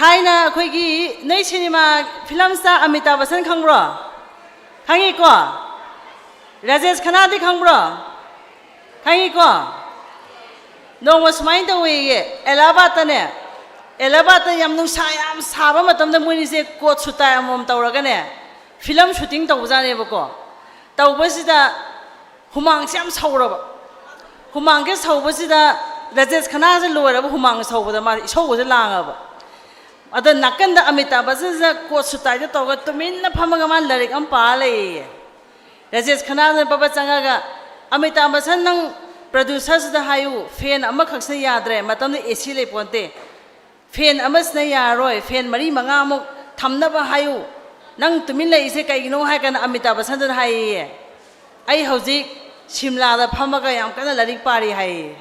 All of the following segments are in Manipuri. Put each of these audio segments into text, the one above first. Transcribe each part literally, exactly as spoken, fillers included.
ꯊꯥꯏꯅ ꯑꯩꯈꯣꯏꯒꯤ ꯅꯣꯏ ꯁꯤꯅꯦꯃꯥ ꯐꯤꯂꯝ ꯁ꯭ꯇꯥꯔ ꯑꯃꯤꯇꯥꯕ ꯕꯆꯟ ꯈꯪꯕ꯭ꯔꯣ? ꯈꯪꯉꯤꯀꯣ? ꯔꯥꯖꯦꯁ ꯈꯅꯥꯗꯤ ꯈꯪꯕ꯭ꯔꯣ? ꯈꯪꯉꯤꯀꯣ? ꯅꯣꯡꯃ ꯁꯨꯃꯥꯏꯅ ꯇꯧꯋꯦꯌꯦ, ꯑꯦꯂꯥꯍꯥꯕꯥꯗꯇꯅꯦ, ꯑꯦꯂꯥꯍꯥꯕꯥꯗꯇ ꯌꯥꯝ ꯅꯨꯡꯁꯥ ꯌꯥꯝ ꯁꯥꯕ ꯃꯇꯝꯗ ꯃꯣꯏꯅꯤꯁꯦ ꯀꯣꯠ ꯁꯨꯠ ꯇꯥꯏ ꯑꯃꯃꯝ ꯇꯧꯔꯒꯅꯦ ꯐꯤꯂꯝ ꯁꯨꯇꯤꯡ ꯇꯧꯕꯖꯥꯠꯅꯦꯕꯀꯣ꯫ ꯇꯧꯕꯁꯤꯗ ꯍꯨꯃꯥꯡꯁꯦ ꯌꯥꯝ ꯁꯧꯔꯕ꯫ ꯍꯨꯃꯥꯡꯁꯦ ꯁꯧꯕꯁꯤꯗ ꯔꯥꯖꯦꯁ ꯈꯅꯥꯁꯦ ꯂꯣꯏꯔꯕ ꯍꯨꯃꯥꯡ ꯁꯧꯕꯗ ꯃꯥ ꯏꯁꯧꯒꯁꯦ ꯂꯥꯡꯉꯕ꯫ ꯑꯗ ꯅꯥꯀꯟꯗ ꯑꯃꯤꯇꯥꯕ ꯕꯆꯟꯁꯤꯅ ꯀꯣꯠ ꯁꯨꯠ ꯇꯥꯏꯗ ꯇꯧꯔꯒ ꯇꯨꯃꯤꯟꯅ ꯐꯝꯃꯒ ꯃꯥ ꯂꯥꯏꯔꯤꯛ ꯑꯃ ꯄꯥꯔ ꯂꯩꯌꯦ꯫ ꯔꯥꯖꯦꯁ ꯈꯅꯥꯅ ꯄꯕ ꯆꯪꯉꯒ, "ꯑꯃꯤꯇꯥꯕ ꯕꯆꯟ, ꯅꯪ ꯄ꯭ꯔꯗ꯭ꯌꯨꯁꯔꯁꯤꯗ ꯍꯥꯏꯌꯨ, ꯐꯦꯟ ꯑꯃꯈꯛꯁꯤꯅ ꯌꯥꯗ꯭ꯔꯦ, ꯃꯇꯝꯗ ꯑꯦ ꯁꯤ ꯂꯩꯄꯣꯟꯇꯦ꯫ ꯐꯦꯟ ꯑꯃꯁꯤꯅ ꯌꯥꯔꯔꯣꯏ, ꯐꯦꯟ ꯃꯔꯤ ꯃꯉꯥꯃꯨꯛ ꯊꯝꯅꯕ ꯍꯥꯏꯌꯨ꯫ ꯅꯪ ꯇꯨꯃꯤꯟ ꯂꯩꯔꯤꯁꯦ ꯀꯩꯒꯤꯅꯣ?" ꯍꯥꯏ ꯀꯥꯟꯗ ꯑꯃꯤꯇꯥꯕ ꯕꯆꯟꯗꯨꯅ ꯍꯥꯏꯌꯦ, "ꯑꯩ ꯍꯧꯖꯤꯛ ꯁꯤꯝꯂꯥꯗ ꯐꯝꯃꯒ ꯌꯥꯝ ꯀꯟꯅ ꯂꯥꯏꯔꯤꯛ ꯄꯥꯔꯤ" ꯍꯥꯏꯌꯦ꯫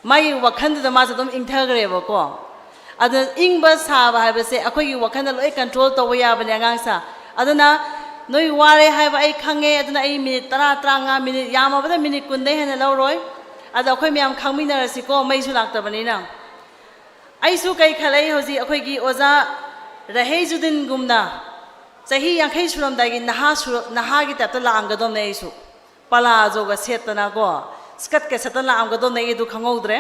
ꯃꯥꯒꯤ ꯋꯥꯈꯜꯗꯨꯗ ꯃꯥꯁꯦ ꯑꯗꯨꯝ ꯏꯪꯊꯈ꯭ꯔꯦꯕꯀꯣ꯫ ꯑꯗꯨꯅ ꯏꯪꯕ ꯁꯥꯕ ꯍꯥꯏꯕꯁꯦ ꯑꯩꯈꯣꯏꯒꯤ ꯋꯥꯈꯜꯗ ꯂꯣꯏ ꯀꯟꯇ꯭ꯔꯣꯜ ꯇꯧꯕ ꯌꯥꯕꯅꯦ ꯑꯉꯥꯡꯁꯥ꯫ ꯑꯗꯨꯅ ꯅꯣꯏ ꯋꯥꯔꯦ ꯍꯥꯏꯕ ꯑꯩ ꯈꯪꯉꯦ, ꯑꯗꯨꯅ ꯑꯩ ꯃꯤꯅꯤꯠ ꯇꯔꯥ, ꯇꯔꯥꯃꯉꯥ, ꯃꯤꯅꯤꯠ ꯌꯥꯝꯃꯕꯗ ꯃꯤꯅꯤꯠ ꯀꯨꯟꯗꯩ ꯍꯦꯟꯅ ꯂꯧꯔꯣꯏ꯫ ꯑꯗꯣ ꯑꯩꯈꯣꯏ ꯃꯌꯥꯝ ꯈꯪꯃꯤꯟꯅꯔꯁꯤꯀꯣ, ꯃꯩꯁꯨ ꯂꯥꯛꯇꯕꯅꯤꯅ꯫ ꯑꯩꯁꯨ ꯀꯩ ꯈꯜꯂꯛꯏ ꯍꯧꯖꯤꯛ, ꯑꯩꯈꯣꯏꯒꯤ ꯑꯣꯖꯥ ꯔꯍꯩꯖꯨꯗꯤꯟꯒꯨꯝꯅ ꯆꯍꯤ ꯌꯥꯡꯈꯩ ꯁꯨꯔꯝꯗꯥꯏꯒꯤ ꯅꯍꯥ ꯁꯨꯔ-, ꯅꯍꯥꯒꯤ ꯇꯥꯏꯞꯇ ꯂꯥꯛꯑꯝꯒꯗꯧꯅꯦ ꯑꯩꯁꯨ꯫ ꯄꯂꯥꯖꯣꯒ ꯁꯦꯠꯇꯅꯀꯣ, ꯁ꯭ꯀꯠꯀ ꯁꯦꯠꯇꯅ ꯂꯥꯛꯑꯝꯒꯗꯧꯅꯦ ꯑꯩ ꯑꯗꯨ ꯈꯪꯍꯧꯗ꯭ꯔꯦ꯫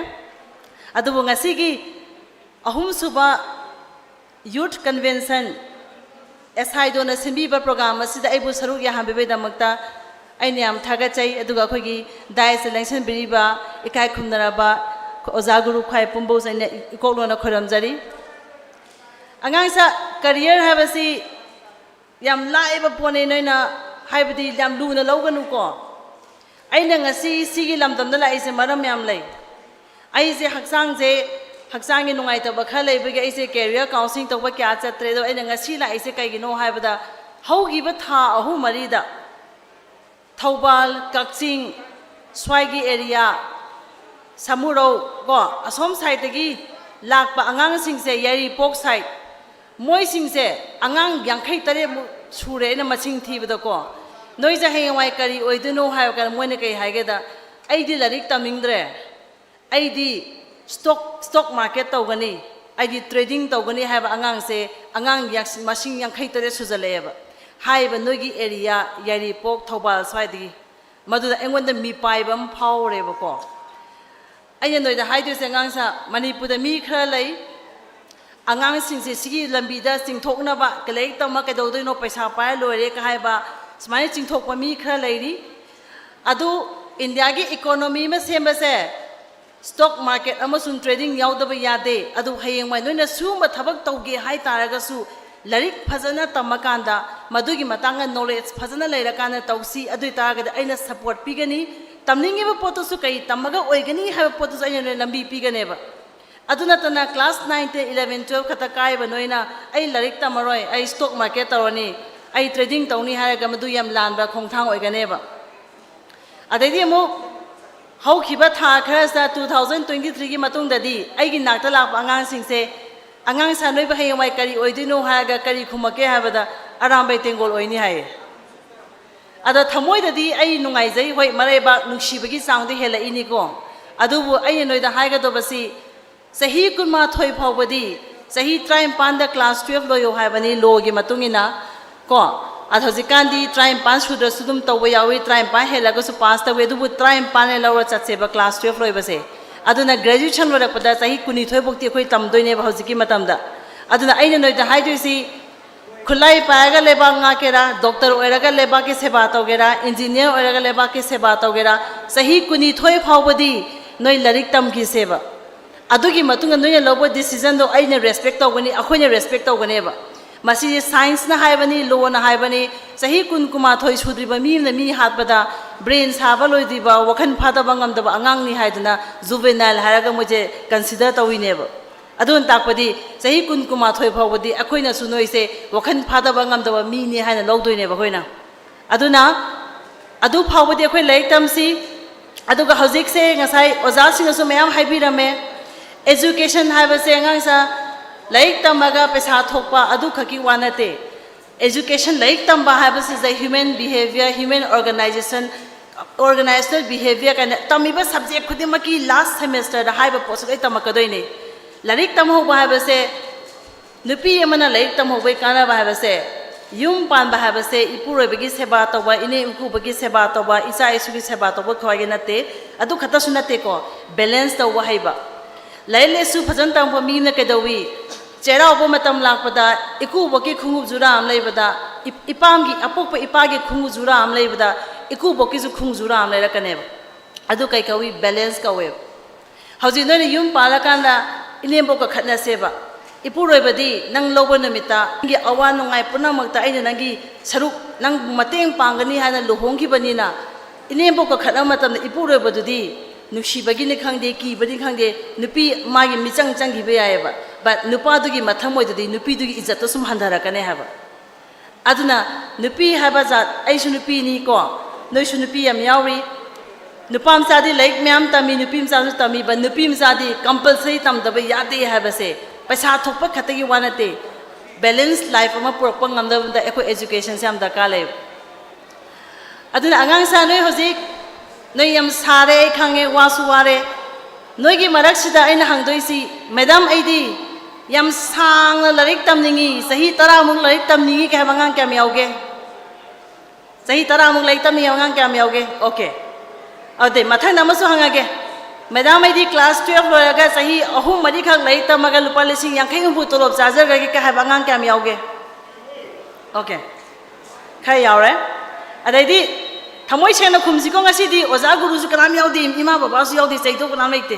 ꯑꯗꯨꯕꯨ ꯉꯁꯤꯒꯤ ꯑꯍꯨꯝꯁꯨꯕ ꯌꯨꯊ ꯀꯟꯚꯦꯟꯁꯟ ꯑꯦꯁꯥꯏꯗꯣꯅ ꯁꯤꯟꯕꯤꯕ ꯄ꯭ꯔꯣꯒ꯭ꯔꯥꯝ ꯑꯁꯤꯗ ꯑꯩꯕꯨ ꯁꯔꯨꯛ ꯌꯥꯍꯟꯕꯤꯕꯒꯤꯗꯃꯛꯇ ꯑꯩꯅ ꯌꯥꯝ ꯊꯥꯒꯠꯆꯩ꯫ ꯑꯗꯨꯒ ꯑꯩꯈꯣꯏꯒꯤ ꯗꯥꯏꯁꯇ ꯂꯦꯡꯁꯤꯟꯕꯤꯔꯤꯕ ꯏꯀꯥꯏ ꯈꯨꯝꯅꯔꯕ ꯑꯣꯖꯥ ꯒꯨꯔꯨ ꯈ꯭ꯋꯥꯏ ꯄꯨꯝꯕꯕꯨꯁꯨ ꯑꯩꯅ ꯏꯀꯣꯛꯂꯣꯟꯅ ꯈꯣꯏꯔꯝꯖꯔꯤ꯫ ꯑꯉꯥꯡꯁꯥ, ꯀꯔꯤꯌꯔ ꯍꯥꯏꯕꯁꯤ ꯌꯥꯝ ꯂꯥꯏꯕ ꯄꯣꯠꯅꯦ ꯅꯣꯏꯅ, ꯍꯥꯏꯕꯗꯤ ꯌꯥꯝ ꯂꯨꯅ ꯂꯧꯒꯅꯨꯀꯣ꯫ ꯑꯩꯅ ꯉꯁꯤ ꯁꯤꯒꯤ ꯂꯝꯗꯝꯗ ꯂꯥꯛꯏꯁꯦ ꯃꯔꯝ ꯌꯥꯝ ꯂꯩ꯫ ꯑꯩꯁꯦ ꯍꯛꯆꯥꯡꯁꯦ, ꯍꯛꯆꯥꯡꯒꯤ ꯅꯨꯡꯉꯥꯏꯇꯕ ꯈꯔ ꯂꯩꯕꯒꯤ ꯑꯩꯁꯦ ꯀꯦꯔꯤꯌꯔ ꯀꯥꯎꯟꯁꯤꯂꯤꯡ ꯇꯧꯕ ꯀꯌꯥ ꯆꯠꯇ꯭ꯔꯦ꯫ ꯑꯗꯣ ꯑꯩꯅ ꯉꯁꯤ ꯂꯥꯛꯏꯁꯦ ꯀꯩꯒꯤꯅꯣ ꯍꯥꯏꯕꯗ, ꯍꯧꯈꯤꯕ ꯊꯥ ꯑꯍꯨꯝ ꯃꯔꯤꯗ ꯊꯧꯕꯥꯜ, ꯀꯛꯆꯤꯡ, ꯁ꯭ꯋꯥꯏꯒꯤ ꯑꯦꯔꯤꯌꯥ, ꯁꯃꯨꯔꯧ ꯀꯣ, ꯑꯁꯣꯝ ꯁꯥꯏꯠꯇꯒꯤ ꯂꯥꯛꯄ ꯑꯉꯥꯡꯁꯤꯡꯁꯦ, ꯌꯥꯏꯔꯤꯄꯣꯛ ꯁꯥꯏꯠ, ꯃꯣꯏꯁꯤꯡꯁꯦ ꯑꯉꯥꯡ ꯌꯥꯡꯈꯩ ꯇꯔꯦꯠꯃꯨꯛ ꯁꯨꯔꯦ ꯑꯩꯅ ꯃꯁꯤꯡ ꯊꯤꯕꯗꯀꯣ꯫ ꯅꯣꯏꯁꯦ ꯍꯌꯦꯡꯋꯥꯏ ꯀꯔꯤ ꯑꯣꯏꯗꯣꯏꯅꯣ ꯍꯥꯏꯕ ꯀꯥꯟꯗ ꯃꯣꯏꯅ ꯀꯩ ꯍꯥꯏꯒꯦꯗ, "ꯑꯩꯗꯤ ꯂꯥꯏꯔꯤꯛ ꯇꯝꯅꯤꯡꯗ꯭ꯔꯦ, ꯑꯩꯗꯤ ꯁ꯭ꯇꯣꯛ, ꯁ꯭ꯇꯣꯛ ꯃꯥꯔꯀꯦꯠ ꯇꯧꯒꯅꯤ, ꯑꯩꯗꯤ ꯇ꯭ꯔꯦꯗꯤꯡ ꯇꯧꯒꯅꯤ ꯍꯥꯏꯕ ꯑꯉꯥꯡꯁꯦ ꯑꯉꯥꯡ ꯌꯥꯡ- ꯃꯁꯤꯡ ꯌꯥꯡꯈꯩ ꯇꯔꯦꯠ ꯁꯨꯖꯜꯂꯛꯑꯦꯕ꯫ ꯍꯥꯏꯔꯤꯕ ꯅꯣꯏꯒꯤ ꯑꯦꯔꯤꯌꯥ ꯌꯥꯏꯔꯤꯄꯣꯛ ꯊꯧꯕꯥꯜ ꯁ꯭ꯋꯥꯏꯗꯒꯤ꯫ ꯃꯗꯨꯗ ꯑꯩꯉꯣꯟꯗ ꯃꯤꯄꯥꯏꯕ ꯑꯃ ꯐꯥꯎꯔꯦꯕꯀꯣ꯫ ꯑꯩꯅ ꯅꯣꯏꯗ ꯍꯥꯏꯗꯣꯏꯁꯦ, ꯑꯉꯥꯡꯁꯥ, ꯃꯅꯤꯄꯨꯔꯗ ꯃꯤ ꯈꯔ ꯂꯩ, ꯑꯉꯥꯡꯁꯤꯡꯁꯦ ꯁꯤꯒꯤ ꯂꯝꯕꯤꯗ ꯆꯤꯡꯊꯣꯛꯅꯕ, ꯂꯥꯏꯔꯤꯛ ꯇꯝꯃ ꯀꯩꯗꯧꯗꯣꯏꯅꯣ, ꯄꯩꯁꯥ ꯄꯥꯏꯔ ꯂꯣꯏꯔꯦ ꯀ ꯍꯥꯏꯕ, ꯁꯨꯃꯥꯏꯅ ꯆꯤꯡꯊꯣꯛꯄ ꯃꯤ ꯈꯔ ꯂꯩꯔꯤ꯫ ꯑꯗꯨ ꯏꯟꯗꯤꯌꯥꯒꯤ ꯏꯀꯣꯅꯣꯃꯤ ꯑꯃ ꯁꯦꯝꯕꯁꯦ ꯁ꯭ꯇꯣꯛ ꯃꯥꯔꯀꯦꯠ ꯑꯃꯁꯨꯡ ꯇ꯭ꯔꯦꯗꯤꯡ ꯌꯥꯎꯗꯕ ꯌꯥꯗꯦ꯫ ꯑꯗꯨ ꯍꯌꯦꯡꯋꯥꯏ ꯅꯣꯏꯅ ꯁꯤꯒꯨꯝꯕ ꯊꯕꯛ ꯇꯧꯒꯦ ꯍꯥꯏ ꯇꯥꯔꯒꯁꯨ ꯂꯥꯏꯔꯤꯛ ꯐꯖꯅ ꯇꯝꯃꯀꯥꯟꯗ, ꯃꯗꯨꯒꯤ ꯃꯇꯥꯡꯗ ꯅꯣꯂꯦꯖ ꯐꯖꯅ ꯂꯩꯔꯀꯥꯟꯗ ꯇꯧꯁꯤ꯫ ꯑꯗꯨ ꯑꯣꯏ ꯇꯥꯔꯒꯗꯤ ꯑꯩꯅ ꯁꯄꯣꯔꯠ ꯄꯤꯒꯅꯤ꯫ ꯇꯝꯅꯤꯡꯉꯤꯕ ꯄꯣꯠꯇꯨꯁꯨ ꯀꯔꯤ ꯇꯝꯃꯒ ꯑꯣꯏꯒꯅꯤ ꯍꯥꯏꯕ ꯄꯣꯠꯇꯨꯁꯨ ꯑꯩꯅ ꯅꯣꯏ ꯂꯝꯕꯤ ꯄꯤꯒꯅꯦꯕ꯫ ꯑꯗꯨ ꯅꯠꯇꯅ class nine, ten, eleven, twelve ꯈꯛꯇ ꯀꯥꯏꯕ ꯅꯣꯏꯅ "ꯑꯩ ꯂꯥꯏꯔꯤꯛ ꯇꯝꯃꯔꯣꯏ, ꯑꯩ ꯁ꯭ꯇꯣꯛ ꯃꯥꯔꯀꯦꯠ ꯇꯧꯔꯅꯤ, ꯑꯩ ꯇ꯭ꯔꯦꯗꯤꯡ ꯇꯧꯅꯤ" ꯍꯥꯏꯔꯒ ꯃꯗꯨ ꯌꯥꯝ ꯂꯥꯟꯕ ꯈꯣꯡꯊꯥꯡ ꯑꯣꯏꯒꯅꯦꯕ꯫ ꯑꯗꯩꯗꯤ ꯑꯃꯨꯛ ꯍꯧꯈꯤꯕ ꯊꯥ ꯈꯔꯁꯤꯗ, two thousand twenty threeꯒꯤ ꯃꯇꯨꯡꯗꯗꯤ ꯑꯩꯒꯤ ꯅꯥꯛꯇ ꯂꯥꯛꯄ ꯑꯉꯥꯡꯁꯤꯡꯁꯦ, "ꯑꯉꯥꯡꯁꯥ, ꯅꯣꯏꯕꯨ ꯍꯌꯦꯡꯋꯥꯏ ꯀꯔꯤ ꯑꯣꯏꯗꯣꯏꯅꯣ?" ꯍꯥꯏꯔꯒ ꯀꯔꯤ ꯈꯨꯝꯃꯛꯀꯦ ꯍꯥꯏꯕꯗ, "ꯑꯔꯥꯝꯕꯥꯏ ꯇꯦꯡꯒꯣꯜ ꯑꯣꯏꯅꯤ" ꯍꯥꯏꯌꯦ꯫ ꯑꯗ ꯊꯃꯣꯏꯗꯗꯤ ꯑꯩ ꯅꯨꯡꯉꯥꯏꯖꯩ, ꯍꯣꯏ, ꯃꯔꯩꯕꯥꯛ ꯅꯨꯡꯁꯤꯕꯒꯤ ꯆꯥꯡꯗ ꯍꯦꯜꯂꯛꯏꯅꯤꯀꯣ꯫ ꯑꯗꯨꯕꯨ ꯑꯩꯅ ꯅꯣꯏꯗ ꯍꯥꯏꯒꯗꯧꯕꯁꯤ, ꯆꯍꯤ ꯀꯨꯟꯃꯥꯊꯣꯏ ꯐꯥꯎꯕꯗꯤ, ꯆꯍꯤ ꯇꯔꯥꯅꯤꯄꯥꯟꯗ class twelve ꯂꯣꯏꯌꯣ ꯍꯥꯏꯕꯅꯤ, lawꯒꯤ ꯃꯇꯨꯡ ꯏꯟꯅ ꯀꯣ꯫ ꯑꯗ ꯍꯧꯖꯤꯛꯀꯥꯟꯗꯤ ꯇꯔꯥꯅꯤꯄꯥꯟ ꯁꯨꯗ꯭ꯔꯁꯨ ꯑꯗꯨꯝ ꯇꯧꯕ ꯌꯥꯎꯏ, ꯇꯔꯥꯅꯤꯄꯥꯟ ꯍꯦꯜꯂꯒꯁꯨ ꯄꯥꯁ ꯇꯧꯏ, ꯑꯗꯨꯕꯨ ꯇꯔꯥꯅꯤꯄꯥꯟ ꯂꯧꯔ ꯆꯠꯁꯦꯕ class twelve ꯂꯣꯏꯕꯁꯦ꯫ ꯑꯗꯨꯅ graduation ꯂꯣꯏꯔꯛꯄꯗ ꯆꯍꯤ ꯀꯨꯟꯅꯤꯊꯣꯏ ꯐꯥꯎꯗꯤ ꯑꯩꯈꯣꯏ ꯇꯝꯗꯣꯏꯅꯦꯕ ꯍꯧꯖꯤꯛꯀꯤ ꯃꯇꯝꯗ꯫ ꯑꯗꯨꯅ ꯑꯩꯅ ꯅꯣꯏꯗ ꯍꯥꯏꯗꯣꯏꯁꯤ, ꯈꯨꯠꯂꯥꯏ ꯄꯥꯏꯔꯒ ꯂꯩꯕꯥꯛ ꯉꯥꯛꯀꯦꯔꯥ, ꯗꯣꯛꯇꯔ ꯑꯣꯏꯔꯒ ꯂꯩꯕꯥꯛꯀꯤ ꯁꯦꯕꯥ ꯇꯧꯒꯦꯔꯥ, ꯏꯟꯖꯤꯅꯤꯌꯥꯔ ꯑꯣꯏꯔꯒ ꯂꯩꯕꯥꯛꯀꯤ ꯁꯦꯕꯥ ꯇꯧꯒꯦꯔꯥ, ꯆꯍꯤ ꯀꯨꯟꯅꯤꯊꯣꯏ ꯐꯥꯎꯕꯗꯤ ꯅꯣꯏ ꯂꯥꯏꯔꯤꯛ ꯇꯝꯈꯤꯁꯦꯕ꯫ ꯑꯗꯨꯒꯤ ꯃꯇꯨꯡꯗ ꯅꯣꯏꯅ ꯂꯧꯕ decisionꯗꯣ ꯑꯩꯅ respect ꯇꯧꯒꯅꯤ, ꯑꯩꯈꯣꯏꯅ respect ꯇꯧꯒꯅꯦꯕ꯫ ꯃꯁꯤꯁꯦ scienceꯅ ꯍꯥꯏꯕꯅꯤ, lawꯅ ꯍꯥꯏꯕꯅꯤ, ꯆꯍꯤ ꯀꯨꯟ, ꯀꯨꯟꯃꯥꯊꯣꯏ ꯁꯨꯗ꯭ꯔꯤꯕ ꯃꯤ ꯑꯃꯅ ꯃꯤ ꯍꯥꯠꯄꯗ brain ꯁꯥꯕ ꯂꯣꯏꯗ꯭ꯔꯤꯕ, ꯋꯥꯈꯜ ꯐꯥꯗꯕ ꯉꯝꯗꯕ ꯑꯉꯥꯡꯅꯤ ꯍꯥꯏꯗꯨꯅ juvenile ꯍꯥꯏꯔꯒ ꯃꯣꯏꯁꯦ consider ꯇꯧꯔꯤꯅꯦꯕ꯫ ꯑꯗꯨꯅ ꯇꯥꯛꯄꯗꯤ ꯆꯍꯤ ꯀꯨꯟ, ꯀꯨꯟꯃꯥꯊꯣꯏ ꯐꯥꯎꯕꯗꯤ ꯑꯩꯈꯣꯏꯅꯁꯨ ꯅꯣꯏꯁꯦ ꯋꯥꯈꯜ ꯐꯥꯗꯕ ꯉꯝꯗꯕ ꯃꯤꯅꯤ ꯍꯥꯏꯅ ꯂꯧꯗꯣꯏꯅꯦꯕ ꯑꯩꯈꯣꯏꯅ꯫ ꯑꯗꯨꯅ ꯑꯗꯨ ꯐꯥꯎꯕꯗꯤ ꯑꯩꯈꯣꯏ ꯂꯥꯏꯔꯤꯛ ꯇꯝꯁꯤ꯫ ꯑꯗꯨꯒ ꯍꯧꯖꯤꯛꯁꯦ ꯉꯁꯥꯏ ꯑꯣꯖꯥꯁꯤꯡꯅꯁꯨ ꯃꯌꯥꯝ ꯍꯥꯏꯕꯤꯔꯝꯃꯦ, education ꯍꯥꯏꯕꯁꯦ ꯑꯉꯥꯡꯁꯥ ꯂꯥꯏꯔꯤꯛ ꯇꯝꯃꯒ ꯄꯩꯁꯥ ꯊꯣꯛꯄ ꯑꯗꯨ ꯈꯛꯀꯤ ꯋꯥ ꯅꯠꯇꯦ꯫ Education, ꯂꯥꯏꯔꯤꯛ ꯇꯝꯕ ꯍꯥꯏꯕꯁꯤꯗ human behavior, human organization, organizational behavior ꯀꯥꯏꯅ ꯇꯝꯃꯤꯕ subject ꯈꯨꯗꯤꯡꯃꯛꯀꯤ last semesterꯗ ꯍꯥꯏꯕ ꯄꯣꯠꯁꯤ ꯂꯣꯏ ꯇꯝꯃꯛꯀꯗꯣꯏꯅꯦ꯫ ꯂꯥꯏꯔꯤꯛ ꯇꯝꯍꯧꯕ ꯍꯥꯏꯕꯁꯦ, ꯅꯨꯄꯤ ꯑꯃꯅ ꯂꯥꯏꯔꯤꯛ ꯇꯝꯍꯧꯕꯒꯤ ꯀꯥꯟꯅꯕ ꯍꯥꯏꯕꯁꯦ, ꯌꯨꯝ ꯄꯥꯟꯕ ꯍꯥꯏꯕꯁꯦ ꯏꯄꯨꯔꯣꯏꯕꯒꯤ ꯁꯦꯕꯥ ꯇꯧꯕ, ꯏꯅꯦ ꯏꯀꯨꯕꯒꯤ ꯁꯦꯕꯥ ꯇꯧꯕ, ꯏꯆꯥ ꯏꯁꯨꯒꯤ ꯁꯦꯕꯥ ꯇꯧꯕ ꯈ꯭ꯋꯥꯏꯒꯤ ꯅꯠꯇꯦ꯫ ꯑꯗꯨ ꯈꯛꯇꯁꯨ ꯅꯠꯇꯦꯀꯣ, ꯕꯦꯂꯦꯟꯁ ꯇꯧꯕ ꯍꯩꯕ꯫ ꯂꯥꯏꯔꯤꯛ ꯂꯥꯏꯁꯨ ꯐꯖꯅ ꯇꯝꯕ ꯃꯤꯅ ꯀꯩꯗꯧꯏ? ꯆꯩꯔꯥꯎꯕ ꯃꯇꯝ ꯂꯥꯛꯄꯗ ꯏꯀꯨꯕꯣꯛꯀꯤ ꯈꯣꯡꯎꯞ ꯖꯨꯔꯥ ꯑꯃ ꯂꯩꯕꯗ, ꯏ-, ꯏꯄꯥꯝꯒꯤ, ꯑꯄꯣꯛꯄ ꯏꯄꯥꯒꯤ ꯈꯣꯡꯎꯞ ꯖꯨꯔꯥ ꯑꯃ ꯂꯩꯕꯗ, ꯏꯀꯨꯕꯣꯛꯀꯤꯁꯨ ꯈꯣꯡꯎꯞ ꯖꯨꯔꯥ ꯑꯃ ꯂꯩꯔꯛꯀꯅꯦꯕ꯫ ꯑꯗꯨ ꯀꯩ ꯀꯧꯏ? ꯕꯦꯂꯦꯟꯁ ꯀꯧꯋꯦꯕ꯫ ꯍꯧꯖꯤꯛ ꯅꯣꯏꯅ ꯌꯨꯝ ꯄꯥꯜꯂꯀꯥꯟꯗ ꯏꯅꯦꯝꯕꯣꯛꯀ ꯈꯠꯅꯁꯦꯕ꯫ ꯏꯄꯨꯔꯣꯏꯕꯗꯤ ꯅꯪ ꯂꯧꯕ ꯅꯨꯃꯤꯠꯇ ꯅꯪꯒꯤ ꯑꯋꯥ ꯅꯨꯡꯉꯥꯏ ꯄꯨꯝꯅꯃꯛꯇ ꯑꯩꯅ ꯅꯪꯒꯤ ꯁꯔꯨꯛ, ꯅꯪꯕꯨ ꯃꯇꯦꯡ ꯄꯥꯡꯒꯅꯤ ꯍꯥꯏꯅ ꯂꯨꯍꯣꯡꯈꯤꯕꯅꯤꯅ, ꯏꯅꯦꯝꯕꯣꯛꯀ ꯈꯠꯅꯕ ꯃꯇꯝꯗ ꯏꯄꯨꯔꯣꯏꯕꯗꯨꯗꯤ ꯅꯨꯡꯁꯤꯕꯒꯤꯅꯤ ꯈꯪꯗꯦ, ꯀꯤꯕꯅꯤ ꯈꯪꯗꯦ, ꯅꯨꯄꯤ ꯃꯥꯒꯤ ꯃꯤꯆꯪ ꯆꯪꯈꯤꯕ ꯌꯥꯏꯑꯕ꯫ But ꯅꯨꯄꯥꯗꯨꯒꯤ ꯃꯊꯃꯣꯏꯗꯨꯗꯤ ꯅꯨꯄꯤꯗꯨꯒꯤ ꯏꯖꯠꯇꯣ ꯁꯨꯝ ꯍꯟꯊꯔꯛꯀꯅꯤ ꯍꯥꯏꯕ꯫ ꯑꯗꯨꯅ ꯅꯨꯄꯤ ꯍꯥꯏꯕ ꯖꯥꯠ, ꯑꯩꯁꯨ ꯅꯨꯄꯤꯅꯤꯀꯣ, ꯅꯣꯏꯁꯨ ꯅꯨꯄꯤ ꯌꯥꯝ ꯌꯥꯎꯔꯤ꯫ ꯅꯨꯄꯥ ꯃꯆꯥꯗꯤ ꯂꯥꯏꯔꯤꯛ ꯃꯌꯥꯝ ꯇꯝꯃꯤ, ꯅꯨꯄꯤ ꯃꯆꯥꯁꯨ ꯇꯝꯃꯤꯕ, ꯅꯨꯄꯤ ꯃꯆꯥꯗꯤ compulsory ꯇꯝꯗꯕ ꯌꯥꯗꯦ ꯍꯥꯏꯕꯁꯦ ꯄꯩꯁꯥ ꯊꯣꯛꯄ ꯈꯛꯇꯒꯤ ꯋꯥ ꯅꯠꯇꯦ꯫ Balance life ꯑꯃ ꯄꯨꯔꯛꯄ ꯉꯝꯅꯕꯗ ꯑꯩꯈꯣꯏ educationꯁꯦ ꯌꯥꯝ ꯗꯔꯀꯥꯔ ꯂꯩ꯫ ꯑꯗꯨꯅ ꯑꯉꯥꯡ ꯁꯥ, ꯅꯣꯏ ꯍꯧꯖꯤꯛ, ꯅꯣꯏ ꯌꯥꯝ ꯁꯥꯔꯦ, ꯑꯩ ꯈꯪꯉꯦ, ꯋꯥꯁꯨ ꯋꯥꯔꯦ꯫ ꯅꯣꯏꯒꯤ ꯃꯔꯛꯁꯤꯗ ꯑꯩꯅ ꯍꯪꯗꯣꯏꯁꯤ, "ꯃꯦꯗꯥꯝ, ꯑꯩꯗꯤ ꯌꯥꯝ ꯁꯥꯡꯅ ꯂꯥꯏꯔꯤꯛ ꯇꯝꯅꯤꯡꯉꯤ, ꯆꯍꯤ ꯇꯔꯥꯃꯨꯛ ꯂꯥꯏꯔꯤꯛ ꯇꯝꯅꯤꯡꯉꯤ" ꯀꯩ ꯍꯥꯏꯕ ꯑꯉꯥꯡ ꯀꯌꯥꯝ ꯌꯥꯎꯒꯦ? ꯆꯍꯤ ꯇꯔꯥꯃꯨꯛ ꯂꯥꯏꯔꯤꯛ ꯇꯝꯅꯤꯡꯉꯤ ꯑꯉꯥꯡ ꯀꯌꯥꯝ ꯌꯥꯎꯒꯦ? Okay꯫ ꯑꯗꯨꯗꯩ ꯃꯊꯪꯗ ꯑꯃꯁꯨ ꯍꯪꯉꯒꯦ, "ꯃꯦꯗꯥꯝ, ꯑꯩꯗꯤ class twelve ꯂꯣꯏꯔꯒ ꯆꯍꯤ ꯑꯍꯨꯝ ꯃꯔꯤꯈꯛ ꯂꯥꯏꯔꯤꯛ ꯇꯝꯃꯒ ꯂꯨꯄꯥ ꯂꯤꯁꯤꯡ ꯌꯥꯡꯈꯩ ꯍꯨꯝꯐꯨ ꯇꯣꯂꯣꯞ ꯆꯥꯖꯈ꯭ꯔꯒꯦ" ꯀꯩ ꯍꯥꯏꯕ ꯑꯉꯥꯡ ꯀꯌꯥꯝ ꯌꯥꯎꯒꯦ? Okay꯫ ꯈꯔ ꯌꯥꯎꯔꯦ꯫ ꯑꯗꯩꯗꯤ ꯊꯃꯣꯏ ꯁꯦꯡꯅ ꯈꯨꯝꯁꯤꯀꯣ, ꯉꯁꯤꯗꯤ ꯑꯣꯖꯥ ꯒꯨꯔꯨꯁꯨ ꯀꯅꯥꯝ ꯌꯥꯎꯗꯦ, ꯏꯃꯥ ꯕꯕꯥꯁꯨ ꯌꯥꯎꯗꯦ, ꯆꯩꯗꯧ ꯀꯅꯥꯝ ꯂꯩꯇꯦ꯫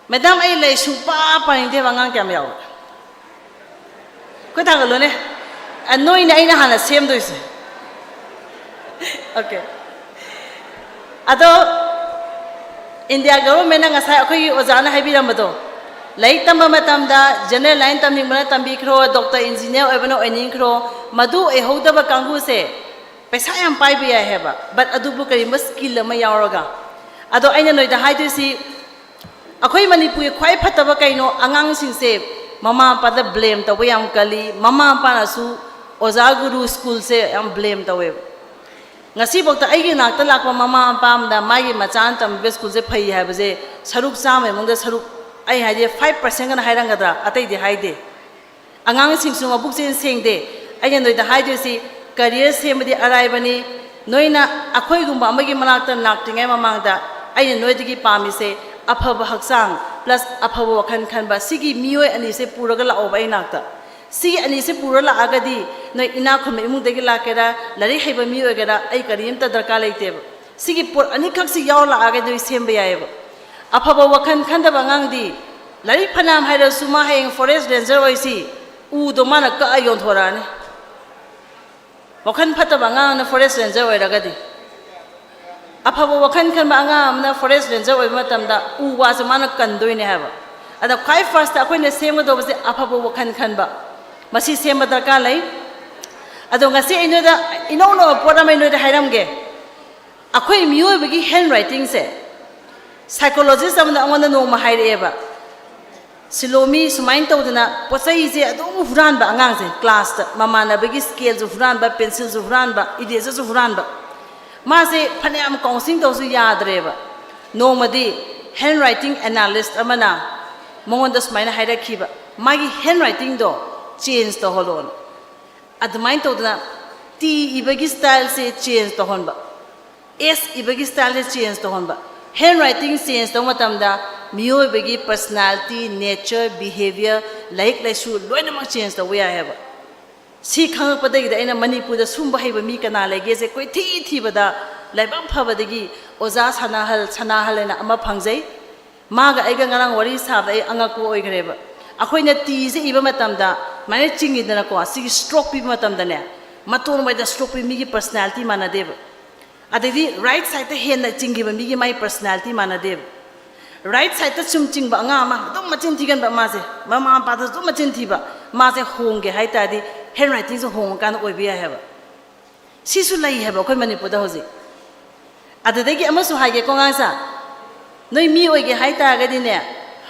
"ꯃꯦꯗꯥꯝ, ꯑꯩ ꯂꯥꯏꯔꯤꯛ ꯁꯨꯡꯄꯥ ꯄꯥꯅꯤꯡꯗꯦꯕ" ꯑꯉꯥꯡ ꯀꯌꯥꯝ ꯌꯥꯎꯏ? ꯈꯨꯠ ꯊꯥꯡꯒꯠꯂꯨꯅꯦ꯫ ꯑ, ꯅꯣꯏꯅꯦ ꯑꯩꯅ ꯍꯥꯟꯅ ꯁꯦꯝꯗꯣꯏꯁꯦ꯫ Okay꯫ ꯑꯗꯣ India governmentꯅ ꯉꯁꯥꯏ ꯑꯩꯈꯣꯏꯒꯤ ꯑꯣꯖꯥꯅ ꯍꯥꯏꯕꯤꯔꯝꯕꯗꯣ, ꯂꯥꯏꯔꯤꯛ ꯇꯝꯕ ꯃꯇꯝꯗ general line ꯇꯝꯅꯤꯡꯕꯅ ꯇꯝꯕꯤꯈ꯭ꯔꯣ, doctor engineer ꯑꯣꯏꯕꯅ ꯑꯣꯏꯅꯤꯡꯈ꯭ꯔꯣ, ꯃꯗꯨ ꯑꯣꯏꯍꯧꯗꯕ ꯀꯥꯡꯕꯨꯁꯦ ꯄꯩꯁꯥ ꯌꯥꯝ ꯄꯥꯏꯕ ꯌꯥꯏ ꯍꯥꯏꯕ, but ꯑꯗꯨꯕꯨ ꯀꯔꯤꯒꯨꯝꯕ skill ꯑꯃ ꯌꯥꯎꯔꯒ꯫ ꯑꯗꯣ ꯑꯩꯅ ꯅꯣꯏꯗ ꯍꯥꯏꯗꯣꯏꯁꯤ, ꯑꯩꯈꯣꯏ ꯃꯅꯤꯄꯨꯔꯒꯤ ꯈ꯭ꯋꯥꯏ ꯐꯠꯇꯕ ꯀꯩꯅꯣ? ꯑꯉꯥꯡꯁꯤꯡꯁꯦ ꯃꯃꯥ ꯃꯄꯥꯗ blame ꯇꯧꯕ ꯌꯥꯝ ꯀꯜꯂꯤ, ꯃꯃꯥ ꯃꯄꯥꯅꯁꯨ ꯑꯣꯖꯥ ꯒꯨꯔꯨ ꯁ꯭ꯀꯨꯜꯁꯦ ꯌꯥꯝ blame ꯇꯧꯋꯦꯕ꯫ ꯉꯁꯤꯐꯥꯎꯗ ꯑꯩꯒꯤ ꯅꯥꯛꯇ ꯂꯥꯛꯄ ꯃꯃꯥ ꯃꯄꯥ ꯑꯃꯗ ꯃꯥꯒꯤ ꯃꯆꯥꯅ ꯇꯝꯃꯤꯕ ꯁ꯭ꯀꯨꯜꯁꯦ ꯐꯩ ꯍꯥꯏꯕꯁꯦ ꯁꯔꯨꯛ ꯆꯥꯝꯃꯒꯤ ꯃꯅꯨꯡꯗ ꯁꯔꯨꯛ ꯑꯩ ꯍꯥꯏꯗꯤ ꯐꯥꯏꯚ ꯄꯥꯔꯁꯦꯟꯒꯅ ꯍꯥꯏꯔꯝꯒꯗ꯭ꯔꯥ, ꯑꯇꯩꯗꯤ ꯍꯥꯏꯗꯦ꯫ ꯑꯉꯥꯡꯁꯤꯡꯁꯨ ꯃꯕꯨꯛꯆꯦꯜ ꯁꯦꯡꯗꯦ꯫ ꯑꯩꯅ ꯅꯣꯏꯗ ꯍꯥꯏꯗꯣꯏꯁꯤ, ꯀꯔꯤꯌꯔ ꯁꯦꯝꯕꯗꯤ ꯑꯔꯥꯏꯕꯅꯤ꯫ ꯅꯣꯏꯅ ꯑꯩꯈꯣꯏꯒꯨꯝꯕ ꯑꯃꯒꯤ ꯃꯅꯥꯛꯇ ꯂꯥꯛꯇ꯭ꯔꯤꯉꯩ ꯃꯃꯥꯡꯗ ꯑꯩꯅ ꯅꯣꯏꯗꯒꯤ ꯄꯥꯝꯃꯤꯁꯦ ꯑꯐꯕ ꯍꯛꯆꯥꯡ plus ꯑꯐꯕ ꯋꯥꯈꯜ ꯈꯟꯕ, ꯁꯤꯒꯤ ꯃꯤꯑꯣꯏ ꯑꯅꯤꯁꯦ ꯄꯨꯔꯒ ꯂꯥꯛꯑꯣꯕ ꯑꯩ ꯅꯥꯛꯇ꯫ ꯁꯤꯒꯤ ꯑꯅꯤꯁꯦ ꯄꯨꯔ ꯂꯥꯛꯑꯒꯗꯤ ꯅꯣꯏ ꯏꯅꯥꯛ ꯈꯨꯟꯕ ꯏꯃꯨꯡꯗꯒꯤ ꯂꯥꯛꯀꯦꯔꯥ, ꯂꯥꯏꯔꯤꯛ ꯍꯩꯕ ꯃꯤ ꯑꯣꯏꯒꯦꯔꯥ, ꯑꯩ ꯀꯔꯤꯝꯇ ꯗꯔꯀꯥꯔ ꯂꯩꯇꯦꯕ꯫ ꯁꯤꯒꯤ ꯄꯣꯠ ꯑꯅꯤꯈꯛꯁꯤ ꯌꯥꯎꯔ ꯂꯥꯛꯑꯒꯗꯤ ꯅꯣꯏ ꯁꯦꯝꯕ ꯌꯥꯏꯑꯕ꯫ ꯑꯐꯕ ꯋꯥꯈꯜ ꯈꯟꯗꯕ ꯑꯉꯥꯡꯗꯤ ꯂꯥꯏꯔꯤꯛ ꯐꯅꯌꯥꯝ ꯍꯩꯔꯁꯨ ꯃꯥ ꯍꯌꯦꯡ ꯐꯣꯔꯦꯁ ꯔꯦꯟꯖꯔ ꯑꯣꯏꯁꯤ, ꯎꯗꯣ ꯃꯥꯅ ꯀꯛꯑ ꯌꯣꯟꯊꯣꯔꯛꯑꯅꯤ꯫ ꯋꯥꯈꯜ ꯐꯠꯇꯕ ꯑꯉꯥꯡꯅ ꯐꯣꯔꯦꯁ ꯔꯦꯟꯖꯔ ꯑꯣꯏꯔꯒꯗꯤ꯫ ꯑꯐꯕ ꯋꯥꯈꯜ ꯈꯟꯕ ꯑꯉꯥꯡ ꯑꯃꯅ ꯐꯣꯔꯦꯁ ꯔꯦꯟꯖꯔ ꯑꯣꯏꯕ ꯃꯇꯝꯗ ꯎ ꯋꯥꯁꯦ ꯃꯥꯅ ꯀꯟꯗꯣꯏꯅꯦ ꯍꯥꯏꯕ꯫ ꯑꯗ ꯈ꯭ꯋꯥꯏ ꯐꯥꯔꯁꯇ ꯑꯩꯈꯣꯏꯅ ꯁꯦꯝꯒꯗꯧꯕꯁꯦ ꯑꯐꯕ ꯋꯥꯈꯜ ꯈꯟꯕ, ꯃꯁꯤ ꯁꯦꯝꯕ ꯗꯔꯀꯥꯔ ꯂꯩ꯫ ꯑꯗꯣ ꯉꯁꯤ ꯑꯩ ꯅꯣꯏꯗ ꯏꯅꯧ ꯅꯧꯕ ꯄꯣꯠ ꯑꯃ ꯑꯩ ꯅꯣꯏꯗ ꯍꯥꯏꯔꯝꯒꯦ꯫ ꯑꯩꯈꯣꯏ ꯃꯤꯑꯣꯏꯕꯒꯤ ꯍꯦꯟ ꯔꯥꯏꯇꯤꯡꯁꯦ, ꯁꯥꯏꯀꯣꯂꯣꯖꯤꯁ ꯑꯃꯅ ꯑꯩꯉꯣꯟꯗ ꯅꯣꯡꯃ ꯍꯥꯏꯔꯛꯑꯦꯕ, "ꯁꯤꯂꯣꯃꯤ, ꯁꯨꯃꯥꯏꯅ ꯇꯧꯗꯅ ꯄꯣꯠ ꯆꯩꯁꯦ ꯑꯗꯨꯝ ꯍꯨꯔꯥꯟꯕ ꯑꯉꯥꯡꯁꯦ, ꯀ꯭ꯂꯥꯁꯇ ꯃꯃꯥꯟꯅꯕꯒꯤ ꯁ꯭ꯀꯦꯜꯁꯨ ꯍꯨꯔꯥꯟꯕ, ꯄꯦꯟꯁꯤꯜꯁꯨ ꯍꯨꯔꯥꯟꯕ, ꯏꯔꯦꯖꯔꯁꯨ ꯍꯨꯔꯥꯟꯕ꯫ ꯃꯥꯁꯦ ꯐꯅꯌꯥꯝ ꯀꯥꯎꯟꯁꯤꯂꯤꯡ ꯇꯧꯔꯁꯨ ꯌꯥꯗ꯭ꯔꯦꯕ꯫ ꯅꯣꯡꯃꯗꯤ ꯍꯦꯟ ꯔꯥꯏꯇꯤꯡ ꯑꯦꯅꯥꯂꯤꯁ ꯑꯃꯅ ꯃꯉꯣꯟꯗ ꯁꯨꯃꯥꯏꯅ ꯍꯥꯏꯔꯛꯈꯤꯕ, ꯃꯥꯒꯤ ꯍꯦꯟ ꯔꯥꯏꯇꯤꯡꯗꯣ ꯆꯦꯟꯖ ꯇꯧꯍꯜꯂꯣꯅ꯫ ꯑꯗꯨꯃꯥꯏꯅ ꯇꯧꯗꯅ ꯇꯤ ꯏꯕꯒꯤ ꯁ꯭ꯇꯥꯏꯜꯁꯦ ꯆꯦꯟꯖ ꯇꯧꯍꯟꯕ, ꯑꯦꯁ ꯏꯕꯒꯤ ꯁ꯭ꯇꯥꯏꯜꯁꯦ ꯆꯦꯟꯖ ꯇꯧꯍꯟꯕ꯫ ꯍꯦꯟ ꯔꯥꯏꯇꯤꯡ ꯆꯦꯟꯖ ꯇꯧꯕ ꯃꯇꯝꯗ ꯃꯤꯑꯣꯏꯕꯒꯤ ꯄꯔꯁꯅꯦꯂꯤꯇꯤ, ꯅꯦꯆꯔ, ꯕꯤꯍꯦꯕꯤꯌꯔ, ꯂꯥꯏꯔꯤꯛ ꯂꯥꯏꯁꯨ ꯂꯣꯏꯅꯃꯛ ꯆꯦꯟꯖ ꯇꯧꯕ ꯌꯥꯏ ꯍꯥꯏꯕ꯫ ꯁꯤ ꯈꯪꯉꯛꯄꯗꯒꯤꯗꯤ ꯑꯩꯅ ꯃꯅꯤꯄꯨꯔꯗ ꯁꯨꯝꯕ ꯍꯩꯕ ꯃꯤ ꯀꯅꯥ ꯂꯩꯒꯦꯁꯦ ꯀꯣꯏꯊꯤ ꯊꯤꯕꯗ ꯂꯥꯏꯕꯛ ꯐꯕꯗꯒꯤ ꯑꯣꯖꯥ ꯁꯅꯥꯍꯜ, ꯁꯅꯥꯍꯜ ꯍꯥꯏꯅ ꯑꯃ ꯐꯪꯖꯩ꯫ ꯃꯥꯒ ꯑꯩꯒ ꯉꯔꯥꯡ ꯋꯥꯔꯤ ꯁꯥꯕꯗ ꯑꯩ ꯑꯉꯛꯄ ꯑꯣꯏꯈ꯭ꯔꯦꯕ꯫ ꯑꯩꯈꯣꯏꯅ ꯇꯤꯁꯦ ꯏꯕ ꯃꯇꯝꯗ ꯁꯨꯃꯥꯏꯅ ꯆꯤꯡꯉꯤꯗꯅꯀꯣ, ꯁꯤꯒꯤ ꯁ꯭ꯇ꯭ꯔꯣꯛ ꯄꯤꯕ ꯃꯇꯝꯗꯅꯦ, ꯃꯇꯣꯟ ꯋꯥꯏꯗ ꯁ꯭ꯇ꯭ꯔꯣꯛ ꯄꯤ ꯃꯤꯒꯤ ꯄꯔꯁꯅꯦꯂꯤꯇꯤ ꯃꯥꯟꯅꯗꯦꯕ꯫ ꯑꯗꯩꯗꯤ ꯔꯥꯏꯠ ꯁꯥꯏꯗꯇ ꯍꯦꯟꯅ ꯆꯤꯡꯈꯤꯕ ꯃꯤꯒꯤ ꯃꯥꯒꯤ ꯄꯔꯁꯅꯦꯂꯤꯇꯤ ꯃꯥꯟꯅꯗꯦꯕ꯫ ꯔꯥꯏꯠ ꯁꯥꯏꯗꯇ ꯁꯨꯝ ꯆꯤꯡꯕ ꯑꯉꯥꯡ ꯑꯃ ꯑꯗꯨꯝ ꯃꯆꯤꯟ ꯊꯤꯒꯟꯕ, ꯃꯥꯁꯦ ꯃꯃꯥ ꯃꯄꯥꯗꯁꯨ ꯑꯗꯨꯝ ꯃꯆꯤꯟ ꯊꯤꯕ, ꯃꯥꯁꯦ ꯍꯣꯡꯒꯦ ꯍꯥꯏ ꯇꯥꯔꯗꯤ ꯍꯦꯟ ꯔꯥꯏꯇꯤꯡꯁꯦ ꯍꯣꯡꯉꯀꯥꯟꯗ ꯑꯣꯏꯕ ꯌꯥꯏ ꯍꯥꯏꯕ꯫ ꯁꯤꯁꯨ ꯂꯩ ꯍꯥꯏꯕ ꯑꯩꯈꯣꯏ ꯃꯅꯤꯄꯨꯔꯗ ꯍꯧꯖꯤꯛ꯫ ꯑꯗꯨꯗꯒꯤ ꯑꯃꯁꯨ ꯍꯥꯏꯒꯦꯀꯣ ꯑꯉꯥꯡꯁꯥ, ꯅꯣꯏ ꯃꯤ ꯑꯣꯏꯒꯦ ꯍꯥꯏ ꯇꯥꯔꯒꯗꯤꯅꯦ,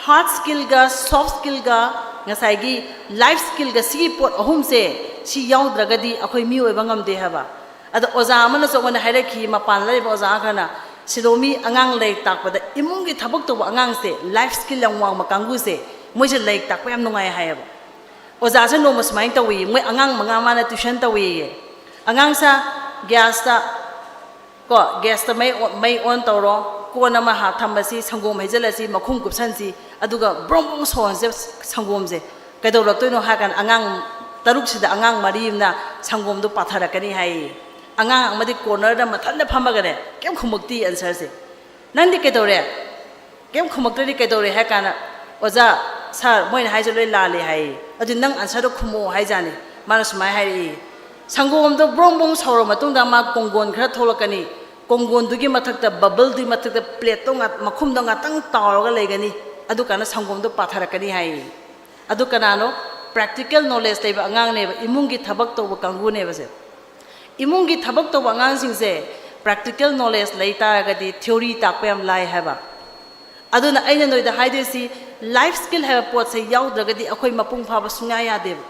ꯍꯥꯔꯗ ꯁ꯭ꯀꯤꯜꯒ ꯁꯣꯐ ꯁ꯭ꯀꯤꯜꯒ ꯉꯁꯥꯏꯒꯤ ꯂꯥꯏꯐ ꯁ꯭ꯀꯤꯜꯒ, ꯁꯤꯒꯤ ꯄꯣꯠ ꯑꯍꯨꯝꯁꯦ ꯁꯤ ꯌꯥꯎꯗ꯭ꯔꯒꯗꯤ ꯑꯩꯈꯣꯏ ꯃꯤ ꯑꯣꯏꯕ ꯉꯝꯗꯦ ꯍꯥꯏꯕ꯫ ꯑꯗꯣ ꯑꯣꯖꯥ ꯑꯃꯅꯁꯨ ꯑꯩꯉꯣꯟꯗ ꯍꯥꯏꯔꯛꯈꯤ, ꯃꯄꯥꯟꯗ ꯂꯩꯕ ꯑꯣꯖꯥ ꯈꯔꯅ, ꯁꯤꯂꯣꯃꯤ ꯑꯉꯥꯡ ꯂꯥꯏꯔꯤꯛ ꯇꯥꯛꯄꯗ ꯏꯃꯨꯡꯒꯤ ꯊꯕꯛ ꯇꯧꯕ ꯑꯉꯥꯡꯁꯦ, life skill ꯌꯥꯝ ꯋꯥꯡꯕ ꯀꯥꯡꯕꯨꯁꯦ, ꯃꯣꯏꯁꯦ ꯂꯥꯏꯔꯤꯛ ꯇꯥꯛꯄ ꯌꯥꯝ ꯅꯨꯡꯉꯥꯏ ꯍꯥꯏꯌꯦꯕ꯫ ꯑꯣꯖꯥꯁꯦ ꯅꯣꯡꯃ ꯁꯨꯃꯥꯏꯅ ꯇꯧꯏ, ꯃꯣꯏ ꯑꯉꯥꯡ ꯃꯉꯥ ꯃꯥꯅ tuition ꯇꯧꯏꯌꯦ꯫ ꯑꯉꯥꯡꯁꯦ ꯒ꯭ꯌꯥꯁꯇ, ꯀꯣ, ꯒ꯭ꯌꯥꯁꯇ ꯃꯩ ꯑꯣ-, ꯃꯩ on ꯇꯧꯔꯣ, ꯀꯣꯟ ꯑꯃ ꯍꯥ-, ꯊꯝꯃꯁꯤ, ꯁꯪꯒꯣꯝ ꯍꯩꯖꯤꯜꯂꯁꯤ, ꯃꯈꯨꯝ ꯀꯨꯞꯁꯟꯁꯤ, ꯑꯗꯨꯒ ꯕ꯭ꯔꯣꯡ ꯕ꯭ꯔꯣꯡ ꯁꯧꯍꯟꯁꯦ ꯁꯪꯒꯣꯝꯁꯦ꯫ ꯀꯩꯗꯧꯔꯛꯇꯣꯏꯅꯣ ꯍꯥꯏ ꯀꯥꯟꯗ ꯑꯉꯥꯡ ꯇꯔꯨꯛꯁꯤꯗ ꯑꯉꯥꯡ ꯃꯔꯤ ꯑꯃꯅ ꯁꯪꯒꯣꯝꯗꯣ ꯄꯥꯊꯔꯛꯀꯅꯤ ꯍꯥꯏꯌꯦ꯫ ꯑꯉꯥꯡ ꯑꯃꯗꯤ cornerꯗ ꯃꯊꯟꯇ ꯐꯝꯃꯒꯅꯦ, ꯀꯩꯝ ꯈꯨꯝꯃꯛꯇꯦ answerꯁꯦ꯫ "ꯅꯪꯗꯤ ꯀꯩꯗꯧꯔꯦ? ꯀꯩꯝ ꯈꯨꯝꯃꯛꯇ꯭ꯔꯗꯤ ꯀꯩꯗꯧꯔꯦ?" ꯍꯥꯏ ꯀꯥꯟꯗ, "ꯑꯣꯖꯥ, sir, ꯃꯣꯏꯅ ꯍꯥꯏꯁꯦ ꯂꯣꯏ ꯂꯥꯜꯂꯦ" ꯍꯥꯏꯌꯦ꯫ "ꯑꯗꯨ ꯅꯪ answerꯗꯣ ꯈꯨꯝꯃꯛꯑꯣ" ꯍꯥꯏꯖꯥꯠꯅꯤ꯫ ꯃꯥꯅ ꯁꯨꯃꯥꯏꯅ ꯍꯥꯏꯔꯛꯏ, "ꯁꯪꯒꯣꯝꯗꯣ ꯕ꯭ꯔꯣꯡ ꯕ꯭ꯔꯣꯡ ꯁꯧꯔ ꯃꯇꯨꯡꯗ ꯃꯥ ꯀꯣꯡꯒꯣꯟ ꯈꯔ ꯊꯣꯛꯂꯛꯀꯅꯤ, ꯀꯣꯡꯒꯣꯟꯗꯨꯒꯤ ꯃꯊꯛꯇ bubbleꯗꯨꯒꯤ ꯃꯊꯛꯇ plateꯇꯣ ꯉꯥ-, ꯃꯈꯨꯝꯗꯣ ꯉꯥꯛꯇꯪ ꯇꯥꯎꯔꯒ ꯂꯩꯒꯅꯤ, ꯑꯗꯨꯀꯥꯟꯗ ꯁꯪꯒꯣꯝꯗꯣ ꯄꯥꯊꯔꯛꯀꯅꯤ" ꯍꯥꯏꯌꯦ꯫ ꯑꯗꯨ ꯀꯅꯥꯅꯣ? Practical knowledge ꯂꯩꯕ ꯑꯉꯥꯡꯅꯦꯕ, ꯏꯃꯨꯡꯒꯤ ꯊꯕꯛ ꯇꯧꯕ ꯀꯥꯡꯕꯨꯅꯦꯕꯁꯦ꯫ ꯏꯃꯨꯡꯒꯤ ꯊꯕꯛ ꯇꯧꯕ ꯑꯉꯥꯡꯁꯤꯡꯁꯦ practical knowledge ꯂꯩ ꯇꯥꯔꯒꯗꯤ theory ꯇꯥꯛꯄ ꯌꯥꯝ ꯂꯥꯏ ꯍꯥꯏꯕ꯫ ꯑꯗꯨꯅ ꯑꯩꯅ ꯅꯣꯏꯗ ꯍꯥꯏꯗꯣꯏꯁꯤ, life skill ꯍꯥꯏꯕ ꯄꯣꯠꯁꯦ ꯌꯥꯎꯗ꯭ꯔꯒꯗꯤ ꯑꯩꯈꯣꯏ ꯃꯄꯨꯡ ꯐꯥꯕ ꯁꯨꯡꯌꯥ ꯌꯥꯗꯦꯕ꯫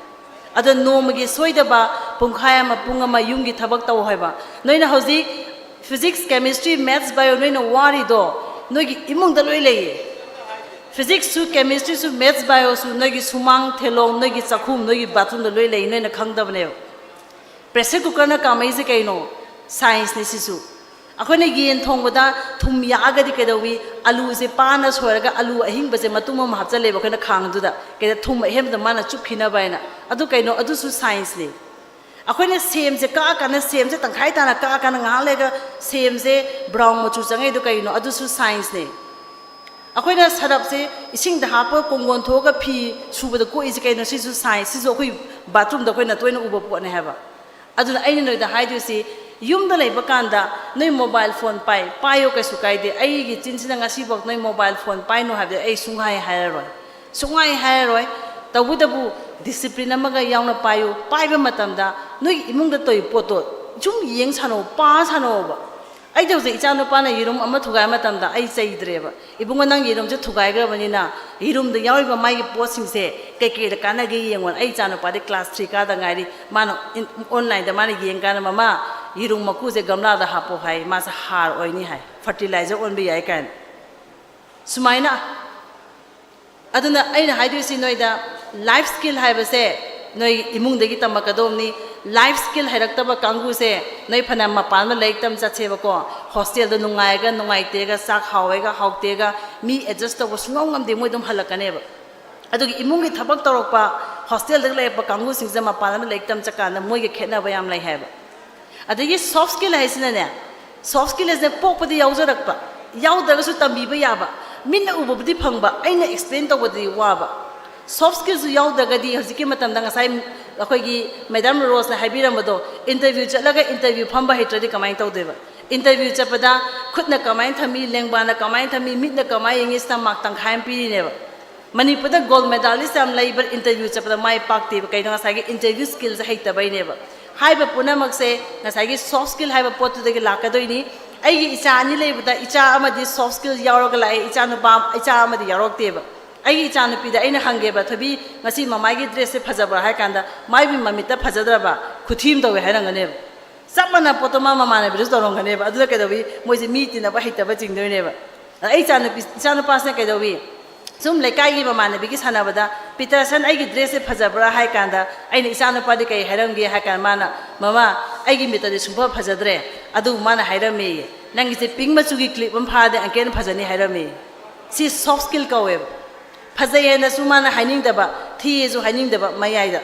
ꯑꯗꯣ ꯅꯣꯡꯃꯒꯤ ꯁꯣꯏꯗꯕ ꯄꯨꯡꯈꯥꯏ ꯑꯃ, ꯄꯨꯡ ꯑꯃ ꯌꯨꯝꯒꯤ ꯊꯕꯛ ꯇꯧ ꯍꯥꯏꯕ꯫ ꯅꯣꯏꯅ ꯍꯧꯖꯤꯛ physics, chemistry, maths, bio ꯅꯣꯏꯅ ꯋꯥꯔꯤꯗꯣ ꯅꯣꯏꯒꯤ ꯏꯃꯨꯡꯗ ꯂꯣꯏ ꯂꯩꯌꯦ꯫ Physicsꯁꯨ, chemistryꯁꯨ, maths, bioꯁꯨ ꯅꯣꯏꯒꯤ ꯁꯨꯃꯥꯡ, ꯊꯦꯂꯣꯡ, ꯅꯣꯏꯒꯤ ꯆꯥꯛꯈꯨꯝ, ꯅꯣꯏꯒꯤ bathroomꯗ ꯂꯣꯏ ꯂꯩ, ꯅꯣꯏꯅ ꯈꯪꯗꯕꯅꯦꯕ꯫ Pressure cookerꯅ ꯀꯥꯝꯃꯛꯏꯁꯦ ꯀꯩꯅꯣ? Scienceꯅꯤ ꯁꯤꯁꯨ꯫ ꯑꯩꯈꯣꯏꯅ ꯌꯦꯟ ꯊꯣꯡꯕꯗ ꯊꯨꯝ ꯌꯥꯛꯑꯒꯗꯤ ꯀꯩꯗꯧꯏ? ꯑꯂꯨꯁꯦ ꯄꯥꯅ ꯁꯣꯏꯔꯒ ꯑꯂꯨ ꯑꯍꯤꯡꯕꯁꯦ ꯃꯇꯨꯝ ꯑꯃ ꯍꯥꯞꯆꯜꯂꯦꯕ ꯑꯩꯈꯣꯏꯅ ꯈꯥꯡꯗꯨꯗ, ꯀꯩꯗ ꯊꯨꯝ ꯑꯍꯦꯟꯕꯗ ꯃꯥꯅ ꯆꯨꯞꯈꯤꯅꯕ ꯍꯥꯏꯅ꯫ ꯑꯗꯨ ꯀꯩꯅꯣ? ꯑꯗꯨꯁꯨ scienceꯅꯤ꯫ ꯑꯩꯈꯣꯏꯅ ꯁꯦꯝꯁꯦ ꯀꯛꯑꯀꯥꯟꯗ, ꯁꯦꯝꯁꯦ ꯇꯪꯈꯥꯏ ꯇꯥꯅ ꯀꯛꯑꯀꯥꯟꯗ ꯉꯥꯏꯍꯥꯛ ꯂꯩꯔꯒ ꯁꯦꯝꯁꯦ brown ꯃꯆꯨ ꯆꯪꯉꯛꯏꯗꯣ ꯀꯩꯅꯣ? ꯑꯗꯨꯁꯨ scienceꯅꯤ꯫ ꯑꯩꯈꯣꯏꯅ ꯁꯔꯞꯁꯦ ꯏꯁꯤꯡꯗ ꯍꯥꯞꯄꯒ ꯀꯣꯡꯒꯣꯟ ꯊꯣꯛꯑꯒ ꯐꯤ ꯁꯨꯕꯗ ꯀꯣꯛꯏꯁꯦ ꯀꯩꯅꯣ? ꯁꯤꯁꯨ science, ꯁꯤꯁꯨ ꯑꯩꯈꯣꯏ bathroomꯗ ꯑꯩꯈꯣꯏꯅ ꯇꯣꯏꯅ ꯎꯕ ꯄꯣꯠꯅꯦ ꯍꯥꯏꯕ꯫ ꯑꯗꯨꯅ ꯑꯩꯅ ꯅꯣꯏꯗ ꯍꯥꯏꯗꯣꯏꯁꯤ, ꯌꯨꯝꯗ ꯂꯩꯕ ꯀꯥꯟꯗ ꯅꯣꯏ mobile phone ꯄꯥꯏ, ꯄꯥꯏꯌꯣ, ꯀꯩꯁꯨ ꯀꯥꯏꯗꯦ꯫ ꯑꯩꯒꯤ ꯆꯤꯟꯁꯤꯅ ꯉꯁꯤꯐꯥꯎ ꯅꯣꯏ mobile phone ꯄꯥꯏꯅꯨ ꯍꯥꯏꯕꯗꯤ ꯑꯩ ꯁꯨꯡꯍꯥꯏ ꯍꯥꯏꯔꯔꯣꯏ, ꯁꯨꯡꯍꯥꯏ ꯍꯥꯏꯔꯔꯣꯏ꯫ ꯇꯧꯕꯇꯕꯨ discipline ꯑꯃꯒ ꯌꯥꯎꯅ ꯄꯥꯏꯌꯨ꯫ ꯄꯥꯏꯕ ꯃꯇꯝꯗ ꯅꯣꯏꯒꯤ ꯏꯃꯨꯡꯗ ꯇꯧꯔꯤꯕ ꯄꯣꯠꯇꯣ ꯁꯨꯝ ꯌꯦꯡ ꯁꯥꯟꯅꯧ, ꯄꯥ ꯁꯥꯟꯅꯧꯕ꯫ ꯑꯩꯗꯤ ꯍꯧꯖꯤꯛ ꯏꯆꯥ ꯅꯨꯄꯥꯅ ꯌꯦꯔꯨꯝ ꯑꯃ ꯊꯨꯒꯥꯏꯕ ꯃꯇꯝꯗ ꯑꯩ ꯆꯩꯗ꯭ꯔꯦꯕ, "ꯏꯕꯨꯡꯉꯣ, ꯅꯪ ꯌꯦꯔꯨꯝꯁꯦ ꯊꯨꯒꯥꯏꯈ꯭ꯔꯕꯅꯤꯅ ꯌꯦꯔꯨꯝꯗ ꯌꯥꯎꯔꯤꯕ ꯃꯥꯒꯤ ꯄꯣꯠꯁꯤꯡꯁꯦ ꯀꯩꯀꯩꯗ ꯀꯥꯟꯅꯒꯦ ꯌꯦꯡꯉꯣ"꯫ ꯑꯩ ꯏꯆꯥ ꯅꯨꯄꯥꯗꯤ class three ꯀꯥꯗ ꯉꯥꯏꯔꯤ, ꯃꯥꯅ in-, onlineꯗ ꯃꯥꯅ ꯌꯦꯡꯀꯥꯟꯗ, "ꯃꯃꯥ, ꯌꯦꯔꯨꯝ ꯃꯀꯨꯁꯦ ꯒꯝꯂꯥꯗ ꯍꯥꯞꯄꯣ ꯍꯥꯏ, ꯃꯥꯁꯦ ꯍꯥꯔ ꯑꯣꯏꯅꯤ ꯍꯥꯏ, ꯐꯔꯇꯤꯂꯥꯏꯖꯔ ꯑꯣꯟꯕ ꯌꯥꯏ ꯀꯥꯏꯅ꯫ ꯁꯨꯃꯥꯏꯅ꯫ ꯑꯗꯨꯅ ꯑꯩꯅ ꯍꯥꯏꯗꯣꯏꯁꯤ ꯅꯣꯏꯗ, ꯂꯥꯏꯐ ꯁ꯭ꯀꯤꯜ ꯍꯥꯏꯕꯁꯦ ꯅꯣꯏ ꯏꯃꯨꯡꯗꯒꯤ ꯇꯝꯃꯛꯀꯗꯧꯕꯅꯤ꯫ ꯂꯥꯏꯐ ꯁ꯭ꯀꯤꯜ ꯍꯩꯔꯛꯇꯕ ꯀꯥꯡꯕꯨꯁꯦ ꯅꯣꯏ ꯐꯅꯌꯥꯝ ꯃꯄꯥꯟꯗ ꯂꯥꯏꯔꯤꯛ ꯇꯝ ꯆꯠꯁꯦꯕꯀꯣ, ꯍꯣꯁꯇꯦꯜꯗ ꯅꯨꯡꯉꯥꯏꯒ ꯅꯨꯡꯉꯥꯏꯇꯦꯒ, ꯆꯥꯛ ꯍꯥꯎꯋꯦꯒ ꯍꯥꯎꯇꯦꯒ, ꯃꯤ ꯑꯦꯗꯖꯁ ꯇꯧꯕ ꯁꯨꯡꯉꯝ ꯉꯝꯗꯦ, ꯃꯣꯏ ꯑꯗꯨꯝ ꯍꯜꯂꯛꯀꯅꯦꯕ꯫ ꯑꯗꯨꯒꯤ ꯏꯃꯨꯡꯒꯤ ꯊꯕꯛ ꯇꯧꯔꯛꯄ, ꯍꯣꯁꯇꯦꯜꯗ ꯂꯩꯔꯛꯄ ꯀꯥꯡꯕꯨꯁꯤꯡꯁꯦ ꯃꯄꯥꯟ ꯂꯝꯗ ꯂꯥꯏꯔꯤꯛ ꯇꯝ ꯆꯠꯀꯥꯟꯗ ꯃꯣꯏꯒ ꯈꯦꯠꯅꯕ ꯌꯥꯝ ꯂꯩ ꯍꯥꯏꯕ꯫ ꯑꯗꯒꯤ ꯁꯣꯐ ꯁ꯭ꯀꯤꯜ ꯍꯥꯏꯁꯤꯅꯅꯦ, ꯁꯣꯐ ꯁ꯭ꯀꯤꯜ ꯍꯥꯏꯁꯤꯅ ꯄꯣꯛꯄꯗ ꯌꯥꯎꯖꯔꯛꯄ, ꯌꯥꯎꯗ꯭ꯔꯒꯁꯨ ꯇꯝꯕꯤꯕ ꯌꯥꯕ, ꯃꯤꯠꯅ ꯎꯕꯕꯨꯗꯤ ꯐꯪꯕ, ꯑꯩꯅ ꯑꯦꯛꯁꯄ꯭ꯂꯦꯟ ꯇꯧꯕꯗꯗꯤ ꯋꯥꯕ꯫ ꯁꯣꯐ ꯁ꯭ꯀꯤꯜꯁꯨ ꯌꯥꯎꯗ꯭ꯔꯒꯗꯤ ꯍꯧꯖꯤꯛꯀꯤ ꯃꯇꯝꯗ ꯉꯁꯥꯏ ꯑꯩꯈꯣꯏꯒꯤ ꯃꯦꯗꯥꯝ ꯔꯣꯁꯅ ꯍꯥꯏꯕꯤꯔꯝꯕꯗꯣ, ꯏꯟꯇꯔꯚ꯭ꯌꯨ ꯆꯠꯂꯒ ꯏꯟꯇꯔꯚ꯭ꯌꯨ ꯐꯝꯕ ꯍꯩꯇ꯭ꯔꯗꯤ ꯀꯃꯥꯏꯅ ꯇꯧꯗꯣꯏꯕ? ꯏꯟꯇꯔꯚ꯭ꯌꯨ ꯆꯠꯄꯗ ꯈꯨꯠꯅ ꯀꯃꯥꯏꯅ ꯊꯝꯃꯤ, ꯂꯦꯡꯕꯥꯅ ꯀꯃꯥꯏꯅ ꯊꯝꯃꯤ, ꯃꯤꯠꯅ ꯀꯃꯥꯏꯅ ꯌꯦꯡꯉꯤ, ꯁꯤꯗ ꯃꯥꯔꯛ ꯇꯪꯈꯥꯏ ꯑꯃ ꯄꯤꯔꯤꯅꯦꯕ꯫ ꯃꯅꯤꯄꯨꯔꯗ ꯒꯣꯜ ꯃꯦꯗꯥꯂꯤꯁ ꯌꯥꯝ ꯂꯩꯕ, ꯏꯟꯇꯔꯚ꯭ꯌꯨ ꯆꯠꯄꯗ ꯃꯥꯏ ꯄꯥꯛꯇꯦꯕ꯫ ꯀꯩꯅꯣ? ꯉꯁꯥꯏꯒꯤ ꯏꯟꯇꯔꯚ꯭ꯌꯨ ꯁ꯭ꯀꯤꯜꯁꯦ ꯍꯩꯇꯕꯩꯅꯦꯕ꯫ ꯍꯥꯏꯕ ꯄꯨꯝꯅꯃꯛꯁꯦ ꯉꯁꯥꯏꯒꯤ ꯁꯣꯐ ꯁ꯭ꯀꯤꯜ ꯍꯥꯏꯕ ꯄꯣꯠꯇꯨꯗꯒꯤ ꯂꯥꯛꯀꯗꯣꯏꯅꯤ꯫ ꯑꯩꯒꯤ ꯏꯆꯥ ꯑꯅꯤ ꯂꯩꯕꯗ ꯏꯆꯥ ꯑꯃꯗꯤ ꯁꯣꯐ ꯁ꯭ꯀꯤꯜ ꯌꯥꯎꯔꯒ ꯂꯥꯛꯑꯦ, ꯏꯆꯥ ꯅꯨꯄꯥ, ꯏꯆꯥ ꯑꯃꯗꯤ ꯌꯥꯎꯔꯛꯇꯦꯕ꯫ ꯑꯩꯒꯤ ꯏꯆꯥ ꯅꯨꯄꯤꯗ ꯑꯩꯅ ꯍꯪꯒꯦꯕ, "ꯊꯣꯏꯕꯤ, ꯉꯁꯤ ꯃꯃꯥꯒꯤ ꯗ꯭ꯔꯦꯁꯁꯦ ꯐꯖꯕ꯭ꯔꯥ?" ꯍꯥꯏ ꯀꯥꯟꯗ ꯃꯥꯏ ꯃꯃꯤꯠꯇ ꯐꯖꯗ꯭ꯔꯕ, ꯈꯨꯊꯤ ꯑꯃ ꯇꯧꯋꯦ ꯍꯥꯏꯔꯝꯒꯅꯦꯕ꯫ ꯆꯞ ꯃꯥꯟꯅ ꯄꯣꯠꯇꯣ ꯃꯥ ꯃꯃꯥꯟꯅꯕꯤꯗꯁꯨ ꯇꯧꯔꯝꯒꯅꯦꯕ꯫ ꯑꯗꯨꯗ ꯀꯩꯗꯧꯋꯤ? ꯃꯣꯏꯁꯦ ꯃꯤ ꯇꯤꯟꯅꯕ ꯍꯩꯇꯕ ꯆꯤꯡꯗꯣꯏꯅꯦꯕ꯫ ꯑꯗ ꯑꯩ ꯏꯆꯥꯅꯨꯄꯤ, ꯏꯆꯥꯅꯨꯄꯥꯁꯤꯅ ꯀꯩꯗꯧꯋꯤ? ꯁꯨꯝ ꯂꯩꯀꯥꯏꯒꯤ ꯃꯃꯥꯟꯅꯕꯤꯒꯤ ꯁꯥꯟꯅꯕꯗ, "ꯄꯤꯇꯔꯁꯟ, ꯑꯩꯒꯤ ꯗ꯭ꯔꯦꯁꯁꯦ ꯐꯖꯕ꯭ꯔꯥ?" ꯍꯥꯏ ꯀꯥꯟꯗ ꯑꯩꯅ ꯏꯆꯥꯅꯨꯄꯥꯗꯤ ꯀꯩ ꯍꯥꯏꯔꯝꯒꯦ ꯍꯥꯏ ꯀꯥꯟꯗ ꯃꯥꯅ, "ꯃꯃꯥ, ꯑꯩꯒꯤ ꯃꯤꯠꯇꯗꯤ ꯁꯨꯡꯐ ꯐꯖꯗ꯭ꯔꯦ, ꯑꯗꯨꯕꯨ ꯃꯥꯅ ꯍꯥꯏꯔꯝꯃꯦꯌꯦ, 'ꯅꯪꯒꯤꯁꯦ ꯄꯤꯡ ꯃꯆꯨꯒꯤ ꯀ꯭ꯂꯤꯞ ꯑꯃ ꯐꯥꯔꯗꯤ ꯑꯪꯀꯦꯟ ꯐꯖꯅꯤ' ꯍꯥꯏꯔꯝꯃꯦꯌꯦ"꯫ ꯁꯤ ꯁꯣꯐ ꯁ꯭ꯀꯤꯜ ꯀꯧꯋꯦꯕ꯫ ꯐꯖꯩ ꯍꯥꯏꯅꯁꯨ ꯃꯥꯅ ꯍꯥꯏꯅꯤꯡꯗꯕ, ꯊꯤꯌꯦꯁꯨ ꯍꯥꯏꯅꯤꯡꯗꯕ ꯃꯌꯥꯏꯗ꯫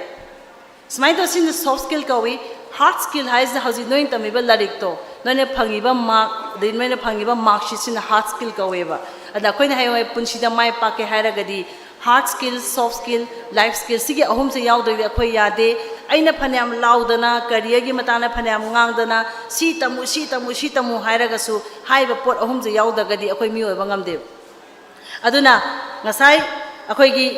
ꯁꯨꯃꯥꯏꯅ ꯇꯧ, ꯁꯤꯅ ꯁꯣꯐ ꯁ꯭ꯀꯤꯜ ꯀꯧꯏ꯫ ꯍꯥꯔꯗ ꯁ꯭ꯀꯤꯜ ꯍꯥꯏꯁꯤꯅ ꯍꯧꯖꯤꯛ ꯅꯣꯏꯅ ꯇꯝꯃꯤꯕ ꯂꯥꯏꯔꯤꯛꯇꯣ, ꯅꯣꯏꯅ ꯐꯪꯉꯤꯕ ꯃꯥꯔꯛ, ꯑꯗꯩ ꯅꯣꯏꯅ ꯐꯪꯉꯤꯕ ꯃꯥꯔꯛꯁꯤꯠꯁꯤꯅ ꯍꯥꯔꯗ ꯁ꯭ꯀꯤꯜ ꯀꯧꯋꯦꯕ꯫ ꯑꯗ ꯑꯩꯈꯣꯏꯅ ꯍꯌꯦꯡꯋꯥꯏ ꯄꯨꯟꯁꯤꯗ ꯃꯥꯏ ꯄꯥꯛꯀꯦ ꯍꯥꯏꯔꯒꯗꯤ ꯍꯥꯔꯗ ꯁ꯭ꯀꯤꯜ, ꯁꯣꯐ ꯁ꯭ꯀꯤꯜ, ꯂꯥꯏꯐ ꯁ꯭ꯀꯤꯜ, ꯁꯤꯒꯤ ꯑꯍꯨꯝꯁꯦ ꯌꯥꯎꯗ꯭ꯔꯗꯤ ꯑꯩꯈꯣꯏ ꯌꯥꯗꯦ꯫ ꯑꯩꯅ ꯐꯅꯌꯥꯝ ꯂꯥꯎꯗꯅ, ꯀꯔꯤꯌꯔꯒꯤ ꯃꯇꯥꯡꯗ ꯐꯅꯌꯥꯝ ꯉꯥꯡꯗꯅ, "ꯁꯤ ꯇꯝꯃꯨ, ꯁꯤ ꯇꯝꯃꯨ, ꯁꯤ ꯇꯝꯃꯨ" ꯍꯥꯏꯔꯒꯁꯨ ꯍꯥꯏꯔꯤꯕ ꯄꯣꯠ ꯑꯍꯨꯝꯁꯦ ꯌꯥꯎꯗ꯭ꯔꯒꯗꯤ ꯑꯩꯈꯣꯏ ꯃꯤꯑꯣꯏꯕ ꯉꯝꯗꯦꯕ꯫ ꯑꯗꯨꯅ ꯉꯁꯥꯏ ꯑꯩꯈꯣꯏꯒꯤ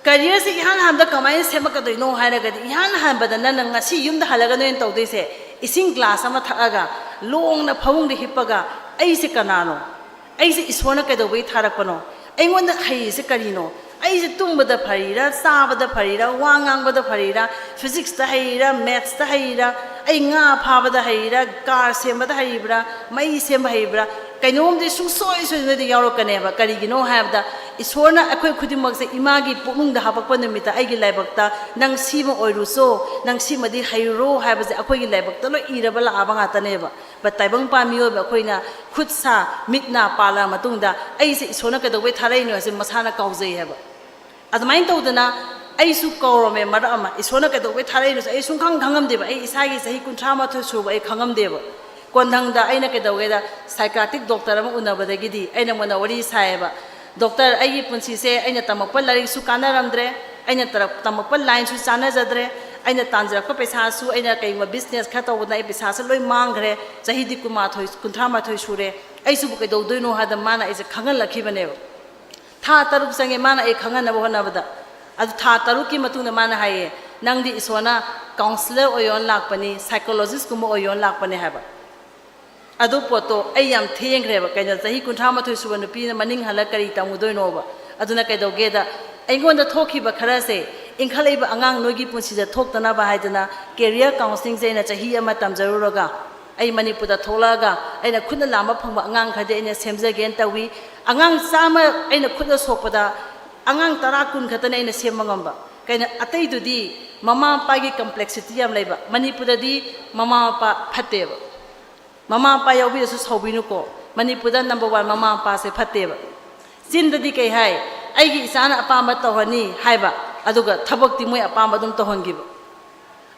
ꯀꯦꯔꯤꯌꯔꯁꯦ ꯏꯍꯥꯟ ꯍꯥꯟꯕꯗ ꯀꯃꯥꯏꯅ ꯁꯦꯝꯃꯛꯀꯗꯣꯏꯅꯣ ꯍꯥꯏꯔꯒꯗꯤ, ꯏꯍꯥꯟ ꯍꯥꯟꯕꯗ ꯅꯪꯅ ꯉꯁꯤ ꯌꯨꯝꯗ ꯍꯜꯂꯒ ꯅꯣꯏꯅ ꯇꯧꯗꯣꯏꯁꯦ, ꯏꯁꯤꯡ ꯒ꯭ꯂꯥꯁ ꯑꯃ ꯊꯛꯑꯒ, ꯂꯣꯡꯅ ꯐꯃꯨꯡꯗ ꯍꯤꯞꯄꯒ, "ꯑꯩꯁꯦ ꯀꯅꯥꯅꯣ? ꯑꯩꯁꯦ ꯏꯁꯣꯔꯅ ꯀꯩꯗꯧꯕꯒꯤ ꯊꯥꯔꯛꯄꯅꯣ? ꯑꯩꯉꯣꯟꯗ ꯍꯩꯔꯤꯁꯦ ꯀꯔꯤꯅꯣ? ꯑꯩꯁꯦ ꯇꯨꯝꯕꯗ ꯐꯔꯤꯔꯥ, ꯆꯥꯕꯗ ꯐꯔꯤꯔꯥ, ꯋꯥ ꯉꯥꯡꯕꯗ ꯐꯔꯤꯔꯥ, ꯐꯤꯖꯤꯛꯁꯇ ꯍꯩꯔꯤꯔꯥ, ꯃꯦꯠꯁꯇ ꯍꯩꯔꯤꯔꯥ, ꯑꯩ ꯉꯥ ꯐꯥꯕꯗ ꯍꯩꯔꯤꯔꯥ, ꯀꯥꯔ ꯁꯦꯝꯕꯗ ꯍꯩꯔꯤꯕ꯭ꯔꯥ, ꯃꯩ ꯁꯦꯝꯕ ꯍꯩꯕ꯭ꯔꯥ, ꯀꯩꯅꯣꯝꯗꯤ ꯁꯨꯡꯁꯣꯏ ꯁꯣꯏꯗꯅꯗꯤ ꯌꯥꯎꯔꯛꯀꯅꯦꯕ꯫ ꯀꯔꯤꯒꯤꯅꯣ ꯍꯥꯏꯕꯗ, ꯏꯁꯣꯔꯅ ꯑꯩꯈꯣꯏ ꯈꯨꯗꯤꯡꯃꯛꯁꯦ ꯏꯃꯥꯒꯤ ꯄꯨꯛꯅꯨꯡꯗ ꯍꯥꯄꯛꯄ ꯅꯨꯃꯤꯠꯇ ꯑꯩꯒꯤ ꯂꯥꯏꯕꯛꯇ "ꯅꯪ ꯁꯤꯃ ꯑꯣꯏꯔꯨꯆꯣ, ꯅꯪ ꯁꯤꯃꯗꯤ ꯍꯩꯔꯨꯔꯣ" ꯍꯥꯏꯕꯁꯦ ꯑꯩꯈꯣꯏꯒꯤ ꯂꯥꯏꯕꯛꯇ ꯂꯣꯏ ꯏꯔꯕ ꯂꯥꯛꯑꯕ ꯉꯥꯛꯇꯅꯦꯕ꯫ But ꯇꯥꯏꯕꯪꯄꯥꯟ ꯃꯤꯑꯣꯏꯕ ꯑꯩꯈꯣꯏꯅ ꯈꯨꯠ ꯁꯥ, ꯃꯤꯠ ꯅꯥ ꯄꯥꯜꯂ ꯃꯇꯨꯡꯗ ꯑꯩꯁꯦ ꯏꯁꯣꯔꯅ ꯀꯩꯗꯧꯕꯩ ꯊꯥꯔꯛꯏꯅꯣ ꯍꯥꯏꯁꯦ ꯃꯁꯥꯅ ꯀꯥꯎꯖꯩ ꯍꯥꯏꯕ꯫ ꯑꯗꯨꯃꯥꯏꯅ ꯇꯧꯗꯅ ꯑꯩꯁꯨ ꯀꯧꯔꯝꯃꯦ ꯃꯔꯛ ꯑꯃ꯫ ꯏꯁꯣꯔꯅ ꯀꯩꯗꯧꯕꯩ ꯊꯥꯔꯛꯏꯅꯣꯁꯦ ꯑꯩ ꯁꯨꯡꯈꯪ ꯈꯪꯉꯝꯗꯦꯕ꯫ ꯑꯩ ꯏꯁꯥꯒꯤ ꯆꯍꯤ ꯀꯨꯟꯊ꯭ꯔꯥ ꯃꯥꯊꯣꯏ ꯁꯨꯕ ꯑꯩ ꯈꯪꯉꯝꯗꯦꯕ꯫ ꯀꯣꯟꯊꯪꯗ ꯑꯩꯅ ꯀꯩꯗꯧꯒꯦꯗ, psychiatric doctor ꯑꯃ ꯎꯅꯕꯗꯒꯤꯗꯤ ꯑꯩꯅ ꯃꯉꯣꯟꯗ ꯋꯥꯔꯤ ꯁꯥꯏꯌꯦꯕ, "ꯗꯣꯛꯇꯔ, ꯑꯩꯒꯤ ꯄꯨꯟꯁꯤꯁꯦ ꯑꯩꯅ ꯇꯝꯃꯛꯄ ꯂꯥꯏꯔꯤꯛꯁꯨ ꯀꯥꯟꯅꯔꯝꯗ꯭ꯔꯦ, ꯑꯩꯅ ꯇꯔꯛ-, ꯇꯝꯃꯛꯄ ꯂꯥꯏꯟꯁꯨ ꯆꯥꯟꯅꯖꯗ꯭ꯔꯦ, ꯑꯩꯅ ꯇꯥꯟꯖꯔꯛꯄ ꯄꯩꯁꯥꯁꯨ, ꯑꯩꯅ ꯀꯩꯒꯨꯝꯕ business ꯈꯔ ꯇꯧꯕꯗ ꯑꯩ ꯄꯩꯁꯥꯁꯦ ꯂꯣꯏ ꯃꯥꯡꯈ꯭ꯔꯦ, ꯆꯍꯤꯗꯤ ꯀꯨꯟꯃꯥꯊꯣꯏ, ꯀꯨꯟꯊ꯭ꯔꯥ ꯃꯥꯊꯣꯏ ꯁꯨꯔꯦ, ꯑꯩꯁꯤꯕꯨ ꯀꯩꯗꯧꯗꯣꯏꯅꯣ?" ꯍꯥꯏꯗꯅ ꯃꯥꯅ ꯑꯩꯁꯦ ꯈꯪꯍꯜꯂꯛꯈꯤꯕꯅꯦꯕ꯫ ꯊꯥ ꯇꯔꯨꯛ ꯆꯪꯉꯦ ꯃꯥꯅ ꯑꯩ ꯈꯪꯍꯟꯅꯕ ꯍꯣꯠꯅꯕꯗ꯫ ꯑꯗꯨ ꯊꯥ ꯇꯔꯨꯛꯀꯤ ꯃꯇꯨꯡꯗ ꯃꯥꯅ ꯍꯥꯏꯌꯦ, "ꯅꯪꯗꯤ ꯏꯁꯣꯔꯅ counsellor ꯑꯣꯏꯌꯣꯅ ꯂꯥꯛꯄꯅꯤ, psychologist ꯀꯨꯝꯕ ꯑꯣꯏꯌꯣꯅ ꯂꯥꯛꯄꯅꯦ" ꯍꯥꯏꯕ꯫ ꯑꯗꯨ ꯄꯣꯠꯇꯣ ꯑꯩ ꯌꯥꯝ ꯊꯦꯡꯈ꯭ꯔꯦꯕ꯫ ꯀꯩꯅꯣ, ꯆꯍꯤ ꯀꯨꯟꯊ꯭ꯔꯥ ꯃꯥꯊꯣꯏ ꯁꯨꯕ ꯅꯨꯄꯤꯅ ꯃꯅꯤꯡ ꯍꯜꯂ ꯀꯔꯤ ꯇꯝꯃꯨꯗꯣꯏꯅꯣꯕ? ꯑꯗꯨꯅ ꯀꯩꯗꯧꯒꯦꯗ, ꯑꯩꯉꯣꯟꯗ ꯊꯣꯛꯈꯤꯕ ꯈꯔꯁꯦ, ꯏꯟꯈꯠꯂꯛꯏꯕ ꯑꯉꯥꯡ ꯅꯣꯏꯒꯤ ꯄꯨꯟꯁꯤꯗ ꯊꯣꯛꯇꯅꯕ ꯍꯥꯏꯗꯅ career counsellingꯁꯦ ꯑꯩꯅ ꯆꯍꯤ ꯑꯃ ꯇꯝꯖꯔꯨꯔꯒ, ꯑꯩ ꯃꯅꯤꯄꯨꯔꯗ ꯊꯣꯛꯂꯛꯑꯒ ꯑꯩꯅ ꯈꯨꯠꯅ ꯂꯥꯝꯕ ꯐꯪꯕ ꯑꯉꯥꯡ ꯈꯔꯗꯤ ꯑꯩꯅ ꯁꯦꯝꯖꯒꯦꯅ ꯇꯧꯏ꯫ ꯑꯉꯥꯡ ꯆꯥꯝꯃ ꯑꯩꯅ ꯈꯨꯠꯅ ꯁꯣꯛꯄꯗ ꯑꯉꯥꯡ ꯇꯔꯥ, ꯀꯨꯟ ꯈꯛꯇꯅꯦ ꯑꯩꯅ ꯁꯦꯝꯕ ꯉꯝꯕ꯫ ꯀꯩꯅꯣ, ꯑꯇꯩꯗꯨꯗꯤ ꯃꯃꯥ ꯃꯄꯥꯒꯤ complexity ꯌꯥꯝ ꯂꯩꯕ꯫ ꯃꯅꯤꯄꯨꯔꯗꯗꯤ ꯃꯃꯥ ꯃꯄꯥ ꯐꯠꯇꯦꯕ꯫ ꯃꯃꯥ ꯃꯄꯥ ꯌꯥꯎꯕꯤꯔꯁꯨ ꯁꯥꯎꯕꯤꯅꯨꯀꯣ꯫ ꯃꯅꯤꯄꯨꯔꯗ number one ꯃꯃꯥ ꯃꯄꯥꯁꯦ ꯐꯠꯇꯦꯕ꯫ ꯆꯤꯟꯗꯗꯤ ꯀꯩ ꯍꯥꯏ? "ꯑꯩꯒꯤ ꯏꯆꯥꯅ ꯑꯄꯥꯝꯕ ꯇꯧꯍꯟꯅꯤ" ꯍꯥꯏꯕ, ꯑꯗꯨꯒ ꯊꯕꯛꯇꯤ ꯃꯣꯏ ꯑꯄꯥꯝꯕ ꯑꯗꯨꯝ ꯇꯧꯍꯟꯈꯤꯕ꯫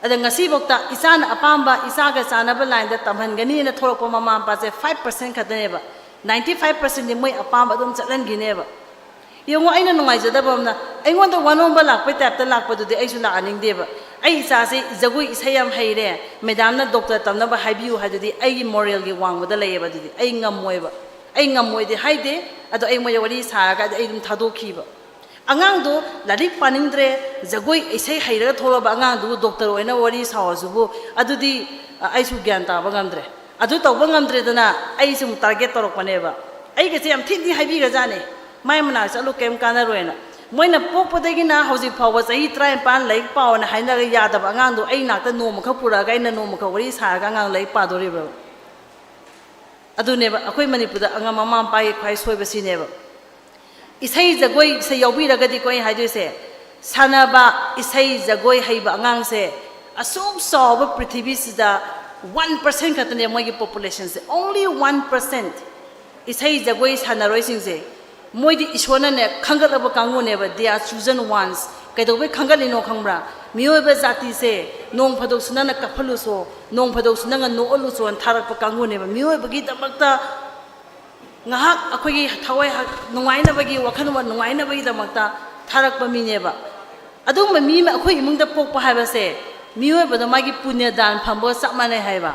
ꯑꯗ ꯉꯁꯤꯐꯥꯎꯗ ꯏꯆꯥꯅ ꯑꯄꯥꯝꯕ, ꯏꯆꯥꯒ ꯆꯥꯟꯅꯕ ꯂꯥꯏꯟꯗ ꯇꯝꯍꯟꯒꯅꯤꯅ ꯊꯣꯛꯂꯛꯄ ꯃꯃꯥ ꯃꯄꯥꯁꯦ five percent ꯈꯛꯇꯅꯦꯕ꯫ Ninety five percentꯗꯤ ꯃꯣꯏ ꯑꯄꯥꯝꯕ ꯑꯗꯨꯝ ꯆꯠꯍꯟꯈꯤꯅꯦꯕ꯫ ꯌꯦꯡꯉꯣ, ꯑꯩꯅ ꯅꯨꯡꯉꯥꯏꯖꯗꯕ ꯑꯃꯅ, ꯑꯩꯉꯣꯟꯗ ꯋꯥꯅꯣꯝꯕ ꯂꯥꯛꯄꯩ typeꯇ ꯂꯥꯛꯄꯗꯨꯗꯤ ꯑꯩꯁꯨ ꯂꯥꯛꯍꯟꯅꯤꯡꯗꯦꯕ꯫ "ꯑꯩ ꯏꯆꯥꯁꯦ ꯖꯒꯣꯏ ꯏꯁꯩ ꯌꯥꯝ ꯍꯩꯔꯦ, madamꯅ doctor ꯇꯝꯅꯕ ꯍꯥꯏꯕꯤꯌꯨ" ꯍꯥꯏꯗꯨꯗꯤ ꯑꯩꯒꯤ moralꯒꯤ ꯋꯥꯡꯃꯗ ꯂꯩꯌꯦꯕ꯫ ꯑꯗꯨꯗꯤ ꯑꯩ ꯉꯝꯃꯣꯏꯕ꯫ ꯑꯩ ꯉꯝꯃꯣꯏꯗꯤ ꯍꯥꯏꯗꯦ, ꯑꯗꯣ ꯑꯩ ꯃꯣꯏꯗ ꯋꯥꯔꯤ ꯁꯥꯔꯒ ꯑꯩ ꯑꯗꯨꯝ ꯊꯥꯗꯣꯛꯈꯤꯕ꯫ ꯑꯉꯥꯡꯗꯣ ꯂꯥꯏꯔꯤꯛ ꯄꯥꯅꯤꯡꯗ꯭ꯔꯦ, ꯖꯒꯣꯏ ꯏꯁꯩ ꯍꯩꯔꯒ ꯊꯣꯛꯂꯛꯑꯕ ꯑꯉꯥꯡꯗꯨꯕꯨ doctor ꯑꯣꯏꯅ ꯋꯥꯔꯤ ꯁꯥꯎ ꯍꯥꯏꯁꯤꯕꯨ, ꯑꯗꯨꯗꯤ, ꯑ, ꯑꯩꯁꯨ ꯒ꯭ꯌꯥꯟ ꯇꯥꯕ ꯉꯝꯗ꯭ꯔꯦ꯫ ꯑꯗꯨ ꯇꯧꯕ ꯉꯝꯗ꯭ꯔꯦꯗꯅ ꯑꯩꯁꯦ ꯑꯃꯨꯛ target ꯇꯧꯔꯛꯄꯅꯦꯕ꯫ ꯑꯩꯒꯁꯦ ꯌꯥꯝ ꯊꯤꯟ ꯊꯤꯟ ꯍꯥꯏꯕꯤꯈ꯭ꯔꯖꯥꯠꯅꯦ, "ꯃꯥꯏ ꯃꯅꯥꯛ ꯆꯠꯂꯨ, ꯀꯩꯝ ꯀꯥꯟꯅꯔꯣꯏꯅ"꯫ ꯃꯣꯏꯅ ꯄꯣꯛꯄꯗꯒꯤꯅ ꯍꯧꯖꯤꯛ ꯐꯥꯎꯕ ꯆꯍꯤ ꯇꯔꯥꯅꯤꯄꯥꯟ ꯂꯥꯏꯔꯤꯛ ꯄꯥꯎꯅ ꯍꯥꯏꯅꯔꯒ ꯌꯥꯗꯕ ꯑꯉꯥꯡꯗꯣ ꯑꯩ ꯅꯥꯛꯇ ꯅꯣꯡꯃꯈꯛ ꯄꯨꯔꯛꯑꯒ ꯑꯩꯅ ꯅꯣꯡꯃꯈꯛ ꯋꯥꯔꯤ ꯁꯥꯔꯒ ꯑꯉꯥꯡ ꯂꯥꯏꯔꯤꯛ ꯄꯥꯗꯣꯔꯤꯕ꯭ꯔꯕ? ꯑꯗꯨꯅꯦꯕ ꯑꯩꯈꯣꯏ ꯃꯅꯤꯄꯨꯔꯗ ꯑꯉꯥꯡ ꯃꯃꯥ ꯃꯄꯥꯒꯤ ꯈ꯭ꯋꯥꯏ ꯁꯣꯏꯕ ꯁꯤꯅꯦꯕ꯫ ꯏꯁꯩ ꯖꯒꯣꯏꯁꯦ ꯌꯥꯎꯕꯤꯔꯒꯗꯤꯀꯣ ꯑꯩ ꯍꯥꯏꯗꯣꯏꯁꯦ, ꯁꯥꯟꯅꯕ, ꯏꯁꯩ ꯖꯒꯣꯏ ꯍꯩꯕ ꯑꯉꯥꯡꯁꯦ ꯑꯁꯨꯛ ꯆꯥꯎꯕ ꯄ꯭ꯔꯤꯊꯤꯕꯤꯁꯤꯗ ꯋꯥꯟ ꯄꯥꯔꯁꯦꯟ ꯈꯛꯇꯅꯦ ꯃꯣꯏꯒꯤ ꯄꯣꯄꯨꯂꯦꯁꯟꯁꯦ, only one percent꯫ ꯏꯁꯩ ꯖꯒꯣꯏ ꯁꯥꯟꯅꯔꯣꯏꯁꯤꯡꯁꯦ ꯃꯣꯏꯗꯤ ꯏꯁꯣꯔꯅꯅꯦ ꯈꯟꯒꯠꯂꯕ ꯀꯥꯡꯕꯨꯅꯦꯕ, they are chosen ones꯫ ꯀꯩꯗꯧꯕꯩ ꯈꯟꯒꯠꯂꯤꯅꯣ ꯈꯪꯕ꯭ꯔꯥ? ꯃꯤꯑꯣꯏꯕ ꯖꯥꯇꯤꯁꯦ ꯅꯣꯡ ꯐꯥꯗꯣꯛꯁꯨ ꯅꯪꯅ ꯀꯞꯍꯜꯂꯨꯁꯣ, ꯅꯣꯡ ꯐꯥꯗꯣꯛꯁꯨ ꯅꯪꯅ ꯅꯣꯛꯍꯜꯂꯨꯁꯣꯅ ꯊꯥꯔꯛꯄ ꯀꯥꯡꯕꯨꯅꯦꯕ꯫ ꯃꯤꯑꯣꯏꯕꯒꯤꯗꯃꯛꯇ ꯉꯥꯏꯍꯥꯛ ꯑꯩꯈꯣꯏꯒꯤ ꯊꯋꯥꯏ ꯍꯛ-, ꯅꯨꯡꯉꯥꯏꯅꯕꯒꯤ, ꯋꯥꯈꯜ ꯅꯨꯡꯉꯥꯏꯅꯕꯒꯤꯗꯃꯛꯇ ꯊꯥꯔꯛꯄ ꯃꯤꯅꯦꯕ꯫ ꯑꯗꯨꯒꯨꯝꯕ ꯃꯤ ꯑꯃ ꯑꯩꯈꯣꯏ ꯏꯃꯨꯡꯗ ꯄꯣꯛꯄ ꯍꯥꯏꯕꯁꯦ ꯃꯤꯑꯣꯏꯕꯗ ꯃꯥꯒꯤ ꯄꯨꯅ꯭ꯌ ꯗꯥꯟ ꯐꯪꯕꯒ ꯆꯞ ꯃꯥꯟꯅꯩ ꯍꯥꯏꯕ꯫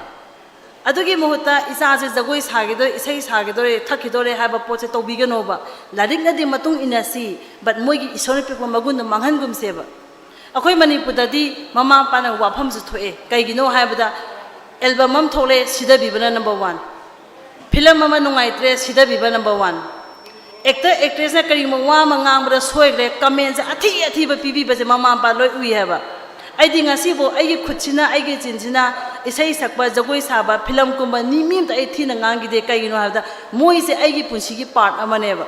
ꯑꯗꯨꯒꯤ ꯃꯍꯨꯠꯇ ꯏꯆꯥꯁꯦ ꯖꯒꯣꯏ ꯁꯥꯈꯤꯗꯣꯔꯦ, ꯏꯁꯩ ꯁꯥꯈꯤꯗꯣꯔꯦ, ꯊꯛꯈꯤꯗꯣꯔꯦ ꯍꯥꯏꯕ ꯄꯣꯠꯁꯦ ꯇꯧꯕꯤꯒꯅꯣꯕ꯫ ꯂꯥꯏꯔꯤꯛꯅꯗꯤ ꯃꯇꯨꯡ ꯏꯟꯅꯁꯤ, but ꯃꯣꯏꯒꯤ ꯏꯁꯣꯔꯅ ꯄꯤꯔꯛꯄ ꯃꯒꯨꯟꯗꯣ ꯃꯥꯡꯍꯟꯒꯨꯝꯁꯦꯕ꯫ ꯑꯩꯈꯣꯏ ꯃꯅꯤꯄꯨꯔꯗꯗꯤ ꯃꯃꯥ ꯃꯄꯥꯅ ꯋꯥꯐꯝꯁꯨ ꯊꯣꯛꯑꯦ꯫ ꯀꯩꯒꯤꯅꯣ ꯍꯥꯏꯕꯗ, ꯑꯦꯜꯕꯝ ꯑꯃ ꯊꯣꯛꯂꯛꯑꯦ, ꯁꯤꯗꯕꯤꯕꯅ ꯅꯝꯕꯔ ꯋꯥꯟ꯫ ꯐꯤꯂꯝ ꯑꯃ ꯅꯨꯡꯉꯥꯏꯇ꯭ꯔꯦ, ꯁꯤꯗꯕꯤꯕ ꯅꯝꯕꯔ ꯋꯥꯟ꯫ ꯑꯦꯛꯇꯔ ꯑꯦꯛꯇ꯭ꯔꯦꯁꯅ ꯀꯔꯤꯒꯨꯝꯕ ꯋꯥ ꯑꯃ ꯉꯥꯡꯕꯗ ꯁꯣꯏꯈ꯭ꯔꯦ, ꯀꯃꯦꯟꯁꯦ ꯑꯊꯤ ꯑꯊꯤꯕ ꯄꯤꯕꯤꯕꯁꯦ ꯃꯃꯥ ꯃꯄꯥ ꯂꯣꯏ ꯎꯏ ꯍꯥꯏꯕ꯫ ꯑꯩꯗꯤ ꯉꯁꯤꯐꯥꯎ ꯑꯩꯒꯤ ꯈꯨꯠꯁꯤꯅ, ꯑꯩꯒꯤ ꯆꯤꯟꯁꯤꯅ ꯏꯁꯩ ꯁꯛꯄ, ꯖꯒꯣꯏ ꯁꯥꯕ, ꯐꯤꯂꯝ ꯀꯨꯝꯕ ꯃꯤ, ꯃꯤ ꯑꯝꯇ ꯑꯩ ꯊꯤꯅ ꯉꯥꯡꯈꯤꯗꯦ꯫ ꯀꯩꯒꯤꯅꯣ ꯍꯥꯏꯕꯗ, ꯃꯣꯏꯁꯦ ꯑꯩꯒꯤ ꯄꯨꯟꯁꯤꯒꯤ ꯄꯥꯔꯠ ꯑꯃꯅꯦꯕ꯫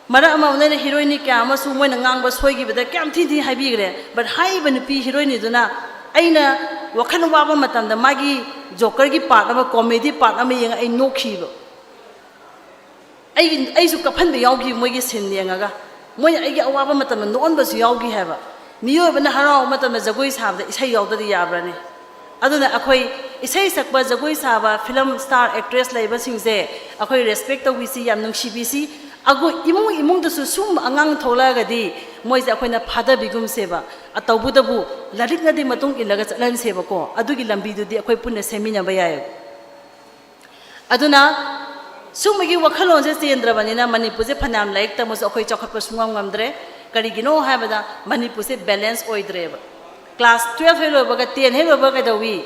ꯃꯔꯛ ꯑꯃ ꯑꯩꯅ ꯍꯤꯔꯣꯏꯅꯤ ꯀꯌꯥ ꯑꯃꯁꯨ ꯃꯣꯏꯅ ꯉꯥꯡꯕ ꯁꯣꯏꯈꯤꯕꯗ ꯀꯌꯥꯝ ꯊꯤ ꯊꯤ ꯍꯥꯏꯕꯤꯈ꯭ꯔꯦ, but ꯍꯥꯏꯔꯤꯕ ꯅꯨꯄꯤ ꯍꯤꯔꯣꯏꯅꯤꯗꯨꯅ ꯑꯩꯅ ꯋꯥꯈꯜ ꯋꯥꯕ ꯃꯇꯝꯗ ꯃꯥꯒꯤ ꯖꯣꯀꯔꯒꯤ ꯄꯥꯔꯠ ꯑꯃ, ꯀꯣꯃꯦꯗꯤ ꯄꯥꯔꯠ ꯑꯃ ꯌꯦꯡꯉ ꯑꯩ ꯅꯣꯛꯈꯤꯕ꯫ ꯑꯩꯒꯤ, ꯑꯩꯁꯨ ꯀꯞꯍꯟꯕ ꯌꯥꯎꯈꯤ ꯃꯣꯏꯒꯤ ꯁꯤꯟ ꯌꯦꯡꯉꯒ꯫ ꯃꯣꯏꯅ ꯑꯩꯒꯤ ꯑꯋꯥꯕ ꯃꯇꯝꯗ ꯅꯣꯛꯍꯟꯕꯁꯨ ꯌꯥꯎꯈꯤ ꯍꯥꯏꯕ꯫ ꯃꯤꯑꯣꯏꯕꯅ ꯍꯔꯥꯎꯕ ꯃꯇꯝꯗ ꯖꯒꯣꯏ ꯁꯥꯕꯗ ꯏꯁꯩ ꯌꯥꯎꯗꯗꯤ ꯌꯥꯕ꯭ꯔꯅꯦ? ꯑꯗꯨꯅ ꯑꯩꯈꯣꯏ ꯏꯁꯩ ꯁꯛꯄ, ꯖꯒꯣꯏ ꯁꯥꯕ, ꯐꯤꯂꯝ ꯁ꯭ꯇꯥꯔ, ꯑꯦꯛꯇ꯭ꯔꯦꯁ ꯂꯩꯕꯁꯤꯡꯁꯦ ꯑꯩꯈꯣꯏ ꯔꯦꯁꯄꯦꯛ ꯇꯧꯕꯤꯁꯤ, ꯌꯥꯝ ꯅꯨꯡꯁꯤꯕꯤꯁꯤ꯫ ꯑꯩꯈꯣꯏ ꯏꯃꯨꯡ ꯏꯃꯨꯡꯗꯁꯨ ꯁꯨꯝꯕ ꯑꯉꯥꯡ ꯊꯣꯛꯂꯛꯑꯒꯗꯤ ꯃꯣꯏꯁꯦ ꯑꯩꯈꯣꯏꯅ ꯐꯥꯗꯕꯤꯒꯨꯝꯁꯦꯕ꯫ ꯑ, ꯇꯧꯕꯇꯕꯨ ꯂꯥꯏꯔꯤꯛꯅꯗꯤ ꯃꯇꯨꯡ ꯏꯜꯂꯒ ꯆꯠꯍꯟꯁꯦꯕꯀꯣ꯫ ꯑꯗꯨꯒꯤ ꯂꯝꯕꯤꯗꯨꯗꯤ ꯑꯩꯈꯣꯏ ꯄꯨꯟꯅ ꯁꯦꯝꯃꯤꯟꯅꯕ ꯌꯥꯏꯌꯦꯕ꯫ ꯑꯗꯨꯅ ꯁꯨꯝꯕꯒꯤ ꯋꯥꯈꯜꯂꯣꯟꯁꯦ ꯆꯦꯟꯗ꯭ꯔꯕꯅꯤꯅ ꯃꯅꯤꯄꯨꯔꯁꯦ ꯐꯅꯌꯥꯝ ꯂꯥꯏꯔꯤꯛ ꯇꯝꯃꯁꯨ ꯑꯩꯈꯣꯏ ꯆꯥꯎꯈꯠꯄ ꯁꯨꯡꯉꯝ ꯉꯝꯗ꯭ꯔꯦ꯫ ꯀꯔꯤꯒꯤꯅꯣ ꯍꯥꯏꯕꯗ ꯃꯅꯤꯄꯨꯔꯁꯦ ꯕꯦꯂꯦꯟꯁ ꯑꯣꯏꯗ꯭ꯔꯦꯕ꯫ ꯀ꯭ꯂꯥꯁ ꯇꯨꯌꯦꯜꯐ ꯍꯦꯛ ꯂꯣꯏꯕꯒ, ꯇꯦꯟ ꯍꯦꯛ ꯂꯣꯏꯕꯒ ꯀꯩꯗꯧꯏ?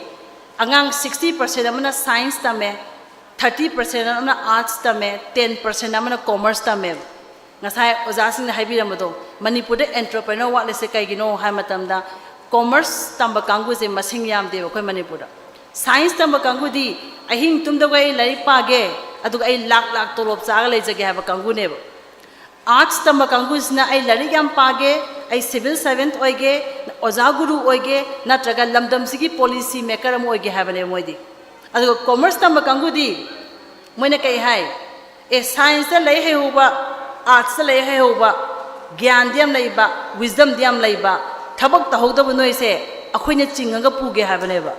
ꯑꯉꯥꯡ ꯁꯤꯛꯁꯇꯤ ꯄꯥꯔꯁꯦꯟ ꯑꯃꯅ ꯁꯥꯏꯟꯁ ꯇꯝꯃꯦ, ꯊꯥꯔꯇꯤ ꯄꯥꯔꯁꯦꯟ ꯑꯃꯅ ꯑꯥꯔꯠꯁ ꯇꯝꯃꯦ, ꯇꯦꯟ ꯄꯥꯔꯁꯦꯟ ꯑꯃꯅ ꯀꯣꯃꯔꯁ ꯇꯝꯃꯦꯕ꯫ ꯉꯁꯥꯏ ꯑꯣꯖꯥꯁꯤꯡꯅ ꯍꯥꯏꯕꯤꯔꯝꯕꯗꯣ, ꯃꯅꯤꯄꯨꯔꯗ ꯑꯦꯟꯇꯔꯄ꯭ꯔꯦꯅꯔ ꯋꯥꯠꯂꯤꯁꯦ ꯀꯩꯒꯤꯅꯣ ꯍꯥꯏꯕ ꯃꯇꯝꯗ, ꯀꯣꯃꯔꯁ ꯇꯝꯕ ꯀꯥꯡꯕꯨꯁꯦ ꯃꯁꯤꯡ ꯌꯥꯝꯗꯦꯕ ꯑꯩꯈꯣꯏ ꯃꯅꯤꯄꯨꯔꯗ꯫ ꯁꯥꯏꯟꯁ ꯇꯝꯕ ꯀꯥꯡꯕꯨꯗꯤ ꯑꯍꯤꯡ ꯇꯨꯝꯗꯕ ꯑꯩ ꯂꯥꯏꯔꯤꯛ ꯄꯥꯒꯦ, ꯑꯗꯨꯒ ꯑꯩ ꯂꯥꯛ ꯂꯥꯛ ꯇꯣꯂꯣꯞ ꯆꯥꯔꯒ ꯂꯩꯖꯒꯦ ꯍꯥꯏꯕ ꯀꯥꯡꯕꯨꯅꯦꯕ꯫ ꯑꯥꯔꯠꯁ ꯇꯝꯕ ꯀꯥꯡꯕꯨꯁꯤꯅ ꯑꯩ ꯂꯥꯏꯔꯤꯛ ꯌꯥꯝ ꯄꯥꯒꯦ, ꯑꯩ ꯁꯤꯚꯤꯜ ꯁꯔꯚꯦꯟꯠ ꯑꯣꯏꯒꯦ, ꯑꯣꯖꯥ ꯒꯨꯔꯨ ꯑꯣꯏꯒꯦ, ꯅꯠꯇ꯭ꯔꯒ ꯂꯝꯗꯝꯁꯤꯒꯤ ꯄꯣꯂꯤꯁꯤ ꯃꯦꯀꯔ ꯑꯃ ꯑꯣꯏꯒꯦ ꯍꯥꯏꯕꯅꯦꯕ ꯃꯣꯏꯗꯤ꯫ ꯑꯗꯨꯒ ꯀꯣꯃꯔꯁ ꯇꯝꯕ ꯀꯥꯡꯕꯨꯗꯤ ꯃꯣꯏꯅ ꯀꯩ ꯍꯥꯏ? ꯑꯦ, ꯁꯥꯏꯟꯁꯇ ꯂꯩ ꯍꯩꯍꯧꯕ, ꯑꯥꯔꯠꯁꯇ ꯂꯩ ꯍꯩꯍꯧꯕ, ꯒ꯭ꯌꯥꯟꯗꯤ ꯌꯥꯝ ꯂꯩꯕ, ꯋꯤꯖꯗꯝꯗꯤ ꯌꯥꯝ ꯂꯩꯕ, ꯊꯕꯛ ꯇꯧꯍꯧꯗꯕ ꯅꯣꯏꯁꯦ ꯑꯩꯈꯣꯏꯅ ꯆꯤꯡꯉꯒ ꯄꯨꯒꯦ ꯍꯥꯏꯕꯅꯦꯕ꯫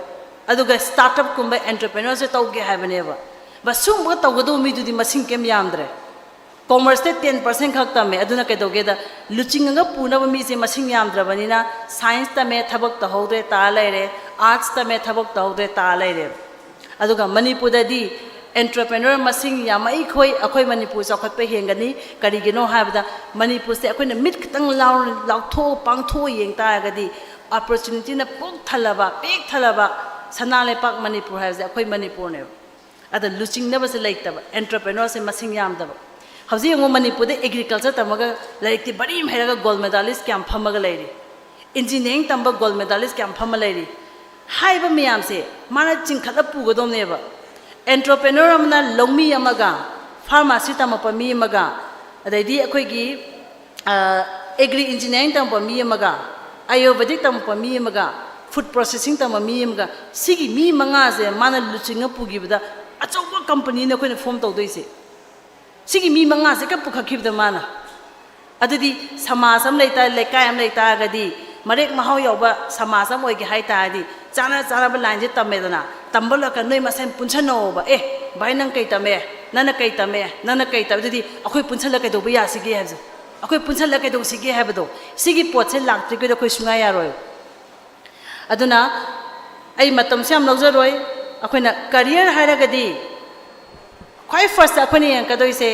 ꯑꯗꯨꯒ ꯁ꯭ꯇꯥꯔꯠ-ꯑꯞꯀꯨꯝꯕ ꯑꯦꯟꯇꯔꯄ꯭ꯔꯦꯅꯔꯁꯦ ꯇꯧꯒꯦ ꯍꯥꯏꯕꯅꯦꯕ꯫ ꯕ ꯁꯨꯝꯕꯒ ꯇꯧꯒꯗꯧꯕ ꯃꯤꯗꯨꯗꯤ ꯃꯁꯤꯡ ꯀꯩꯝ ꯌꯥꯝꯗ꯭ꯔꯦ꯫ ꯀꯣꯃꯔꯁꯇ ꯇꯦꯟ ꯄꯥꯔꯁꯦꯟ ꯈꯛ ꯇꯝꯃꯦ꯫ ꯑꯗꯨꯅ ꯀꯩꯗꯧꯒꯦꯗ, ꯂꯨꯆꯤꯡꯉꯒ ꯄꯨꯅꯕ ꯃꯤꯁꯦ ꯃꯁꯤꯡ ꯌꯥꯝꯗ꯭ꯔꯕꯅꯤꯅ, ꯁꯥꯏꯟꯁ ꯇꯝꯃꯦ, ꯊꯕꯛ ꯇꯧꯍꯧꯗ꯭ꯔꯦ, ꯇꯥ ꯂꯩꯔꯦ, ꯑꯥꯔꯠꯁ ꯇꯝꯃꯦ, ꯊꯕꯛ ꯇꯧꯍꯧꯗ꯭ꯔꯦ, ꯇꯥ ꯂꯩꯔꯦ꯫ ꯑꯗꯨꯒ ꯃꯅꯤꯄꯨꯔꯗꯗꯤ ꯑꯦꯟꯇꯔꯄ꯭ꯔꯦꯅꯔ ꯃꯁꯤꯡ ꯌꯥꯝꯃꯛꯏꯈꯣꯏ ꯑꯩꯈꯣꯏ ꯃꯅꯤꯄꯨꯔ ꯆꯥꯎꯈꯠꯄ ꯍꯦꯟꯒꯅꯤ꯫ ꯀꯔꯤꯒꯤꯅꯣ ꯍꯥꯏꯕꯗ, ꯃꯅꯤꯄꯨꯔꯁꯦ ꯑꯩꯈꯣꯏꯅ ꯃꯤꯠ ꯈꯤꯇꯪ ꯂꯥꯎ-, ꯂꯥꯎꯊꯣꯛꯑ ꯄꯥꯡꯊꯣꯛꯑ ꯌꯦꯡ ꯇꯥꯔꯒꯗꯤ, ꯑꯣꯄꯣꯔꯆꯨꯅꯤꯇꯤꯅ ꯄꯨꯛ ꯊꯜꯂꯕ, ꯄꯤꯛ ꯊꯜꯂꯕ ꯁꯅꯥ ꯂꯩꯄꯥꯛ ꯃꯅꯤꯄꯨꯔ ꯍꯥꯏꯕꯁꯦ ꯑꯩꯈꯣꯏ ꯃꯅꯤꯄꯨꯔꯅꯦꯕ꯫ ꯑꯗ ꯂꯨꯆꯤꯡꯅꯕꯁꯦ ꯂꯩꯇꯕ, ꯑꯦꯟꯇꯔꯄ꯭ꯔꯦꯅꯔꯁꯦ ꯃꯁꯤꯡ ꯌꯥꯝꯗꯕ꯫ ꯍꯧꯖꯤꯛ ꯌꯦꯡꯉꯨ, ꯃꯅꯤꯄꯨꯔꯗ ꯑꯦꯒ꯭ꯔꯤꯀꯜꯆꯔ ꯇꯝꯃꯒ ꯂꯥꯏꯔꯤꯛꯇꯤ ꯕꯔꯤ ꯑꯃ ꯍꯩꯔꯒ ꯒꯣꯜ ꯃꯦꯗꯥꯂꯤꯁ ꯀꯌꯥꯝ ꯐꯝꯃꯒ ꯂꯩꯔꯤ꯫ ꯏꯟꯖꯤꯅꯤꯌꯥꯔꯤꯡ ꯇꯝꯕ ꯒꯣꯜ ꯃꯦꯗꯥꯂꯤꯁ ꯀꯌꯥꯝ ꯐꯝꯃ ꯂꯩꯔꯤ꯫ ꯍꯥꯏꯔꯤꯕ ꯃꯌꯥꯝꯁꯦ ꯃꯥꯅ ꯆꯤꯡꯈꯠꯂ ꯄꯨꯒꯗꯧꯅꯦꯕ꯫ ꯑꯦꯟꯇꯔꯄ꯭ꯔꯦꯅꯔ ꯑꯃꯅ ꯂꯧꯃꯤ ꯑꯃꯒ, ꯐꯥꯔꯃꯥꯁꯤ ꯇꯝꯃꯛꯄ ꯃꯤ ꯑꯃꯒ, ꯑꯗꯩꯗꯤ ꯑꯩꯈꯣꯏꯒꯤ, ꯑ, ꯑꯦꯒ꯭ꯔꯤ ꯏꯟꯖꯤꯅꯤꯌꯥꯔꯤꯡ ꯇꯝꯃꯛꯄ ꯃꯤ ꯑꯃꯒ, ꯑꯥꯌꯨꯔꯕꯦꯗꯤꯛ ꯇꯝꯃꯛꯄ ꯃꯤ ꯑꯃꯒ, ꯐꯨꯗ ꯄ꯭ꯔꯣꯁꯦꯁꯤꯡ ꯇꯝꯕ ꯃꯤ ꯑꯃꯒ, ꯁꯤꯒꯤ ꯃꯤ ꯃꯉꯥꯁꯦ ꯃꯥꯅ ꯂꯨꯆꯤꯡꯉ ꯄꯨꯈꯤꯕꯗ ꯑꯆꯧꯕ ꯀꯝꯄꯅꯤꯅ ꯑꯩꯈꯣꯏꯅ ꯐꯣꯝ ꯇꯧꯗꯣꯏꯁꯦ꯫ ꯁꯤꯒꯤ ꯃꯤ ꯃꯉꯥꯁꯦ ꯀ ꯄꯨꯈꯠꯈꯤꯕꯗ ꯃꯥꯅ꯫ ꯑꯗꯨꯗꯤ ꯁꯃꯥꯖ ꯑꯃ ꯂꯩꯇꯥ-, ꯂꯩꯀꯥꯏ ꯑꯃ ꯂꯩꯇꯥꯔꯒꯗꯤ, ꯃꯔꯦꯛ ꯃꯍꯥꯎ ꯌꯥꯎꯕ ꯁꯃꯥꯖ ꯑꯃ ꯑꯣꯏꯒꯦ ꯍꯥꯏ ꯇꯥꯔꯗꯤ, ꯆꯥꯅ ꯆꯥꯅꯕ ꯂꯥꯏꯟꯁꯦ ꯇꯝꯃꯦꯗꯅ, ꯇꯝꯕ ꯂꯣꯏꯔꯒ ꯅꯣꯏ ꯃꯁꯦꯟ ꯄꯨꯟꯁꯟꯅꯧꯑꯣꯕ꯫ "ꯑꯦ, ꯚꯥꯏ, ꯅꯪ ꯀꯩ ꯇꯝꯃꯦ? ꯅꯪꯅ ꯀꯩ ꯇꯝꯃꯦ? ꯅꯪꯅ ꯀꯩ ꯇꯝꯃꯦ?" ꯑꯗꯨꯗꯤ ꯑꯩꯈꯣꯏ ꯄꯨꯟꯁꯜꯂ ꯀꯩꯗꯧꯕ ꯌꯥꯁꯤꯒꯦ ꯍꯥꯏꯕꯁꯦ, ꯑꯩꯈꯣꯏ ꯄꯨꯟꯁꯜꯂ ꯀꯩꯗꯧꯁꯤꯒꯦ ꯍꯥꯏꯕꯗꯣ, ꯁꯤꯒꯤ ꯄꯣꯠꯁꯦ ꯂꯥꯛꯇ꯭ꯔꯤꯈꯩꯗ ꯑꯩꯈꯣꯏ ꯁꯨꯡꯌꯥ ꯌꯥꯔꯣꯏ꯫ ꯑꯗꯨꯅ ꯑꯩ ꯃꯇꯝꯁꯨ ꯌꯥꯝ ꯂꯧꯖꯔꯣꯏ꯫ ꯑꯩꯈꯣꯏꯅ ꯀꯔꯤꯌꯔ ꯍꯥꯏꯔꯒꯗꯤ ꯈ꯭ꯋꯥꯏ ꯐꯥꯔꯁꯇ ꯑꯩꯈꯣꯏꯅ ꯌꯦꯡꯉꯛꯀꯗꯣꯏꯁꯦ,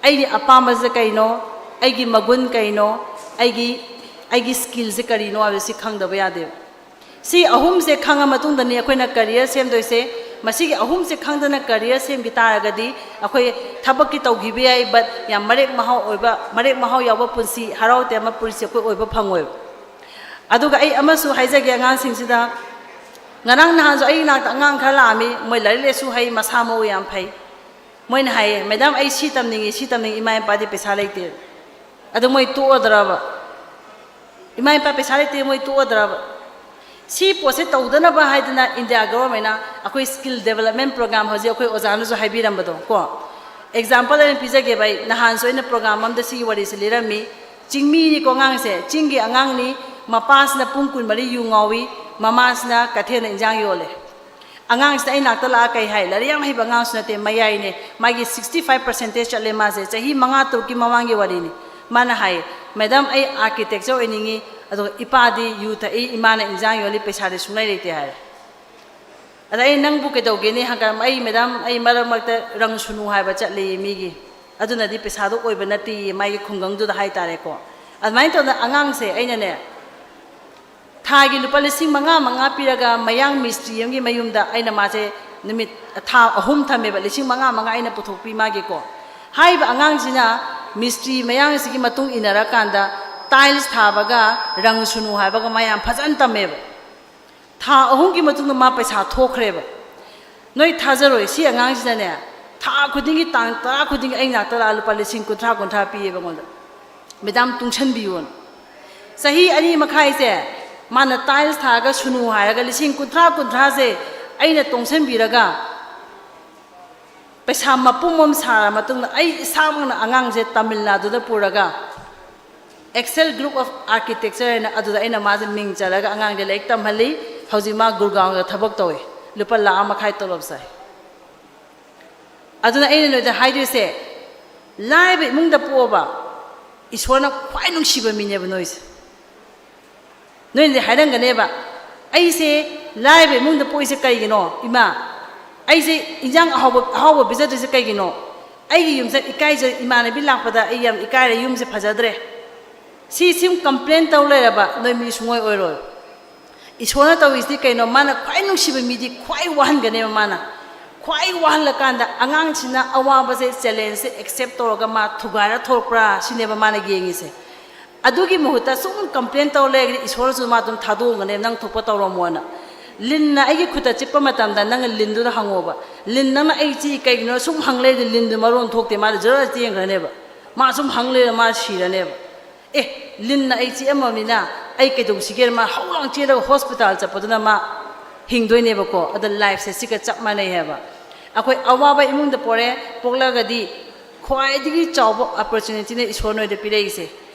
ꯑꯩꯒꯤ ꯑꯄꯥꯝꯕꯁꯦ ꯀꯩꯅꯣ, ꯑꯩꯒꯤ ꯃꯒꯨꯟ ꯀꯩꯅꯣ, ꯑꯩꯒꯤ, ꯑꯩꯒꯤ ꯁ꯭ꯀꯤꯜꯁꯦ ꯀꯔꯤꯅꯣ ꯍꯥꯏꯕꯁꯤ ꯈꯪꯗꯕ ꯌꯥꯗꯦꯕ꯫ ꯁꯤ ꯑꯍꯨꯝꯁꯦ ꯈꯪꯉ ꯃꯇꯨꯡꯗꯅꯤ ꯑꯩꯈꯣꯏꯅ ꯀꯔꯤꯌꯔ ꯁꯦꯝꯗꯣꯏꯁꯦ꯫ ꯃꯁꯤꯒꯤ ꯑꯍꯨꯝꯁꯦ ꯈꯪꯗꯅ career ꯁꯦꯝꯈꯤ ꯇꯥꯔꯒꯗꯤ ꯑꯩꯈꯣꯏ ꯊꯕꯛꯇꯤ ꯇꯧꯈꯤꯕ ꯌꯥꯏ, but ꯌꯥꯝ ꯃꯔꯦꯛ ꯃꯍꯥꯎ ꯑꯣꯏꯕ, ꯃꯔꯦꯛ ꯃꯍꯥꯎ ꯌꯥꯎꯕ ꯄꯨꯟꯁꯤ, ꯍꯔꯥꯎ ꯇꯌꯥꯝꯕ ꯄꯨꯟꯁꯤ ꯑꯩꯈꯣꯏ ꯑꯣꯏꯕ ꯐꯪꯉꯣꯏꯕ꯫ ꯑꯗꯨꯒ ꯑꯩ ꯑꯃꯁꯨ ꯍꯥꯏꯖꯒꯦ ꯑꯉꯥꯡꯁꯤꯡꯁꯤꯗ, ꯉꯔꯥꯡ ꯅꯍꯥꯟꯁꯨ ꯑꯩ ꯏꯅꯥꯛꯇ ꯑꯉꯥꯡ ꯈꯔ ꯂꯥꯛꯑꯝꯃꯤ, ꯃꯣꯏ ꯂꯥꯏꯔꯤꯛ ꯂꯥꯏꯁꯨ ꯍꯩ, ꯃꯁꯥ ꯃꯎ ꯌꯥꯝ ꯐꯩ꯫ ꯃꯣꯏꯅ ꯍꯥꯏꯌꯦ, "Madam, ꯑꯩ ꯁꯤ ꯇꯝꯅꯤꯡꯉꯤ, ꯁꯤ ꯇꯝꯅꯤꯡꯉꯤ, ꯏꯃꯥ ꯏꯄꯥꯗꯤ ꯄꯩꯁꯥ ꯂꯩꯇꯦ"꯫ ꯑꯗꯨ ꯃꯣꯏ ꯇꯣꯛꯑꯗ꯭ꯔꯕ? ꯏꯃꯥ ꯏꯄꯥ ꯄꯩꯁꯥ ꯂꯩꯇꯦ, ꯃꯣꯏ ꯇꯣꯛꯑꯗ꯭ꯔꯕ? ꯁꯤ ꯄꯣꯠꯁꯦ ꯇꯧꯗꯅꯕ ꯍꯥꯏꯗꯅ ꯏꯟꯗꯤꯌꯥ ꯒꯣꯚꯔꯟꯃꯦꯟꯅ ꯑꯩꯈꯣꯏ skill development program, ꯍꯧꯖꯤꯛ ꯑꯩꯈꯣꯏ ꯑꯣꯖꯥꯅꯁꯨ ꯍꯥꯏꯕꯤꯔꯝꯕꯗꯣ ꯀꯣ, example ꯑꯣꯏꯅ ꯄꯤꯖꯒꯦꯕ ꯑꯩ꯫ ꯅꯍꯥꯟꯁꯨ ꯑꯩꯅ program ꯑꯃꯗ ꯁꯤꯒꯤ ꯋꯥꯔꯤꯁꯦ ꯂꯤꯔꯝꯃꯤ꯫ ꯆꯤꯡꯃꯤꯅꯤꯀꯣ ꯑꯉꯥꯡꯁꯦ, ꯆꯤꯡꯒꯤ ꯑꯉꯥꯡꯅꯤ, ꯃꯄꯥꯁꯤꯅ ꯄꯨꯡ ꯀꯨꯟꯃꯔꯤ ꯌꯨ ꯉꯥꯎꯏ, ꯃꯃꯥꯁꯤꯅ ꯀꯩꯊꯦꯜꯗ ꯏꯟꯖꯥꯡ ꯌꯣꯜꯂꯦ꯫ ꯑꯉꯥꯡꯁꯤꯅ ꯑꯩ ꯅꯥꯛꯇ ꯂꯥꯛꯑ ꯀꯩ ꯍꯥꯏ? ꯂꯥꯏꯔꯤꯛ ꯌꯥꯝ ꯍꯩꯕ ꯑꯉꯥꯡꯁꯨ ꯅꯠꯇꯦ, ꯃꯌꯥꯏꯅꯦ, ꯃꯥꯒꯤ sixty five percentage ꯆꯠꯂꯦ ꯃꯥꯁꯦ, ꯆꯍꯤ ꯃꯉꯥ ꯇꯔꯨꯛꯀꯤ ꯃꯃꯥꯡꯒꯤ ꯋꯥꯔꯤꯅꯤ꯫ ꯃꯥꯅ ꯍꯥꯏ, "Madam, ꯑꯩ architecture ꯑꯣꯏꯅꯤꯡꯉꯤ, ꯑꯗꯨꯒ ꯏꯄꯥꯗꯤ ꯌꯨ ꯊꯛꯏ, ꯏꯃꯥꯅ ꯏꯟꯖꯥꯡ ꯌꯣꯜꯂꯤ, ꯄꯩꯁꯥꯗꯤ ꯁꯨꯡꯂꯩ ꯂꯩꯇꯦ" ꯍꯥꯏꯔꯦ꯫ ꯑꯗ ꯑꯩ, "ꯅꯪꯕꯨ ꯀꯩꯗꯧꯒꯦꯅꯦ?" ꯍꯪꯀꯥꯟꯗ, "ꯑꯩ, Madam, ꯑꯩ ꯃꯔꯛ ꯃꯔꯛꯇ ꯔꯪ ꯁꯨꯅꯨ ꯍꯥꯏꯕ ꯆꯠꯂꯦꯌꯦ ꯃꯤꯒꯤ, ꯑꯗꯨꯅꯗꯤ ꯄꯩꯁꯥꯗꯣ ꯑꯣꯏꯕ ꯅꯠꯇꯦꯌꯦ", ꯃꯥꯒꯤ ꯈꯨꯡꯒꯪꯗꯨꯗ ꯍꯥꯏꯇꯥꯔꯦꯀꯣ꯫ ꯑꯗꯨꯃꯥꯏꯅ ꯇꯧꯗꯅ ꯑꯉꯥꯡꯁꯦ ꯑꯩꯅꯅꯦ, ꯊꯥꯒꯤ ꯂꯨꯄꯥ ꯂꯤꯁꯤꯡ ꯃꯉꯥ ꯃꯉꯥ ꯄꯤꯔꯒ ꯃꯌꯥꯡ ꯃꯤꯁꯇ꯭ꯔꯤ ꯑꯃꯒꯤ ꯃꯌꯨꯝꯗ ꯑꯩꯅ ꯃꯥꯁꯦ ꯅꯨꯃꯤꯠ, ꯊꯥ ꯑꯍꯨꯝ ꯊꯝꯃꯦꯕ, ꯂꯤꯁꯤꯡ ꯃꯉꯥ ꯃꯉꯥ ꯑꯩꯅ ꯄꯨꯊꯣꯛꯄꯤ ꯃꯥꯒꯤꯀꯣ꯫ ꯍꯥꯏꯔꯤꯕ ꯑꯉꯥꯡꯁꯤꯅ ꯃꯤꯁꯇ꯭ꯔꯤ ꯃꯌꯥꯡꯁꯤꯒꯤ ꯃꯇꯨꯡ ꯏꯟꯅꯔꯀꯥꯟꯗ tiles ꯊꯥꯕꯒ ꯔꯪ ꯁꯨꯅꯨ ꯍꯥꯏꯕꯒ ꯃꯥ ꯌꯥꯝ ꯐꯖꯅ ꯇꯝꯃꯦꯕ꯫ ꯊꯥ ꯑꯍꯨꯝꯒꯤ ꯃꯇꯨꯡꯗ ꯃꯥ ꯄꯩꯁꯥ ꯊꯣꯛꯈ꯭ꯔꯦꯕ꯫ ꯅꯣꯏ ꯊꯥꯖꯔꯣꯏ, ꯁꯤ ꯑꯉꯥꯡꯁꯤꯅꯅꯦ, ꯊꯥ ꯈꯨꯗꯤꯡꯒꯤ ꯇꯥꯡ ꯇꯔꯥ ꯈꯨꯗꯤꯡꯒꯤ ꯑꯩ ꯅꯥꯛꯇ ꯂꯥꯛꯑ ꯂꯨꯄꯥ ꯂꯤꯁꯤꯡ ꯀꯨꯟꯊ꯭ꯔꯥ, ꯀꯨꯟꯊ꯭ꯔꯥ ꯄꯤꯌꯦꯕ ꯑꯩꯉꯣꯟꯗ, "Madam, ꯇꯨꯡꯁꯟꯕꯤꯌꯣꯅ"꯫ ꯆꯍꯤ ꯑꯅꯤ ꯃꯈꯥꯏꯁꯦ ꯃꯥꯅ tiles ꯊꯥꯔꯒ ꯁꯨꯅꯨ ꯍꯥꯏꯔꯒ ꯂꯤꯁꯤꯡ ꯀꯨꯟꯊ꯭ꯔꯥ, ꯀꯨꯟꯊ꯭ꯔꯥꯁꯦ ꯑꯩꯅ ꯇꯣꯡꯁꯟꯕꯤꯔꯒ ꯄꯩꯁꯥ ꯃꯄꯨꯝ ꯑꯃ ꯁꯥꯔ ꯃꯇꯨꯡꯗ ꯑꯩ ꯏꯁꯥꯃꯛꯅ ꯑꯉꯥꯡꯁꯦ ꯇꯥꯃꯤꯜ ꯅꯥꯗꯨꯗ ꯄꯨꯔꯒ Excel Group of Architecture ꯍꯥꯏꯅ ꯑꯗꯨꯗ ꯑꯩꯅ ꯃꯥꯁꯦ ꯃꯤꯡ ꯆꯜꯂꯒ ꯑꯉꯥꯡꯁꯦ ꯂꯥꯏꯔꯤꯛ ꯇꯝꯍꯜꯂꯤ꯫ ꯍꯧꯖꯤꯛ ꯃꯥ ꯒꯨꯔꯒꯥꯎꯟꯗ ꯊꯕꯛ ꯇꯧꯋꯤ, ꯂꯨꯄꯥ ꯂꯥꯈ ꯑꯃ ꯃꯈꯥꯏ ꯇꯣꯂꯣꯞ ꯆꯥꯏ꯫ ꯑꯗꯨꯅ ꯑꯩꯅ ꯅꯣꯏꯗ ꯍꯥꯏꯗꯣꯏꯁꯦ, ꯂꯥꯏꯔꯕ ꯏꯃꯨꯡꯗ ꯄꯣꯛꯑꯕ ꯏꯁꯣꯔꯅ ꯈ꯭ꯋꯥꯏ ꯅꯨꯡꯁꯤꯕ ꯃꯤꯅꯦꯕ ꯅꯣꯏꯁꯦ꯫ ꯅꯣꯏꯅꯗꯤ ꯍꯥꯏꯔꯝꯒꯅꯦꯕ, "ꯑꯩꯁꯦ ꯂꯥꯏꯔꯕ ꯏꯃꯨꯡꯗ ꯄꯣꯛꯏꯁꯦ ꯀꯩꯒꯤꯅꯣ, ꯏꯃꯥ? ꯑꯩꯁꯦ ꯏꯟꯖꯥꯡ ꯑꯍꯥꯎꯕ, ꯑꯍꯥꯎꯕ ꯄꯤꯖꯗꯣꯏꯁꯦ ꯀꯩꯒꯤꯅꯣ? ꯑꯩꯒꯤ ꯌꯨꯝꯁꯦ ꯏꯀꯥꯏꯖꯩ, ꯏꯃꯥꯟꯅꯕꯤ ꯂꯥꯛꯄꯗ ꯑꯩ ꯌꯥꯝ ꯏꯀꯥꯏꯔꯦ, ꯌꯨꯝꯁꯦ ꯐꯖꯗ꯭ꯔꯦ"꯫ ꯁꯤ ꯁꯨꯝ complain ꯇꯧ ꯂꯩꯔꯕ ꯅꯣꯏ ꯃꯤ ꯁꯨꯡꯑꯣꯏ ꯑꯣꯏꯔꯣꯏ꯫ ꯏꯁꯣꯔꯅ ꯇꯧꯔꯤꯁꯤꯗꯤ ꯀꯩꯅꯣ? ꯃꯥꯅ ꯈ꯭ꯋꯥꯏ ꯅꯨꯡꯁꯤꯕ ꯃꯤꯗꯤ ꯈ꯭ꯋꯥꯏ ꯋꯥꯍꯟꯒꯅꯦꯕ꯫ ꯃꯥꯅ ꯈ꯭ꯋꯥꯏ ꯋꯥꯍꯜꯂꯀꯥꯟꯗ ꯑꯉꯥꯡꯁꯤꯅ ꯑꯋꯥꯕꯁꯦ, ꯆꯦꯂꯦꯟꯖꯁꯦ ꯑꯦꯛꯁꯦꯞ ꯇꯧꯔꯒ ꯃꯥ ꯊꯨꯒꯥꯏꯔ ꯊꯣꯛꯂꯛꯄ꯭ꯔꯥ ꯁꯤꯅꯦꯕ ꯃꯥꯅ ꯌꯦꯡꯉꯤꯁꯦ꯫ ꯑꯗꯨꯒꯤ ꯃꯍꯨꯠꯇ ꯁꯨꯝ ꯀꯝꯄ꯭ꯂꯦꯟ ꯇꯧꯔ ꯂꯩꯔꯒꯗꯤ ꯏꯁꯣꯔꯁꯨ ꯃꯥ ꯑꯗꯨꯝ ꯊꯥꯗꯣꯛꯑꯝꯒꯅꯦꯕ, "ꯅꯪ ꯊꯣꯛꯄ ꯇꯧꯔꯝꯃꯣꯅ"꯫ ꯂꯤꯟꯅ ꯑꯩꯒꯤ ꯈꯨꯠꯇ ꯆꯤꯛꯄ ꯃꯇꯝꯗ ꯅꯪꯅ ꯂꯤꯟꯗꯨꯗ ꯍꯪꯉꯣꯕ, "ꯂꯤꯟ, ꯅꯪꯅ ꯑꯩ ꯆꯤꯛꯏ ꯀꯩꯒꯤꯅꯣ?" ꯁꯨꯝ ꯍꯪ ꯂꯩꯔꯗꯤ ꯂꯤꯟꯗꯨ ꯃꯔꯣꯟ ꯊꯣꯛꯇꯦ, ꯃꯥꯗꯤ ꯖꯔ ꯆꯦꯟꯈ꯭ꯔꯅꯦꯕ꯫ ꯃꯥ ꯁꯨꯝ ꯍꯪ ꯂꯩꯔ ꯃꯥ ꯁꯤꯔꯅꯦꯕ꯫ "ꯑꯦ, ꯂꯤꯟꯅ ꯑꯩ ꯆꯤꯛꯑꯝꯃꯕꯅꯤꯅ ꯑꯩ ꯀꯩꯗꯧꯁꯤꯒꯦꯅ" ꯃꯥ ꯍꯧ ꯂꯥꯡ ꯆꯦꯜꯂꯒ ꯍꯣꯁꯄꯤꯇꯥꯜ ꯆꯠꯄꯗꯨꯅ ꯃꯥ ꯍꯤꯡꯗꯣꯏꯅꯦꯕꯀꯣ꯫ ꯑꯗ ꯂꯥꯏꯐꯁꯦ ꯁꯤꯒ ꯆꯞ ꯃꯥꯟꯅꯩ ꯍꯥꯏꯕ꯫ ꯑꯩꯈꯣꯏ ꯑꯋꯥꯕ ꯏꯃꯨꯡꯗ ꯄꯣꯔꯦ, ꯄꯣꯛꯂꯒꯗꯤ ꯈ꯭ꯋꯥꯏꯗꯒꯤ ꯆꯥꯎꯕ ꯑꯣꯄꯣꯔꯆꯨꯅꯤꯇꯤꯅ ꯏꯁꯣꯔ ꯅꯣꯏꯗ ꯄꯤꯔꯛꯏꯁꯦ꯫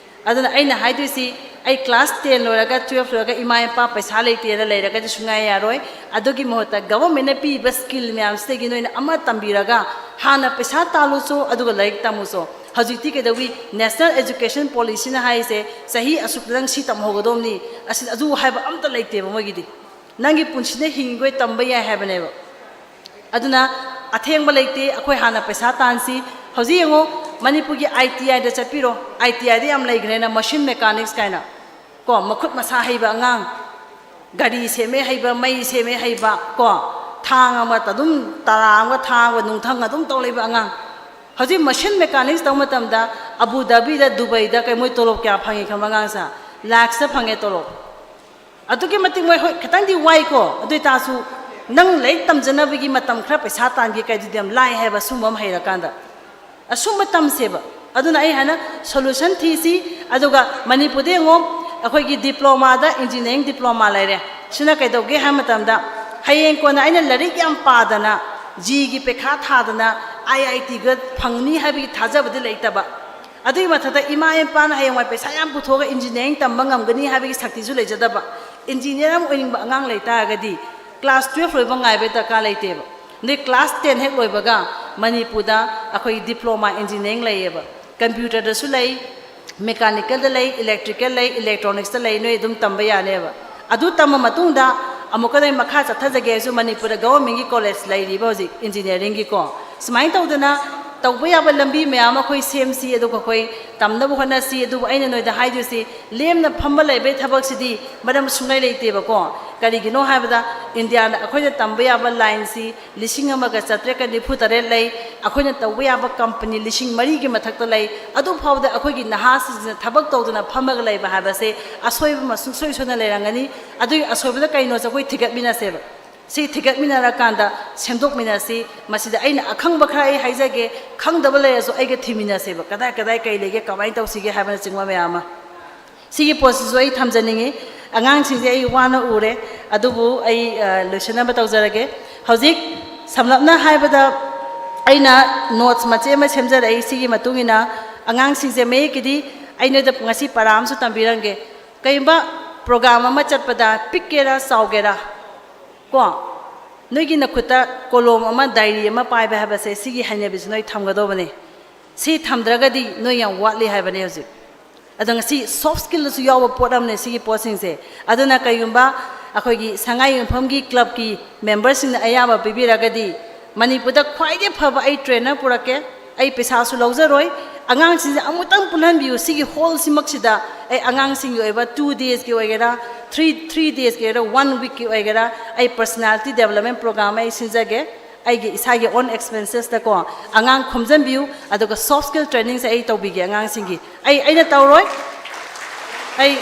ꯑꯗꯨꯅ ꯑꯩꯅ ꯍꯥꯏꯗꯣꯏꯁꯤ, ꯑꯩ ꯀ꯭ꯂꯥꯁ ꯇꯦꯟ ꯂꯣꯏꯔꯒ, ꯇꯨꯌꯦꯜꯐ ꯂꯣꯏꯔꯒ ꯏꯃꯥ ꯏꯄꯥ ꯄꯩꯁꯥ ꯂꯩꯇꯦꯅ ꯂꯩꯔꯒꯗꯤ ꯁꯨꯡꯌꯥ ꯌꯥꯔꯣꯏ꯫ ꯑꯗꯨꯒꯤ ꯃꯍꯨꯠꯇ ꯒꯚꯔꯟꯃꯦꯟꯠꯅ ꯄꯤꯔꯤꯕ ꯁ꯭ꯀꯤꯜ ꯃꯌꯥꯝꯁꯤꯗꯒꯤ ꯅꯣꯏꯅ ꯑꯃ ꯇꯝꯕꯤꯔꯒ ꯍꯥꯟꯅ ꯄꯩꯁꯥ ꯇꯥꯜꯂꯨꯆꯣ, ꯑꯗꯨꯒ ꯂꯥꯏꯔꯤꯛ ꯇꯝꯃꯨꯆꯣ꯫ ꯍꯧꯖꯤꯛꯇꯤ ꯀꯩꯗꯧꯏ? ꯅꯦꯁꯅꯦꯜ ꯑꯦꯖꯨꯀꯦꯁꯟ ꯄꯣꯂꯤꯁꯤꯅ ꯍꯥꯏꯔꯤꯁꯦ ꯆꯍꯤ ꯑꯁꯨꯛꯇ ꯅꯪ ꯁꯤ ꯇꯝꯍꯧꯒꯗꯧꯕꯅꯤ, ꯑꯁꯤ, ꯑꯗꯨ ꯍꯥꯏꯕ ꯑꯝꯇ ꯂꯩꯇꯦꯕ ꯃꯣꯏꯒꯤꯗꯤ꯫ ꯅꯪꯒꯤ ꯄꯨꯟꯁꯤꯅ ꯍꯤꯡꯉꯤꯈꯣꯏ ꯇꯝꯕ ꯌꯥꯏ ꯍꯥꯏꯕꯅꯦꯕ꯫ ꯑꯗꯨꯅ ꯑꯊꯦꯡꯕ ꯂꯩꯇꯦ, ꯑꯩꯈꯣꯏ ꯍꯥꯟꯅ ꯄꯩꯁꯥ ꯇꯥꯟꯁꯤ꯫ ꯍꯧꯖꯤꯛ ꯌꯦꯡꯉꯣ, ꯃꯅꯤꯄꯨꯔꯒꯤ ꯑꯥꯏ ꯇꯤ ꯑꯥꯏꯗ ꯆꯠꯄꯤꯔꯣ, ꯑꯥꯏ ꯇꯤ ꯑꯥꯏꯗ ꯌꯥꯝ ꯂꯩꯈ꯭ꯔꯦꯅ, ꯃꯁꯤꯟ ꯃꯦꯀꯥꯅꯤꯛꯁ ꯀꯥꯏꯅ, ꯀꯣ, ꯃꯈꯨꯠ ꯃꯁꯥ ꯍꯩꯕ ꯑꯉꯥꯡ, ꯒꯥꯔꯤ ꯁꯦꯝꯃꯦ ꯍꯩꯕ, ꯃꯩ ꯁꯦꯝꯃꯦ ꯍꯩꯕ, ꯀꯣ, ꯊꯥꯡ ꯑꯃ ꯑꯗꯨꯝ, ꯇꯔꯥ ꯑꯃꯒ ꯊꯥꯡ ꯑꯃꯒ ꯅꯨꯡꯊꯪ ꯑꯗꯨꯝ ꯇꯧ ꯂꯩꯕ ꯑꯉꯥꯡ꯫ ꯍꯧꯖꯤꯛ ꯃꯁꯤꯟ ꯃꯦꯀꯥꯅꯤꯛꯁ ꯇꯧꯕ ꯃꯇꯝꯗ ꯑꯕꯨ ꯙꯥꯕꯤꯗ, ꯗꯨꯕꯩꯗ ꯀꯩ ꯃꯣꯏ ꯇꯣꯂꯣꯞ ꯀꯌꯥ ꯐꯪꯉꯤ ꯈꯪꯕ ꯑꯉꯥꯡꯁꯦ? ꯂꯥꯛꯁꯇ ꯐꯪꯉꯦ ꯇꯣꯂꯣꯞ꯫ ꯑꯗꯨꯛꯀꯤ ꯃꯇꯤꯛ ꯃꯣꯏ, ꯍꯣꯏ, ꯈꯤꯇꯪꯗꯤ ꯋꯥꯏꯀꯣ, ꯑꯗꯨ ꯑꯣꯏꯇꯥꯔꯁꯨ ꯅꯪ ꯂꯥꯏꯔꯤꯛ ꯇꯝꯖꯅꯕꯒꯤ ꯃꯇꯝ ꯈꯔ ꯄꯩꯁꯥ ꯇꯥꯟꯒꯦ ꯀꯥꯏꯗꯨꯗꯤ ꯌꯥꯝ ꯂꯥꯏ ꯍꯥꯏꯕ, ꯑꯁꯨꯝꯕ ꯑꯃ ꯍꯩꯔꯀꯥꯟꯗ꯫ ꯑꯁꯨꯝꯕ ꯇꯝꯁꯦꯕ꯫ ꯑꯗꯨꯅ ꯑꯩ ꯍꯥꯏꯅ ꯁꯣꯂꯨꯁꯟ ꯊꯤꯁꯤ꯫ ꯑꯗꯨꯒ ꯃꯅꯤꯄꯨꯔꯗ ꯌꯦꯡꯉꯣ, ꯑꯩꯈꯣꯏꯒꯤ ꯗꯤꯄ꯭ꯂꯣꯃꯥꯗ ꯏꯟꯖꯤꯅꯤꯌꯥꯔꯤꯡ ꯗꯤꯄ꯭ꯂꯣꯃꯥ ꯂꯩꯔꯦ꯫ ꯁꯤꯅ ꯀꯩꯗꯧꯒꯦ ꯍꯥꯏꯕ ꯃꯇꯝꯗ, ꯍꯌꯦꯡ ꯀꯣꯟꯅ ꯑꯩꯅ ꯂꯥꯏꯔꯤꯛ ꯌꯥꯝ ꯄꯥꯗꯅ, ꯖꯤꯒꯤ ꯄꯩꯈꯥ ꯊꯥꯗꯅ, ꯑꯥꯏ ꯑꯥꯏ ꯇꯤꯒ ꯐꯪꯅꯤ ꯍꯥꯏꯕꯒꯤ ꯊꯥꯖꯕꯗꯤ ꯂꯩꯇꯕ꯫ ꯑꯗꯨꯒꯤ ꯃꯊꯛꯇ ꯏꯃꯥ ꯏꯄꯥꯅ ꯍꯌꯦꯡꯋꯥꯏ ꯄꯩꯁꯥ ꯌꯥꯝ ꯄꯨꯊꯣꯛꯑꯒ ꯏꯟꯖꯤꯅꯤꯌꯥꯔꯤꯡ ꯇꯝꯕ ꯉꯝꯒꯅꯤ ꯍꯥꯏꯕꯒꯤ ꯁꯛꯇꯤꯁꯨ ꯂꯩꯖꯗꯕ꯫ ꯏꯟꯖꯤꯅꯤꯌꯥꯔ ꯑꯃ ꯑꯣꯏꯅꯤꯡꯕ ꯑꯉꯥꯡ ꯂꯩ ꯇꯥꯔꯒꯗꯤ ꯀ꯭ꯂꯥꯁ ꯇꯨꯌꯦꯜꯐ ꯂꯣꯏꯕ ꯉꯥꯏꯕꯒꯤ ꯗꯔꯀꯥꯔ ꯂꯩꯇꯦꯕ꯫ ꯑꯗꯩ ꯀ꯭ꯂꯥꯁ ꯇꯦꯟ ꯍꯦꯛ ꯂꯣꯏꯕꯒ ꯃꯅꯤꯄꯨꯔꯗ ꯑꯩꯈꯣꯏ ꯗꯤꯄ꯭ꯂꯣꯃꯥ ꯏꯟꯖꯤꯅꯤꯌꯥꯔꯤꯡ ꯂꯩꯌꯦꯕ꯫ ꯀꯝꯄ꯭ꯌꯨꯇꯔꯗꯁꯨ ꯂꯩ, ꯃꯦꯀꯥꯅꯤꯀꯦꯜꯗ ꯂꯩ, ꯏꯂꯦꯛꯇ꯭ꯔꯤꯀꯦꯜ ꯂꯩ, ꯏꯂꯦꯛꯇ꯭ꯔꯣꯅꯤꯛꯁꯇ ꯂꯩ, ꯅꯣꯏ ꯑꯗꯨꯝ ꯇꯝꯕ ꯌꯥꯅꯦꯕ꯫ ꯑꯗꯨ ꯇꯝꯕ ꯃꯇꯨꯡꯗ ꯑꯃꯨꯛꯀ ꯅꯣꯏ ꯃꯈꯥ ꯆꯠꯊꯖꯒꯦ ꯍꯥꯏꯔꯁꯨ ꯃꯅꯤꯄꯨꯔꯗ ꯒꯚꯔꯟꯃꯦꯟꯠꯀꯤ ꯀꯣꯂꯦꯖ ꯂꯩꯔꯤꯕ ꯍꯧꯖꯤꯛ ꯏꯟꯖꯤꯅꯤꯌꯥꯔꯤꯡꯒꯤꯀꯣ꯫ ꯁꯨꯃꯥꯏꯅ ꯇꯧꯗꯅ ꯇꯧꯕ ꯌꯥꯕ ꯂꯝꯕꯤ ꯃꯌꯥꯝ ꯑꯃ ꯑꯩꯈꯣꯏ ꯁꯦꯝꯁꯤ, ꯑꯗꯨꯒ ꯑꯩꯈꯣꯏ ꯇꯝꯅꯕ ꯍꯣꯠꯅꯁꯤ꯫ ꯑꯗꯨꯕꯨ ꯑꯩꯅ ꯅꯣꯏꯗ ꯍꯥꯏꯗꯣꯏꯁꯤ, ꯂꯦꯝꯅ ꯐꯝꯕ ꯂꯩꯕꯒꯤ ꯊꯕꯛꯁꯤꯗꯤ ꯃꯔꯝ ꯁꯨꯡꯂꯩ ꯂꯩꯇꯦꯕꯀꯣ꯫ ꯀꯔꯤꯒꯤꯅꯣ ꯍꯥꯏꯕꯗ, ꯏꯟꯗꯤꯌꯥꯗ ꯑꯩꯈꯣꯏꯅ ꯇꯝꯕ ꯌꯥꯕ ꯂꯥꯏꯟꯁꯤ ꯂꯤꯁꯤꯡ ꯑꯃꯒ ꯆꯥꯇ꯭ꯔꯦꯠꯀ ꯅꯤꯐꯨ ꯇꯔꯦꯠ ꯂꯩ꯫ ꯑꯩꯈꯣꯏꯅ ꯇꯧꯕ ꯌꯥꯕ ꯀꯝꯄꯅꯤ ꯂꯤꯁꯤꯡ ꯃꯔꯤꯒꯤ ꯃꯊꯛꯇ ꯂꯩ꯫ ꯑꯗꯨ ꯐꯥꯎꯕꯗ ꯑꯩꯈꯣꯏꯒꯤ ꯅꯍꯥꯁꯤꯡꯁꯤꯅ ꯊꯕꯛ ꯇꯧꯗꯅ ꯐꯝꯃꯒ ꯂꯩꯕ ꯍꯥꯏꯕꯁꯦ ꯑꯁꯣꯏꯕ ꯑꯃ ꯁꯨꯡꯁꯣꯏ ꯁꯣꯏꯗꯅ ꯂꯩꯔꯝꯒꯅꯤ꯫ ꯑꯗꯨꯒꯤ ꯑꯁꯣꯏꯕꯗ ꯀꯩꯅꯣꯁꯦ ꯑꯩꯈꯣꯏ ꯊꯤꯒꯠꯃꯤꯟꯅꯁꯦꯕ꯫ ꯁꯤ ꯊꯤꯒꯠꯃꯤꯟꯅꯔꯀꯥꯟꯗ ꯁꯦꯝꯗꯣꯛꯃꯤꯟꯅꯁꯤ꯫ ꯃꯁꯤꯗ ꯑꯩꯅ ꯑꯈꯪꯕ ꯈꯔ ꯑꯩ ꯍꯥꯏꯖꯒꯦ, ꯈꯪꯗꯕ ꯂꯩꯔꯁꯨ ꯑꯩꯒ ꯊꯤꯃꯤꯟꯅꯁꯦꯕ, ꯀꯗꯥꯏ ꯀꯗꯥꯏ ꯀꯩ ꯂꯩꯒꯦ, ꯀꯃꯥꯏꯅ ꯇꯧꯁꯤꯒꯦ ꯍꯥꯏꯕꯅꯆꯤꯡꯕ ꯃꯌꯥꯝ ꯑꯃ꯫ ꯁꯤꯒꯤ ꯄꯣꯠꯁꯤꯁꯨ ꯑꯩ ꯊꯝꯖꯅꯤꯡꯉꯤ꯫ ꯑꯉꯥꯡꯁꯤꯡꯁꯦ ꯑꯩ ꯋꯥꯅ ꯎꯔꯦ, ꯑꯗꯨꯕꯨ ꯑꯩ, ꯑ, ꯂꯣꯏꯁꯤꯟꯅꯕ ꯇꯧꯖꯔꯒꯦ꯫ ꯍꯧꯖꯤꯛ ꯁꯝꯂꯞꯅ ꯍꯥꯏꯕꯗ, ꯑꯩꯅ ꯅꯣꯠꯁ ꯃꯆꯦꯠ ꯑꯃ ꯁꯦꯝꯖꯔꯛꯏ꯫ ꯁꯤꯒꯤ ꯃꯇꯨꯡ ꯏꯟꯅ ꯑꯉꯥꯡꯁꯤꯡꯁꯦ, ꯃꯌꯦꯛꯀꯤꯗꯤ ꯑꯩ ꯅꯣꯏꯗ ꯉꯁꯤ ꯄꯔꯥ ꯑꯃꯁꯨ ꯇꯝꯕꯤꯔꯝꯒꯦ꯫ ꯀꯔꯤꯒꯨꯝꯕ ꯄ꯭ꯔꯣꯒ꯭ꯔꯥꯝ ꯑꯃ ꯆꯠꯄꯗ, ꯄꯤꯛꯀꯦꯔꯥ ꯆꯥꯎꯒꯦꯔꯥ, ꯀꯣ, ꯅꯣꯏꯒꯤ ꯅꯈꯨꯠꯇ ꯀꯣꯂꯣꯝ ꯑꯃ, ꯗꯥꯏꯔꯤ ꯑꯃ ꯄꯥꯏꯕ ꯍꯥꯏꯕꯁꯦ, ꯁꯤꯒꯤ ꯍꯩꯅꯕꯤꯁꯤ ꯅꯣꯏ ꯊꯝꯒꯗꯧꯕꯅꯦ꯫ ꯁꯤ ꯊꯝꯗ꯭ꯔꯒꯗꯤ ꯅꯣꯏ ꯌꯥꯝ ꯋꯥꯠꯂꯤ ꯍꯥꯏꯕꯅꯦ ꯍꯧꯖꯤꯛ꯫ ꯑꯗꯣ ꯉꯁꯤ ꯁꯣꯐ ꯁ꯭ꯀꯤꯜꯗꯁꯨ ꯌꯥꯎꯕ ꯄꯣꯠ ꯑꯃꯅꯦ ꯁꯤꯒꯤ ꯄꯣꯠꯁꯤꯡꯁꯦ꯫ ꯑꯗꯨꯅ ꯀꯩꯒꯨꯝꯕ ꯑꯩꯈꯣꯏꯒꯤ ꯁꯉꯥꯏ ꯌꯨꯝꯐꯝꯒꯤ ꯀ꯭ꯂꯕꯀꯤ ꯃꯦꯝꯕꯔꯁꯤꯡꯅ ꯑꯌꯥꯕ ꯄꯤꯕꯤꯔꯒꯗꯤ, ꯃꯅꯤꯄꯨꯔꯗ ꯈ꯭ꯋꯥꯏꯗꯒꯤ ꯐꯕ ꯑꯩ ꯇ꯭ꯔꯦꯅꯔ ꯄꯨꯔꯛꯀꯦ꯫ ꯑꯩ ꯄꯩꯁꯥꯁꯨ ꯂꯧꯖꯔꯣꯏ꯫ ꯑꯉꯥꯡꯁꯤꯡꯁꯦ ꯑꯃꯨꯛꯇꯪ ꯄꯨꯜꯍꯟꯕꯤꯌꯨ꯫ ꯁꯤꯒꯤ ꯍꯣꯜꯁꯤꯃꯛꯁꯤꯗ ꯑꯩ ꯑꯉꯥꯡꯁꯤꯡꯒꯤ ꯑꯣꯏꯕ two days ꯀꯤ ꯑꯣꯏꯒꯦꯔꯥ, three, three days ꯀꯤ ꯑꯣꯏꯒꯦꯔꯥ, one week ꯀꯤ ꯑꯣꯏꯒꯦꯔꯥ, ꯑꯩ personality development program ꯑꯩ ꯁꯤꯟꯖꯒꯦ꯫ ꯑꯩꯒꯤ ꯏꯁꯥꯒꯤ own expenses ꯇꯀꯣ, ꯑꯉꯥꯡ ꯈꯣꯝꯖꯤꯟꯕꯤꯌꯨ, ꯑꯗꯨꯒ soft skill training ꯁꯦ ꯑꯩ ꯇꯧꯕꯤꯒꯦ ꯑꯉꯥꯡꯁꯤꯡꯒꯤ꯫ ꯑꯩ, ꯑꯩꯅ ꯇꯧꯔꯣꯏ꯫ ꯑꯩ,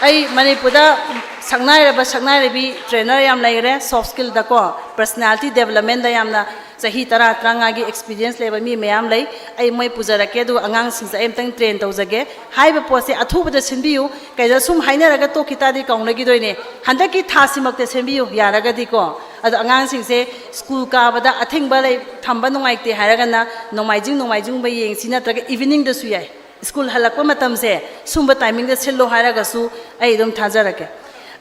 ꯑꯩ ꯃꯅꯤꯄꯨꯔꯗ ꯁꯛꯅꯥꯏꯔꯕ ꯁꯛꯅꯥꯏꯔꯕꯤ ꯇ꯭ꯔꯦꯅꯔ ꯌꯥꯝ ꯂꯩꯔꯦ, soft skill ꯗꯀꯣ, personality development ꯗ ꯌꯥꯝꯅ ꯆꯍꯤ ꯇꯔꯥ, ꯇꯔꯥꯃꯉꯥꯒꯤ experience ꯂꯩꯕ ꯃꯤ ꯃꯌꯥꯝ ꯂꯩ꯫ ꯑꯩ ꯃꯣꯏ ꯄꯨꯖꯔꯛꯀꯦ, ꯑꯗꯨꯒ ꯑꯉꯥꯡꯁꯤꯡꯁꯦ ꯑꯩ ꯑꯝꯇꯪ train ꯇꯧꯖꯒꯦ꯫ ꯍꯥꯏꯔꯤꯕ ꯄꯣꯠꯁꯦ ꯑꯊꯨꯕꯗ ꯁꯤꯟꯕꯤꯌꯨ꯫ ꯀꯩꯗ ꯁꯨꯝ ꯍꯥꯏꯅꯔꯒ ꯇꯣꯛꯈꯤ ꯇꯥꯔꯗꯤ ꯀꯥꯎꯅꯈꯤꯗꯣꯏꯅꯦ꯫ ꯍꯟꯗꯛꯀꯤ ꯊꯥꯁꯤꯃꯛꯇ ꯁꯦꯝꯕꯤꯌꯨ ꯌꯥꯔꯒꯗꯤꯀꯣ꯫ ꯑꯗꯣ ꯑꯉꯥꯡꯁꯤꯡꯁꯦ ꯁ꯭ꯀꯨꯜ ꯀꯥꯕꯗ ꯑꯊꯤꯡꯕ ꯂꯩ, ꯊꯝꯕ ꯅꯨꯡꯉꯥꯏꯇꯦ ꯍꯥꯏꯔꯒꯅ ꯅꯣꯡꯃꯥꯏꯖꯤꯡ, ꯅꯣꯡꯃꯥꯏꯖꯤꯡꯒꯨꯝꯕ ꯌꯦꯡꯁꯤ, ꯅꯠꯇ꯭ꯔꯒ evening ꯗꯁꯨ ꯌꯥꯏ꯫ ꯁ꯭ꯀꯨꯜ ꯍꯜꯂꯛꯄ ꯃꯇꯝꯁꯦ ꯁꯨꯝꯕ timing ꯗ ꯁꯤꯜꯂꯣ ꯍꯥꯏꯔꯒꯁꯨ ꯑꯩ ꯑꯗꯨꯝ ꯊꯥꯖꯔꯛꯀꯦ꯫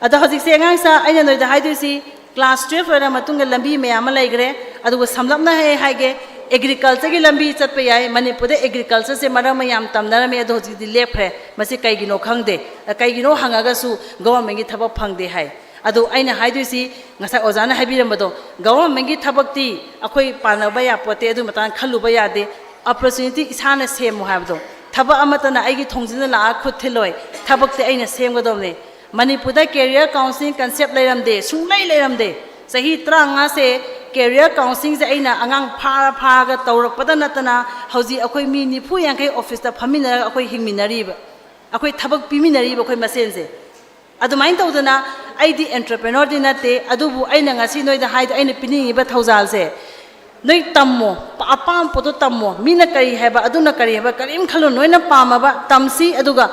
ꯑꯗꯣ ꯍꯧꯖꯤꯛꯁꯦ ꯑꯉꯥꯡꯁꯥ, ꯑꯩꯅ ꯅꯣꯏꯗ ꯍꯥꯏꯗꯣꯏꯁꯤ, class twelve ꯂꯣꯏꯔ ꯃꯇꯨꯡꯗ ꯂꯝꯕꯤ ꯃꯌꯥꯝ ꯑꯃ ꯂꯩꯈ꯭ꯔꯦ꯫ ꯑꯗꯨꯒ ꯁꯝꯂꯞꯅ ꯑꯩ ꯍꯥꯏꯒꯦ, agriculture ꯒꯤ ꯂꯝꯕꯤ ꯆꯠꯄ ꯌꯥꯏ꯫ ꯃꯅꯤꯄꯨꯔꯗ agriculture ꯁꯦ ꯃꯔꯝ ꯑꯃ ꯌꯥꯝ ꯇꯝꯅꯔꯝꯃꯤ, ꯑꯗꯣ ꯍꯧꯖꯤꯛꯇꯤ ꯂꯦꯞꯈ꯭ꯔꯦ꯫ ꯃꯁꯤ ꯀꯩꯒꯤꯅꯣ ꯈꯪꯗꯦ꯫ ꯀꯩꯒꯤꯅꯣ ꯍꯪꯉꯒꯁꯨ government ꯀꯤ ꯊꯕꯛ ꯐꯪꯗꯦ ꯍꯥꯏ꯫ ꯑꯗꯨ ꯑꯩꯅ ꯍꯥꯏꯗꯣꯏꯁꯤ, ꯉꯁꯥꯏ ꯑꯣꯖꯥꯅ ꯍꯥꯏꯕꯤꯔꯝꯕꯗꯣ, ꯒꯚꯔꯟꯃꯦꯟꯒꯤ ꯊꯕꯛꯇꯤ ꯑꯩꯈꯣꯏ ꯄꯥꯟꯅꯕ ꯌꯥꯄꯣꯠꯇꯦ, ꯑꯗꯨ ꯃꯇꯥꯡꯗ ꯈꯜꯂꯨꯕ ꯌꯥꯗꯦ꯫ ꯑꯣꯄꯣꯔꯆꯨꯅꯤꯇꯤ ꯏꯁꯥꯅ ꯁꯦꯝꯃꯨ ꯍꯥꯏꯕꯗꯣ, ꯊꯕꯛ ꯑꯃꯠꯇꯅ ꯑꯩꯒꯤ ꯊꯣꯡꯖꯤꯟꯗ ꯂꯥꯛꯑ ꯈꯨꯠ ꯊꯤꯜꯂꯣꯏ, ꯊꯕꯛꯇꯤ ꯑꯩꯅ ꯁꯦꯝꯒꯗꯧꯕꯅꯦ꯫ ꯃꯅꯤꯄꯨꯔꯗ career counselling concept ꯂꯩꯔꯝꯗꯦ, ꯁꯨꯡꯂꯩ ꯂꯩꯔꯝꯗꯦ꯫ ꯆꯍꯤ ꯇꯔꯥꯃꯉꯥꯁꯦ career counselling ꯁꯦ ꯑꯩꯅ ꯑꯉꯥꯡ ꯐꯥꯔ ꯐꯥꯔꯒ ꯇꯧꯔꯛꯄꯗ ꯅꯠꯇꯅ, ꯍꯧꯖꯤꯛ ꯑꯩꯈꯣꯏ ꯃꯤ ꯅꯤꯐꯨ ꯌꯥꯡꯈꯩ ꯑꯣꯐꯤꯁꯇ ꯐꯝꯃꯤꯟꯅꯔꯒ ꯑꯩꯈꯣꯏ ꯍꯤꯡꯃꯤꯟꯅꯔꯤꯕ, ꯑꯩꯈꯣꯏ ꯊꯕꯛ ꯄꯤꯃꯤꯟꯅꯔꯤꯕ ꯑꯩꯈꯣꯏ ꯃꯁꯦꯟꯁꯦ꯫ ꯑꯗꯨꯃꯥꯏꯅ ꯇꯧꯗꯅ ꯑꯩꯗꯤ entrepreneur ꯗꯤ ꯅꯠꯇꯦ, ꯑꯗꯨꯕꯨ ꯑꯩꯅ ꯉꯁꯤ ꯅꯣꯏꯗ ꯍꯥꯏꯗꯣ, ꯑꯩꯅ ꯄꯤꯅꯤꯡꯉꯤꯕ ꯊꯧꯖꯥꯜꯁꯦ, ꯅꯣꯏ ꯇꯝꯃꯣ, ꯑꯄꯥꯝꯕ ꯄꯣꯠꯇꯣ ꯇꯝꯃꯣ꯫ ꯃꯤꯅ ꯀꯔꯤ ꯍꯥꯏꯕ, ꯑꯗꯨꯅ ꯀꯔꯤ ꯍꯥꯏꯕ, ꯀꯔꯤꯝ ꯈꯜꯂꯨ꯫ ꯅꯣꯏꯅ ꯄꯥꯝꯃꯕ ꯇꯝꯁꯤ, ꯑꯗꯨꯒ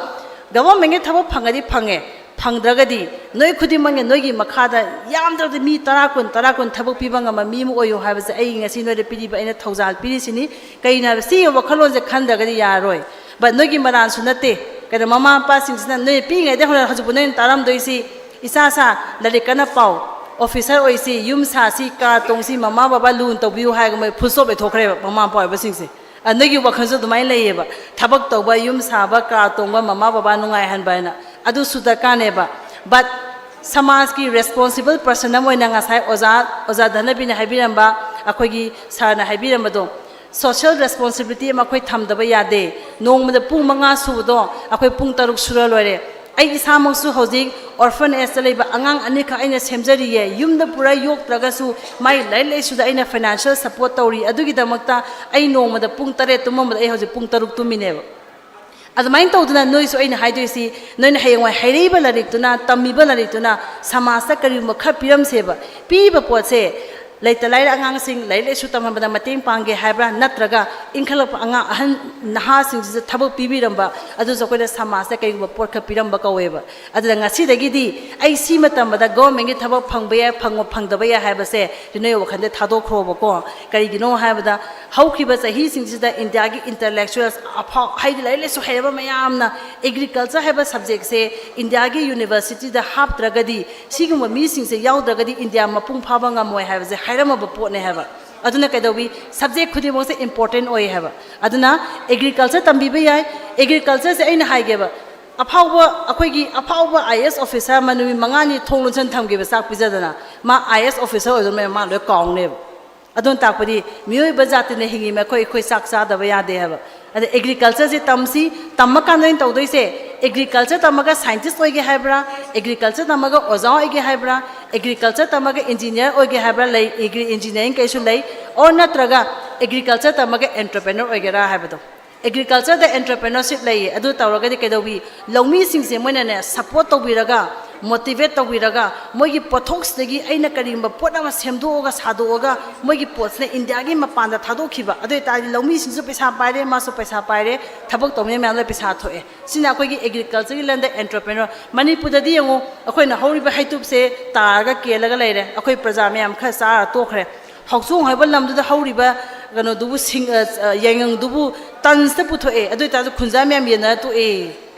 ꯒꯚꯔꯟꯃꯦꯟꯒꯤ ꯊꯕꯛ ꯐꯪꯉꯗꯤ ꯐꯪꯉꯦ, ꯐꯪꯗ꯭ꯔꯒꯗꯤ ꯅꯣꯏ ꯈꯨꯗꯤꯡꯃꯛꯅ ꯅꯣꯏꯒꯤ ꯃꯈꯥꯗ ꯌꯥꯝꯗ꯭ꯔꯕꯗ ꯃꯤ ꯇꯔꯥ, ꯀꯨꯟ, ꯇꯔꯥ, ꯀꯨꯟ ꯊꯕꯛ ꯄꯤꯕ ꯉꯝꯕ ꯃꯤ ꯑꯃ ꯑꯣꯏꯌꯨ ꯍꯥꯏꯕꯁꯦ ꯑꯩ ꯉꯁꯤ ꯅꯣꯏꯗ ꯄꯤꯔꯤꯕ, ꯑꯩꯅ ꯊꯧꯖꯥꯜ ꯄꯤꯔꯤꯁꯤꯅꯤ꯫ ꯀꯩꯅꯣ ꯍꯥꯏꯕ, ꯁꯤꯒꯤ ꯋꯥꯈꯜꯂꯣꯟꯁꯦ ꯈꯟꯗ꯭ꯔꯒꯗꯤ ꯌꯥꯔꯣꯏ꯫ But ꯅꯣꯏꯒꯤ ꯃꯔꯥꯟꯁꯨ ꯅꯠꯇꯦ꯫ ꯀꯩꯅꯣ, ꯃꯃꯥ ꯃꯄꯥꯁꯤꯡꯁꯤꯅ ꯅꯣꯏ ꯄꯤꯛꯏꯉꯩꯗ ꯍꯧꯅ ꯍꯧꯖꯤꯛꯄꯨ ꯅꯣꯏꯅ ꯇꯥꯔꯝꯗꯣꯏꯁꯤ, "ꯏꯆꯥ ꯁꯥ, ꯂꯥꯏꯔꯤꯛ ꯀꯟꯅ ꯄꯥꯎ, ꯑꯣꯐꯤꯁꯔ ꯑꯣꯏꯁꯤ, ꯌꯨꯝ ꯁꯥꯁꯤ, ꯀꯥ ꯇꯣꯡꯁꯤ, ꯃꯃꯥ ꯕꯕꯥ ꯂꯨꯅ ꯇꯧꯕꯤꯌꯨ" ꯍꯥꯏꯔꯒ ꯃꯣꯏ full stop ꯂꯩꯊꯣꯛꯈ꯭ꯔꯦꯕ ꯃꯃꯥ ꯃꯄꯥ ꯑꯣꯏꯕꯁꯤꯡꯁꯦ꯫ ꯑ, ꯅꯣꯏꯒꯤ ꯋꯥꯈꯜꯁꯨ ꯑꯗꯨꯃꯥꯏꯅ ꯂꯩꯌꯦꯕ꯫ ꯊꯕꯛ ꯇꯧꯕ, ꯌꯨꯝ ꯁꯥꯕ, ꯀꯥ ꯇꯣꯡꯕ, ꯃꯃꯥ ꯕꯕꯥ ꯅꯨꯡꯉꯥꯏꯍꯟꯕ ꯍꯥꯏꯅ, ꯑꯗꯨꯁꯨ ꯗꯔꯀꯥꯔꯅꯦꯕ꯫ But ꯁꯃꯥꯖꯀꯤ responsible person ꯑꯃ ꯑꯣꯏꯅ ꯉꯁꯥꯏ ꯑꯣꯖꯥ, ꯑꯣꯖꯥ ꯙꯅꯕꯤꯅ ꯍꯥꯏꯕꯤꯔꯝꯕ, ꯑꯩꯈꯣꯏꯒꯤ ꯁꯥꯔꯅ ꯍꯥꯏꯕꯤꯔꯝꯕꯗꯣ, social responsibility ꯑꯃ ꯑꯩꯈꯣꯏ ꯊꯝꯗꯕ ꯌꯥꯗꯦ꯫ ꯅꯣꯡꯃꯗ ꯄꯨꯡ ꯃꯉꯥ ꯁꯨꯕꯗꯣ ꯑꯩꯈꯣꯏ ꯄꯨꯡ ꯇꯔꯨꯛ ꯁꯨꯔ ꯂꯣꯏꯔꯦ꯫ ꯑꯩ ꯏꯁꯥꯃꯛꯁꯨ ꯍꯧꯖꯤꯛ orphanage ꯇ ꯂꯩꯕ ꯑꯉꯥꯡ ꯑꯅꯤꯈꯛ ꯑꯩꯅ ꯁꯦꯝꯖꯔꯤꯌꯦ꯫ ꯌꯨꯝꯗ ꯄꯨꯔꯥ ꯌꯣꯛꯇ꯭ꯔꯒꯁꯨ ꯃꯥꯏ ꯂꯥꯏꯔꯤꯛ ꯂꯥꯏꯁꯨꯗ ꯑꯩꯅ financial support ꯇꯧꯔꯤ꯫ ꯑꯗꯨꯒꯤꯗꯃꯛꯇ ꯑꯩ ꯅꯣꯡꯃꯗ ꯄꯨꯡ ꯇꯔꯦꯠ ꯇꯨꯝꯃꯝꯕꯗ ꯑꯩ ꯍꯧꯖꯤꯛ ꯄꯨꯡ ꯇꯔꯨꯛ ꯇꯨꯝꯃꯤꯅꯦꯕ꯫ ꯑꯗꯨꯃꯥꯏꯅ ꯇꯧꯗꯅ ꯅꯣꯏꯁꯨ, ꯑꯩꯅ ꯍꯥꯏꯗꯣꯏꯁꯤ, ꯅꯣꯏꯅ ꯍꯌꯦꯡꯋꯥꯏ ꯍꯩꯔꯛꯏꯕ ꯂꯥꯏꯔꯤꯛꯇꯨꯅ, ꯇꯝꯃꯤꯕ ꯂꯥꯏꯔꯤꯛꯇꯨꯅ ꯁꯃꯥꯖꯇ ꯀꯔꯤꯒꯨꯝꯕ ꯈꯔ ꯄꯤꯔꯝꯁꯦꯕ꯫ ꯄꯤꯕ ꯄꯣꯠꯁꯦ ꯂꯩꯇ ꯂꯥꯏꯔ ꯑꯉꯥꯡꯁꯤꯡ ꯂꯥꯏꯔꯤꯛ ꯂꯥꯏꯁꯨ ꯇꯝꯍꯟꯕꯗ ꯃꯇꯦꯡ ꯄꯥꯡꯒꯦ ꯍꯥꯏꯕ꯭ꯔꯥ, ꯅꯠꯇ꯭ꯔꯒ ꯏꯟꯈꯠꯂꯛꯄ ꯑꯉꯥꯡ ꯑꯍꯟ ꯅꯍꯥꯁꯤꯡꯁꯤꯗ ꯊꯕꯛ ꯄꯤꯕꯤꯔꯝꯕ, ꯑꯗꯨꯁꯨ ꯑꯩꯈꯣꯏꯅ ꯁꯃꯥꯖꯇ ꯀꯔꯤꯒꯨꯝꯕ ꯄꯣꯠ ꯈꯔ ꯄꯤꯔꯝꯕ ꯀꯧꯋꯦꯕ꯫ ꯑꯗꯨꯅ ꯉꯁꯤꯗꯒꯤꯗꯤ ꯑꯩ ꯁꯤꯃ ꯇꯝꯕꯗ ꯒꯚꯔꯟꯃꯦꯟꯒꯤ ꯊꯕꯛ ꯐꯪꯕ ꯌꯥꯏ, ꯐꯪꯕ, ꯐꯪꯗꯕ ꯌꯥꯏ ꯍꯥꯏꯕꯁꯦ ꯅꯣꯏ ꯋꯥꯈꯜꯗ ꯊꯥꯗꯣꯛꯈ꯭ꯔꯣꯕꯀꯣ꯫ ꯀꯔꯤꯒꯤꯅꯣ ꯍꯥꯏꯕꯗ, ꯍꯧꯈꯤꯕ ꯆꯍꯤꯁꯤꯡꯁꯤꯗ ꯏꯟꯗꯤꯌꯥꯒꯤ intellectuals ꯑꯐꯥꯎ, ꯍꯥꯏꯗꯤ ꯂꯥꯏꯔꯤꯛ ꯂꯥꯏꯁꯨ ꯍꯩꯔꯕ ꯃꯌꯥꯝꯅ agriculture ꯍꯥꯏꯕ subject ꯁꯦ ꯏꯟꯗꯤꯌꯥꯒꯤ university ꯗ ꯍꯥꯞꯇ꯭ꯔꯒꯗꯤ, ꯁꯤꯒꯨꯝꯕ ꯃꯤꯁꯤꯡꯁꯦ ꯌꯥꯎꯗ꯭ꯔꯒꯗꯤ ꯏꯟꯗꯤꯌꯥ ꯃꯄꯨꯡ ꯐꯥꯕ ꯉꯝꯃꯣꯏ ꯍꯥꯏꯕꯁꯦ ꯍꯥꯏꯔꯝꯃꯕ ꯄꯣꯠꯅꯦ ꯍꯥꯏꯕ꯫ ꯑꯗꯨꯅ ꯀꯩꯗꯧꯋꯤ? Subject ꯈꯨꯗꯤꯡꯃꯛꯁꯦ important ꯑꯣꯏ ꯍꯥꯏꯕ꯫ ꯑꯗꯨꯅ agriculture ꯇꯝꯕꯤꯕ ꯌꯥꯏ꯫ Agriculture ꯁꯦ ꯑꯩꯅ ꯍꯥꯏꯒꯦꯕ, ꯑꯐꯥꯎꯕ ꯑꯩꯈꯣꯏꯒꯤ ꯑꯐꯥꯎꯕ ꯑꯥꯏ ꯑꯦ ꯑꯦꯁ ꯑꯣꯐꯤꯁꯥꯔ ꯑꯃ ꯅꯨꯃꯤꯠ ꯃꯉꯥꯅꯤ ꯊꯣꯡ ꯂꯣꯟꯁꯤꯟ ꯊꯝꯈꯤꯕ ꯆꯥꯛ ꯄꯤꯖꯗꯅ, ꯃꯥ ꯑꯥꯏ ꯑꯦ ꯑꯦꯁ ꯑꯣꯐꯤꯁꯥꯔ ꯑꯣꯏꯗꯧꯅꯦ, ꯃꯥ ꯂꯣꯏ ꯀꯥꯎꯅꯦꯕ꯫ ꯑꯗꯨꯅ ꯇꯥꯛꯄꯗꯤ ꯃꯤꯑꯣꯏꯕ ꯖꯥꯇꯤꯅ ꯍꯤꯡꯉꯤꯕ ꯑꯩꯈꯣꯏ, ꯑꯩꯈꯣꯏ ꯆꯥꯛ ꯆꯥꯗꯕ ꯌꯥꯗꯦ ꯍꯥꯏꯕ꯫ ꯑꯗ ꯑꯦꯒ꯭ꯔꯤꯀꯜꯆꯔꯁꯦ ꯇꯝꯁꯤ, ꯇꯝꯃꯀꯥꯟꯗ ꯑꯩꯅ ꯇꯧꯗꯣꯏꯁꯦ, ꯑꯦꯒ꯭ꯔꯤꯀꯜꯆꯔ ꯇꯝꯃꯒ ꯁꯥꯏꯟꯇꯤꯁ ꯑꯣꯏꯒꯦ ꯍꯥꯏꯕ꯭ꯔꯥ, ꯑꯦꯒ꯭ꯔꯤꯀꯜꯆꯔ ꯇꯝꯃꯒ ꯑꯣꯖꯥ ꯑꯣꯏꯒꯦ ꯍꯥꯏꯕ꯭ꯔꯥ, ꯑꯦꯒ꯭ꯔꯤꯀꯜꯆꯔ ꯇꯝꯃꯒ ꯏꯟꯖꯤꯅꯤꯌꯥꯔ ꯑꯣꯏꯒꯦ ꯍꯥꯏꯕ꯭ꯔꯥ, ꯂꯩ ꯑꯦꯒ꯭ꯔꯤ ꯏꯟꯖꯤꯅꯤꯌꯥꯔꯤꯡ ꯀꯩꯁꯨ ꯂꯩ, ꯑꯣꯔ ꯅꯠꯇ꯭ꯔꯒ ꯑꯦꯒ꯭ꯔꯤꯀꯜꯆꯔ ꯇꯝꯃꯒ ꯑꯦꯟꯇꯔꯄ꯭ꯔꯦꯅꯔ ꯑꯣꯏꯒꯦꯔꯥ ꯍꯥꯏꯕꯗꯣ꯫ ꯑꯦꯒ꯭ꯔꯤꯀꯜꯆꯔꯗ ꯑꯦꯟꯇꯔꯄ꯭ꯔꯦꯅꯔꯁꯤꯞ ꯂꯩꯌꯦ, ꯑꯗꯨ ꯇꯧꯔꯒꯗꯤ ꯀꯩꯗꯧꯋꯤ? ꯂꯧꯃꯤꯁꯤꯡꯁꯦ ꯃꯣꯏꯅꯅꯦ ꯁꯞꯄꯣꯔꯠ ꯇꯧꯕꯤꯔꯒ, ꯃꯣꯇꯤꯚꯦꯠ ꯇꯧꯕꯤꯔꯒ, ꯃꯣꯏꯒꯤ ꯄꯣꯠꯊꯣꯛꯁꯤꯗꯒꯤ ꯑꯩꯅ ꯀꯔꯤꯒꯨꯝꯕ ꯄꯣꯠ ꯑꯃ ꯁꯦꯝꯗꯣꯛꯑꯒ ꯁꯥꯗꯣꯛꯑꯒ ꯃꯣꯏꯒꯤ ꯄꯣꯠꯁꯤꯅ ꯏꯟꯗꯤꯌꯥꯒꯤ ꯃꯄꯥꯟꯗ ꯊꯥꯗꯣꯛꯈꯤꯕ, ꯑꯗꯨ ꯑꯣꯏꯇꯥꯔꯗꯤ ꯂꯧꯃꯤꯁꯤꯡꯁꯨ ꯄꯩꯁꯥ ꯄꯥꯏꯔꯦ, ꯃꯥꯁꯨ ꯄꯩꯁꯥ ꯄꯥꯏꯔꯦ, ꯊꯕꯛ ꯇꯧꯃꯤꯟꯅ ꯃꯌꯥꯝꯗ ꯄꯩꯁꯥ ꯊꯣꯛꯑꯦ꯫ ꯁꯤꯅ ꯑꯩꯈꯣꯏꯒꯤ ꯑꯦꯒ꯭ꯔꯤꯀꯜꯆꯔꯒꯤ ꯂꯝꯗ ꯑꯦꯟꯇꯔꯄ꯭ꯔꯦꯅꯔ꯫ ꯃꯅꯤꯄꯨꯔꯗꯗꯤ ꯌꯦꯡꯉꯨ, ꯑꯩꯈꯣꯏꯅ ꯍꯧꯔꯤꯕ ꯍꯩꯇꯨꯞꯁꯦ ꯇꯥꯔꯒ ꯀꯦꯜꯂꯒ ꯂꯩꯔꯦ, ꯑꯩꯈꯣꯏ ꯄ꯭ꯔꯖꯥ ꯃꯌꯥꯝ ꯈꯔ ꯆꯥꯔ ꯇꯣꯛꯈ꯭ꯔꯦ꯫ ꯍꯥꯎꯆꯣꯡ ꯍꯥꯏꯕ ꯂꯝꯗꯨꯗ ꯍꯧꯔꯤꯕ ꯀꯩꯅꯣꯗꯨꯕꯨ ꯁꯤꯡ-, ꯑ, ꯑ, ꯌꯥꯏꯉꯪꯗꯨꯕꯨ ꯇꯟꯁꯇ ꯄꯨꯊꯣꯛꯑꯦ, ꯑꯗꯨ ꯑꯣꯏꯇꯥꯔꯁꯨ ꯈꯨꯟꯖꯥ ꯃꯌꯥꯝ ꯌꯦꯟꯅꯔ ꯇꯣꯛꯑꯦ꯫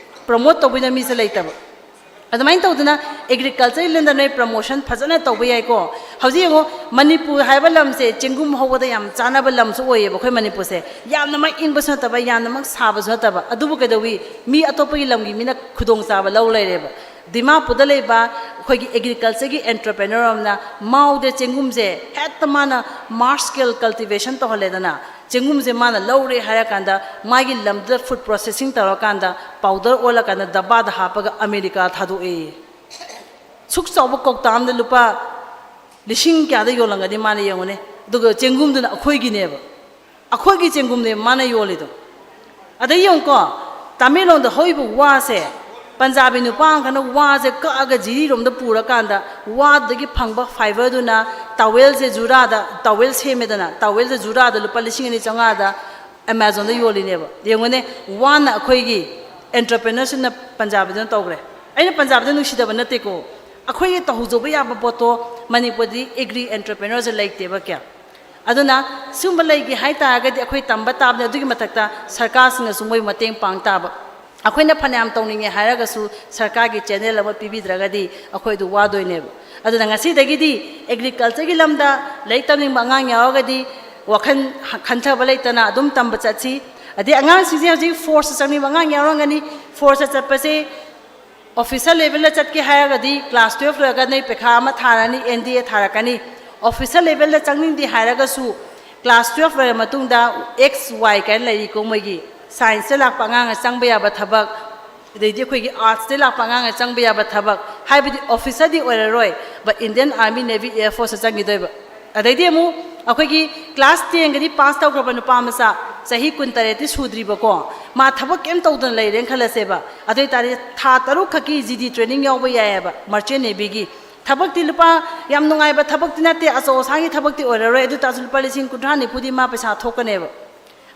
ꯄ꯭ꯔꯃꯣꯠ ꯇꯧꯕꯤꯅ ꯃꯤꯁꯦ ꯂꯩꯇꯕ꯫ ꯑꯗꯨꯃꯥꯏꯅ ꯇꯧꯗꯅ ꯑꯦꯒ꯭ꯔꯤꯀꯜꯆꯔꯒꯤ ꯂꯝꯗ ꯅꯣꯏ ꯄ꯭ꯔꯃꯣꯁꯟ ꯐꯖꯅ ꯇꯧꯕ ꯌꯥꯏꯀꯣ꯫ ꯍꯧꯖꯤꯛ ꯌꯦꯡꯉꯣ, ꯃꯅꯤꯄꯨꯔ ꯍꯥꯏꯕ ꯂꯝꯁꯦ ꯆꯦꯡꯒꯨꯝ ꯍꯧꯕꯗ ꯌꯥꯝ ꯆꯥꯅꯕ ꯂꯝꯁꯨ ꯑꯣꯏꯌꯦꯕ ꯑꯩꯈꯣꯏ ꯃꯅꯤꯄꯨꯔꯁꯦ꯫ ꯌꯥꯝꯅꯃꯛ ꯏꯪꯕꯁꯨ ꯅꯠꯇꯕ, ꯌꯥꯝꯅꯃꯛ ꯁꯥꯕꯁꯨ ꯅꯠꯇꯕ꯫ ꯑꯗꯨꯕꯨ ꯀꯩꯗꯧꯋꯤ? ꯃꯤ ꯑꯇꯣꯞꯄꯒꯤ ꯂꯝꯒꯤ ꯃꯤꯅ ꯈꯨꯗꯣꯡꯆꯥꯕ ꯂꯧ ꯂꯩꯔꯦꯕ꯫ ꯗꯤꯃꯥꯄꯨꯔꯗ ꯂꯩꯕ ꯑꯩꯈꯣꯏꯒꯤ ꯑꯦꯒ꯭ꯔꯤꯀꯜꯆꯔꯒꯤ ꯑꯦꯟꯇꯔꯄ꯭ꯔꯦꯅꯔ ꯑꯃꯅ ꯃꯥꯎꯗ ꯆꯦꯡꯒꯨꯝꯁꯦ ꯍꯦꯛꯇ ꯃꯥꯅ ꯃꯥꯔꯁ ꯁ꯭ꯀꯦꯜ ꯀꯜꯇꯤꯚꯦꯁꯟ ꯇꯧꯍꯜꯂꯦꯗꯅ, ꯆꯦꯡꯒꯨꯝꯁꯦ ꯃꯥꯅ ꯂꯧꯔꯦ ꯍꯥꯏꯔꯀꯥꯟꯗ ꯃꯥꯒꯤ ꯂꯝꯗꯨꯗ ꯐꯨꯗ ꯄ꯭ꯔꯣꯁꯦꯁꯤꯡ ꯇꯧꯔꯀꯥꯟꯗ ꯄꯥꯎꯗꯔ ꯑꯣꯜꯂꯀꯥꯟꯗ ꯗꯕꯥꯗ ꯍꯥꯞꯄꯒ ꯑꯃꯦꯔꯤꯀꯥ ꯊꯥꯗꯣꯛꯑꯦ꯫ ꯁꯨꯛ ꯆꯥꯎꯕ ꯀꯧꯇꯥ ꯑꯃꯗ ꯂꯨꯄꯥ ꯂꯤꯁꯤꯡ ꯀꯌꯥꯗ ꯌꯣꯜꯂꯝꯒꯅꯤ ꯃꯥꯅ ꯌꯦꯡꯉꯨꯅꯦ꯫ ꯑꯗꯨꯒ ꯆꯦꯡꯒꯨꯝꯗꯨꯅ ꯑꯩꯈꯣꯏꯒꯤꯅꯦꯕ꯫ ꯑꯩꯈꯣꯏꯒꯤ ꯆꯦꯡꯒꯨꯝꯅꯦ ꯃꯥꯅ ꯌꯣꯜꯂꯤꯗꯣ꯫ ꯑꯗꯩ ꯌꯦꯡꯉꯨꯀꯣ, ꯇꯃꯦꯡꯂꯣꯡꯗ ꯍꯧꯔꯤꯕ ꯋꯥꯁꯦ, ꯄꯟꯖꯥꯕꯤ ꯅꯨꯄꯥ ꯑꯃꯈꯛꯅ ꯋꯥꯁꯦ ꯀꯛꯑꯒ ꯖꯤꯔꯤꯔꯣꯝꯗ ꯄꯨꯔꯀꯥꯟꯗ ꯋꯥꯗꯒꯤ ꯐꯪꯕ ꯐꯥꯏꯕꯔꯗꯨꯅ ꯇꯥꯋꯦꯜꯁꯦ ꯖꯨꯔꯥꯗ, ꯇꯥꯋꯦꯜ ꯁꯦꯝꯃꯦꯗꯅ, ꯇꯥꯋꯦꯜꯁꯦ ꯖꯨꯔꯥꯗ ꯂꯨꯄꯥ ꯂꯤꯁꯤꯡ ꯑꯅꯤ ꯆꯥꯝꯃꯉꯥꯗ ꯑꯦꯃꯥꯖꯣꯟꯗ ꯌꯣꯜꯂꯤꯅꯦꯕ꯫ ꯌꯦꯡꯉꯨꯅꯦ, ꯋꯥꯅ ꯑꯩꯈꯣꯏꯒꯤ ꯑꯦꯟꯇꯔꯄ꯭ꯔꯦꯅꯔꯁꯤꯞꯅ ꯄꯟꯖꯥꯕꯤꯗꯨꯅ ꯇꯧꯈ꯭ꯔꯦ꯫ ꯑꯩꯅ ꯄꯟꯖꯥꯕꯤꯗ ꯅꯨꯡꯁꯤꯗꯕ ꯅꯠꯇꯦꯀꯣ, ꯑꯩꯈꯣꯏꯒꯤ ꯇꯧꯍꯧꯖꯕ ꯌꯥꯕ ꯄꯣꯠꯇꯣ ꯃꯅꯤꯄꯨꯔꯗꯤ ꯑꯦꯒ꯭ꯔꯤ ꯑꯦꯟꯇꯔꯄ꯭ꯔꯦꯅꯔꯁꯦ ꯂꯩꯇꯦꯕ ꯀꯌꯥ꯫ ꯑꯗꯨꯅ ꯁꯤꯒꯨꯝꯕ ꯂꯩꯒꯦ ꯍꯥꯏ ꯇꯥꯔꯒꯗꯤ ꯑꯩꯈꯣꯏ ꯇꯝꯕ ꯇꯥꯕꯅꯤ꯫ ꯑꯗꯨꯒꯤ ꯃꯊꯛꯇ ꯁꯔꯀꯥꯔꯁꯤꯡꯅꯁꯨ ꯃꯣꯏ ꯃꯇꯦꯡ ꯄꯥꯡ ꯇꯥꯕ꯫ ꯑꯩꯈꯣꯏꯅ ꯐꯅꯌꯥꯝ ꯇꯧꯅꯤꯡꯉꯦ ꯍꯥꯏꯔꯒꯁꯨ ꯁꯔꯀꯥꯔꯒꯤ ꯆꯦꯅꯦꯜ ꯑꯃ ꯄꯤꯕꯤꯗ꯭ꯔꯒꯗꯤ ꯑꯩꯈꯣꯏꯗꯨ ꯋꯥꯗꯣꯏꯅꯦꯕ꯫ ꯑꯗꯨꯅ ꯉꯁꯤꯗꯒꯤꯗꯤ ꯑꯦꯒ꯭ꯔꯤꯀꯜꯆꯔꯒꯤ ꯂꯝꯗ ꯂꯥꯏꯔꯤꯛ ꯇꯝꯅꯤꯡꯕ ꯑꯉꯥꯡ ꯌꯥꯎꯔꯒꯗꯤ ꯋꯥꯈꯜ ꯈꯟꯊꯕ ꯂꯩꯇꯅ ꯑꯗꯨꯝ ꯇꯝꯕ ꯆꯠꯁꯤ꯫ ꯑꯗꯩ ꯑꯉꯥꯡꯁꯤꯡꯁꯦ ꯍꯧꯖꯤꯛ ꯐꯣꯔꯁꯇ ꯆꯪꯅꯤꯡꯕ ꯑꯉꯥꯡ ꯌꯥꯎꯔꯝꯒꯅꯤ꯫ ꯐꯣꯔꯁꯇ ꯆꯠꯄꯁꯦ officer levelꯗ ꯆꯠꯀꯦ ꯍꯥꯏꯔꯒꯗꯤ class twelve ꯂꯣꯏꯔꯒ ꯅꯣꯏ ꯄꯩꯈꯥ ꯑꯃ ꯊꯥꯔꯅꯤ, NDA ꯊꯥꯔꯛꯀꯅꯤ꯫ Officer levelꯗ ꯆꯪꯅꯤꯡꯗꯦ ꯍꯥꯏꯔꯒꯁꯨ class twelve ꯂꯣꯏꯔ ꯃꯇꯨꯡꯗ X Y ꯀꯥꯏꯅ ꯂꯩꯔꯤꯀꯣ, ꯃꯣꯏꯒꯤ scienceꯇ ꯂꯥꯛꯄ ꯑꯉꯥꯡꯅ ꯆꯪꯕ ꯌꯥꯕ ꯊꯕꯛ, ꯑꯗꯩꯗꯤ ꯑꯩꯈꯣꯏꯒꯤ artsꯇ ꯂꯥꯛꯄ ꯑꯉꯥꯡꯅ ꯆꯪꯕ ꯌꯥꯕ ꯊꯕꯛ, ꯍꯥꯏꯕꯗꯤ officerꯗꯤ ꯑꯣꯏꯔꯔꯣꯏ, but Indian Army, Navy, Air Forceꯇ ꯆꯪꯈꯤꯗꯣꯏꯕ꯫ ꯑꯗꯩꯗꯤ ꯑꯃꯨꯛ ꯑꯩꯈꯣꯏꯒꯤ class tenꯒꯗꯤ pass ꯇꯧꯈ꯭ꯔꯕ ꯅꯨꯄꯥ ꯃꯆꯥ, ꯆꯍꯤ ꯀꯨꯟꯇꯔꯦꯠꯇꯤ ꯁꯨꯗ꯭ꯔꯤꯕꯀꯣ, ꯃꯥ ꯊꯕꯛ ꯀꯩꯝ ꯇꯧꯗꯅ ꯂꯩꯔꯦꯅ ꯈꯜꯂꯁꯦꯕ꯫ ꯑꯗꯨ ꯑꯣꯏ ꯇꯥꯔꯗꯤ ꯊꯥ ꯇꯔꯨꯛ ꯈꯛꯀꯤ GD training ꯌꯥꯎꯕ ꯌꯥꯏꯑꯕ merchant navyꯒꯤ꯫ ꯊꯕꯛꯇꯤ ꯂꯨꯄꯥ, ꯌꯥꯝ ꯅꯨꯡꯉꯥꯏꯕ ꯊꯕꯛꯇꯤ ꯅꯠꯇꯦ, ꯑꯆꯧ ꯑꯁꯥꯡꯒꯤ ꯊꯕꯛꯇꯤ ꯑꯣꯏꯔꯔꯣꯏ, ꯑꯗꯨ ꯇꯥꯔꯁꯨ ꯂꯨꯄꯥ ꯂꯤꯁꯤꯡ ꯀꯨꯟꯊ꯭ꯔꯥ ꯅꯤꯐꯨꯗꯤ ꯃꯥ ꯄꯩꯁꯥ ꯊꯣꯛꯀꯅꯦꯕ꯫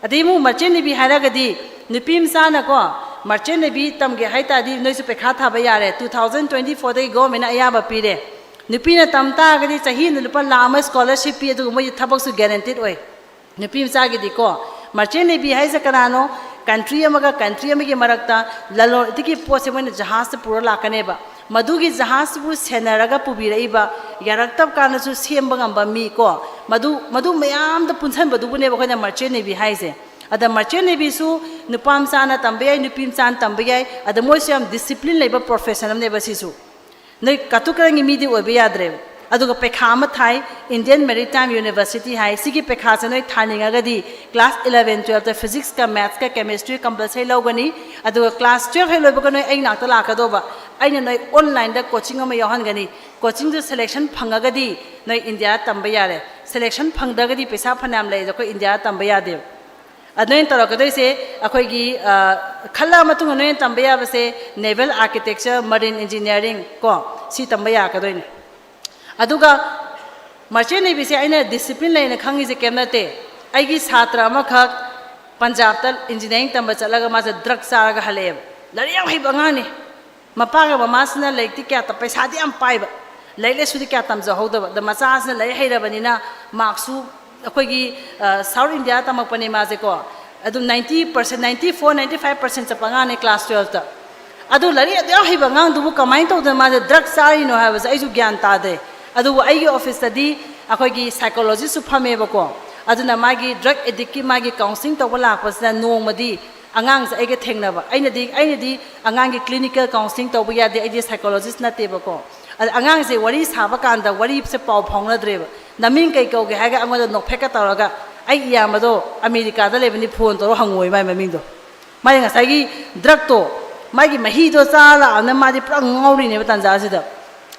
ꯑꯗꯩ ꯑꯃꯨꯛ merchant navy ꯍꯥꯏꯔꯒꯗꯤ ꯅꯨꯄꯤ ꯃꯆꯥꯅꯀꯣ merchant navy ꯇꯝꯒꯦ ꯍꯥꯏ ꯇꯥꯔꯗꯤ ꯅꯣꯏꯁꯨ ꯄꯩꯈꯥ ꯊꯥꯕ ꯌꯥꯔꯦ, two thousand twenty fourꯗꯒꯤ governmentꯅ ꯑꯌꯥꯕ ꯄꯤꯔꯦ꯫ ꯅꯨꯄꯤꯅ ꯇꯝ ꯇꯥꯔꯒꯗꯤ ꯆꯍꯤ ꯑꯃꯗ ꯂꯨꯄꯥ ꯂꯥꯈ ꯑꯃ scholarship ꯄꯤ, ꯑꯗꯨꯒ ꯃꯣꯏꯒꯤ ꯊꯕꯛꯁꯨ guaranteed ꯑꯣꯏ꯫ ꯅꯨꯄꯤ ꯃꯆꯥꯒꯤꯗꯤꯀꯣ merchant navy ꯍꯥꯏꯁꯦ ꯀꯅꯥꯅꯣ? Country ꯑꯃꯒ country ꯑꯃꯒꯤ ꯃꯔꯛꯇ ꯂꯂꯣꯟ ꯏꯇꯤꯛꯀꯤ ꯄꯣꯠꯁꯦ ꯃꯣꯏꯅ ꯖꯍꯥꯖꯇ ꯄꯨꯔ ꯂꯥꯛꯀꯅꯦꯕ꯫ ꯃꯗꯨꯒꯤ ꯖꯍꯥꯖꯇꯨꯕꯨ ꯁꯦꯟꯅꯔꯒ ꯄꯨꯕꯤꯔꯛꯏꯕ, ꯌꯥꯔꯛꯇꯕ ꯀꯥꯟꯗꯁꯨ ꯁꯦꯝꯕ ꯉꯝꯕ ꯃꯤ ꯀꯣ, ꯃꯗꯨ, ꯃꯗꯨ ꯃꯌꯥꯝꯗ ꯄꯨꯟꯁꯟꯕꯗꯨꯕꯨꯅꯦꯕ ꯑꯩꯈꯣꯏꯅ merchant navy ꯍꯥꯏꯁꯦ꯫ ꯑꯗ merchant navyꯁꯨ ꯅꯨꯄꯥ ꯃꯆꯥꯅ ꯇꯝꯕ ꯌꯥꯏ, ꯅꯨꯄꯤ ꯃꯆꯥꯅ ꯇꯝꯕ ꯌꯥꯏ꯫ ꯑꯗ ꯃꯣꯏꯁꯨ ꯌꯥꯝ discipline ꯂꯩꯕ profession ꯑꯃꯅꯦꯕ ꯁꯤꯁꯨ꯫ ꯅꯣꯏ ꯀꯥꯇꯨ ꯀꯔꯟꯒꯤ ꯃꯤꯗꯤ ꯑꯣꯏꯕ ꯌꯥꯗ꯭ꯔꯦꯕ꯫ ꯑꯗꯨꯒ ꯄꯩꯈꯥ ꯑꯃ ꯊꯥꯏ, Indian Maritime University ꯍꯥꯏ꯫ ꯁꯤꯒꯤ ꯄꯩꯈꯥꯁꯦ ꯅꯣꯏ ꯊꯥꯅꯤꯡꯉꯒꯗꯤ class eleven twelveꯇ physicsꯀ mathsꯀ chemistry compulsory ꯂꯧꯒꯅꯤ꯫ ꯑꯗꯨꯒ class twelve ꯍꯦꯛ ꯂꯣꯏꯕꯒ ꯅꯣꯏ ꯑꯩ ꯅꯥꯛꯇ ꯂꯥꯛꯀꯗꯧꯕ, ꯑꯩꯅ ꯅꯣꯏ onlineꯗ coaching ꯑꯃ ꯌꯥꯎꯍꯟꯒꯅꯤ꯫ Coachingꯗꯨ selection ꯐꯪꯉꯒꯗꯤ ꯅꯣꯏ India ꯇꯝꯕ ꯌꯥꯔꯦ꯫ Selection ꯐꯪꯗ꯭ꯔꯒꯗꯤ ꯄꯩꯁꯥ ꯐꯅꯌꯥꯝ ꯂꯩꯔꯁꯨ ꯑꯩꯈꯣꯏ Indiaꯗ ꯇꯝꯕ ꯌꯥꯗꯦꯕ꯫ ꯑꯗ ꯅꯣꯏꯅ ꯇꯧꯔꯛꯀꯗꯣꯏꯁꯦ ꯑꯩꯈꯣꯏꯒꯤ, ꯑ, ꯈꯜꯂ ꯃꯇꯨꯡꯗ ꯅꯣꯏꯅ ꯇꯝꯕ ꯌꯥꯕꯁꯦ naval architecture, marine engineering ꯀꯣ, ꯁꯤ ꯇꯝꯕ ꯌꯥꯔꯛꯀꯗꯣꯏꯅꯦ꯫ ꯑꯗꯨꯒ merchant navyꯁꯦ ꯑꯩꯅ discipline ꯂꯩꯅ ꯈꯪꯉꯤꯁꯦ ꯀꯩꯝ ꯅꯠꯇꯦ꯫ ꯑꯩꯒꯤ ꯁꯥꯇ꯭ꯔ ꯑꯃꯈꯛ ꯄꯟꯖꯥꯕꯇ engineering ꯇꯝꯕ ꯆꯠꯂꯒ ꯃꯥꯁꯦ drug ꯆꯥꯔꯒ ꯍꯜꯂꯛꯑꯦꯕ꯫ ꯂꯥꯏꯔꯤꯛ ꯌꯥꯝ ꯍꯩꯕ ꯑꯉꯥꯡꯅꯤ꯫ ꯃꯄꯥꯒ ꯃꯃꯥꯁꯤꯅ ꯂꯥꯏꯔꯤꯛꯇꯤ ꯀꯌꯥ ꯇꯝ-, ꯄꯩꯁꯥꯗꯤ ꯌꯥꯝ ꯄꯥꯏꯕ, ꯂꯥꯏꯔꯤꯛ ꯂꯥꯏꯁꯨꯗꯤ ꯀꯌꯥ ꯇꯝꯖꯍꯧꯗꯕ꯫ ꯑꯗ ꯃꯆꯥꯁꯤꯅ ꯂꯥꯏꯔꯤꯛ ꯍꯩꯔꯕꯅꯤꯅ markꯁꯨ ꯑꯩꯈꯣꯏꯒꯤ, ꯑ, South India ꯇꯝꯃꯛꯄꯅꯦ ꯃꯥꯁꯦꯀꯣ꯫ ꯑꯗꯨꯝ ninety percent, ninety four, ninety five percent ꯆꯠꯄ ꯑꯉꯥꯡꯅꯦ class twelveꯇ꯫ ꯑꯗꯨ ꯂꯥꯏꯔꯤꯛ ꯑꯗꯨ ꯌꯥꯝ ꯍꯩꯕ ꯑꯉꯥꯡꯗꯨꯕꯨ ꯀꯃꯥꯏꯅ ꯇꯧꯗꯅ ꯃꯥꯁꯦ drug ꯆꯥꯔꯤꯅꯣ ꯍꯥꯏꯕꯁꯦ ꯑꯩꯁꯨ ꯒ꯭ꯌꯥꯟ ꯇꯥꯗꯦ꯫ ꯑꯗꯨꯕꯨ ꯑꯩꯒꯤ officeꯇꯗꯤ ꯑꯩꯈꯣꯏꯒꯤ psychologistꯁꯨ ꯐꯝꯃꯦꯕꯀꯣ꯫ ꯑꯗꯨꯅ ꯃꯥꯒꯤ drug addictꯀꯤ ꯃꯥꯒꯤ counselling ꯇꯧꯕ ꯂꯥꯛꯄꯁꯤꯗ ꯅꯣꯡꯃꯗꯤ ꯑꯉꯥꯡꯁꯦ ꯑꯩꯒ ꯊꯦꯡꯅꯕ, ꯑꯩꯅꯗꯤ ꯑꯩꯅꯗꯤ ꯑꯉꯥꯡꯒꯤ clinical counselling ꯇꯧꯕ ꯌꯥꯗꯦ, ꯑꯩꯗꯤ psychologist ꯅꯠꯇꯦꯕꯀꯣ꯫ ꯑꯗ ꯑꯉꯥꯡꯁꯦ ꯋꯥꯔꯤ ꯁꯥꯕ ꯀꯥꯟꯗ ꯋꯥꯔꯤꯁꯦ ꯄꯥꯎ ꯐꯥꯎꯅꯗ꯭ꯔꯦꯕ꯫ "ꯅꯃꯤꯡ ꯀꯩ ꯀꯧꯒꯦ?" ꯍꯥꯏꯔꯒ ꯑꯩꯉꯣꯟꯗ ꯅꯣꯛꯐꯦꯠꯀ ꯇꯧꯔꯒ, "ꯑꯩ ꯏꯌꯥꯝꯕꯗꯣ ꯑꯃꯦꯔꯤꯀꯥꯗ ꯂꯩꯕꯅꯤ, ꯐꯣꯟ ꯇꯧꯔꯣ ꯍꯪꯉꯣꯏ ꯃꯥꯏ ꯃꯃꯤꯡꯗꯣ"꯫ ꯃꯥꯅ ꯉꯁꯥꯏꯒꯤ drugꯇꯣ, ꯃꯥꯒꯤ ꯃꯍꯤꯗꯣ ꯆꯥꯔ ꯂꯥꯛꯑꯕꯅꯤꯅ ꯃꯥꯗꯤ ꯄꯨꯔꯥ ꯉꯥꯎꯔꯤꯅꯦꯕ ꯇꯥꯟꯖꯥꯁꯤꯗ꯫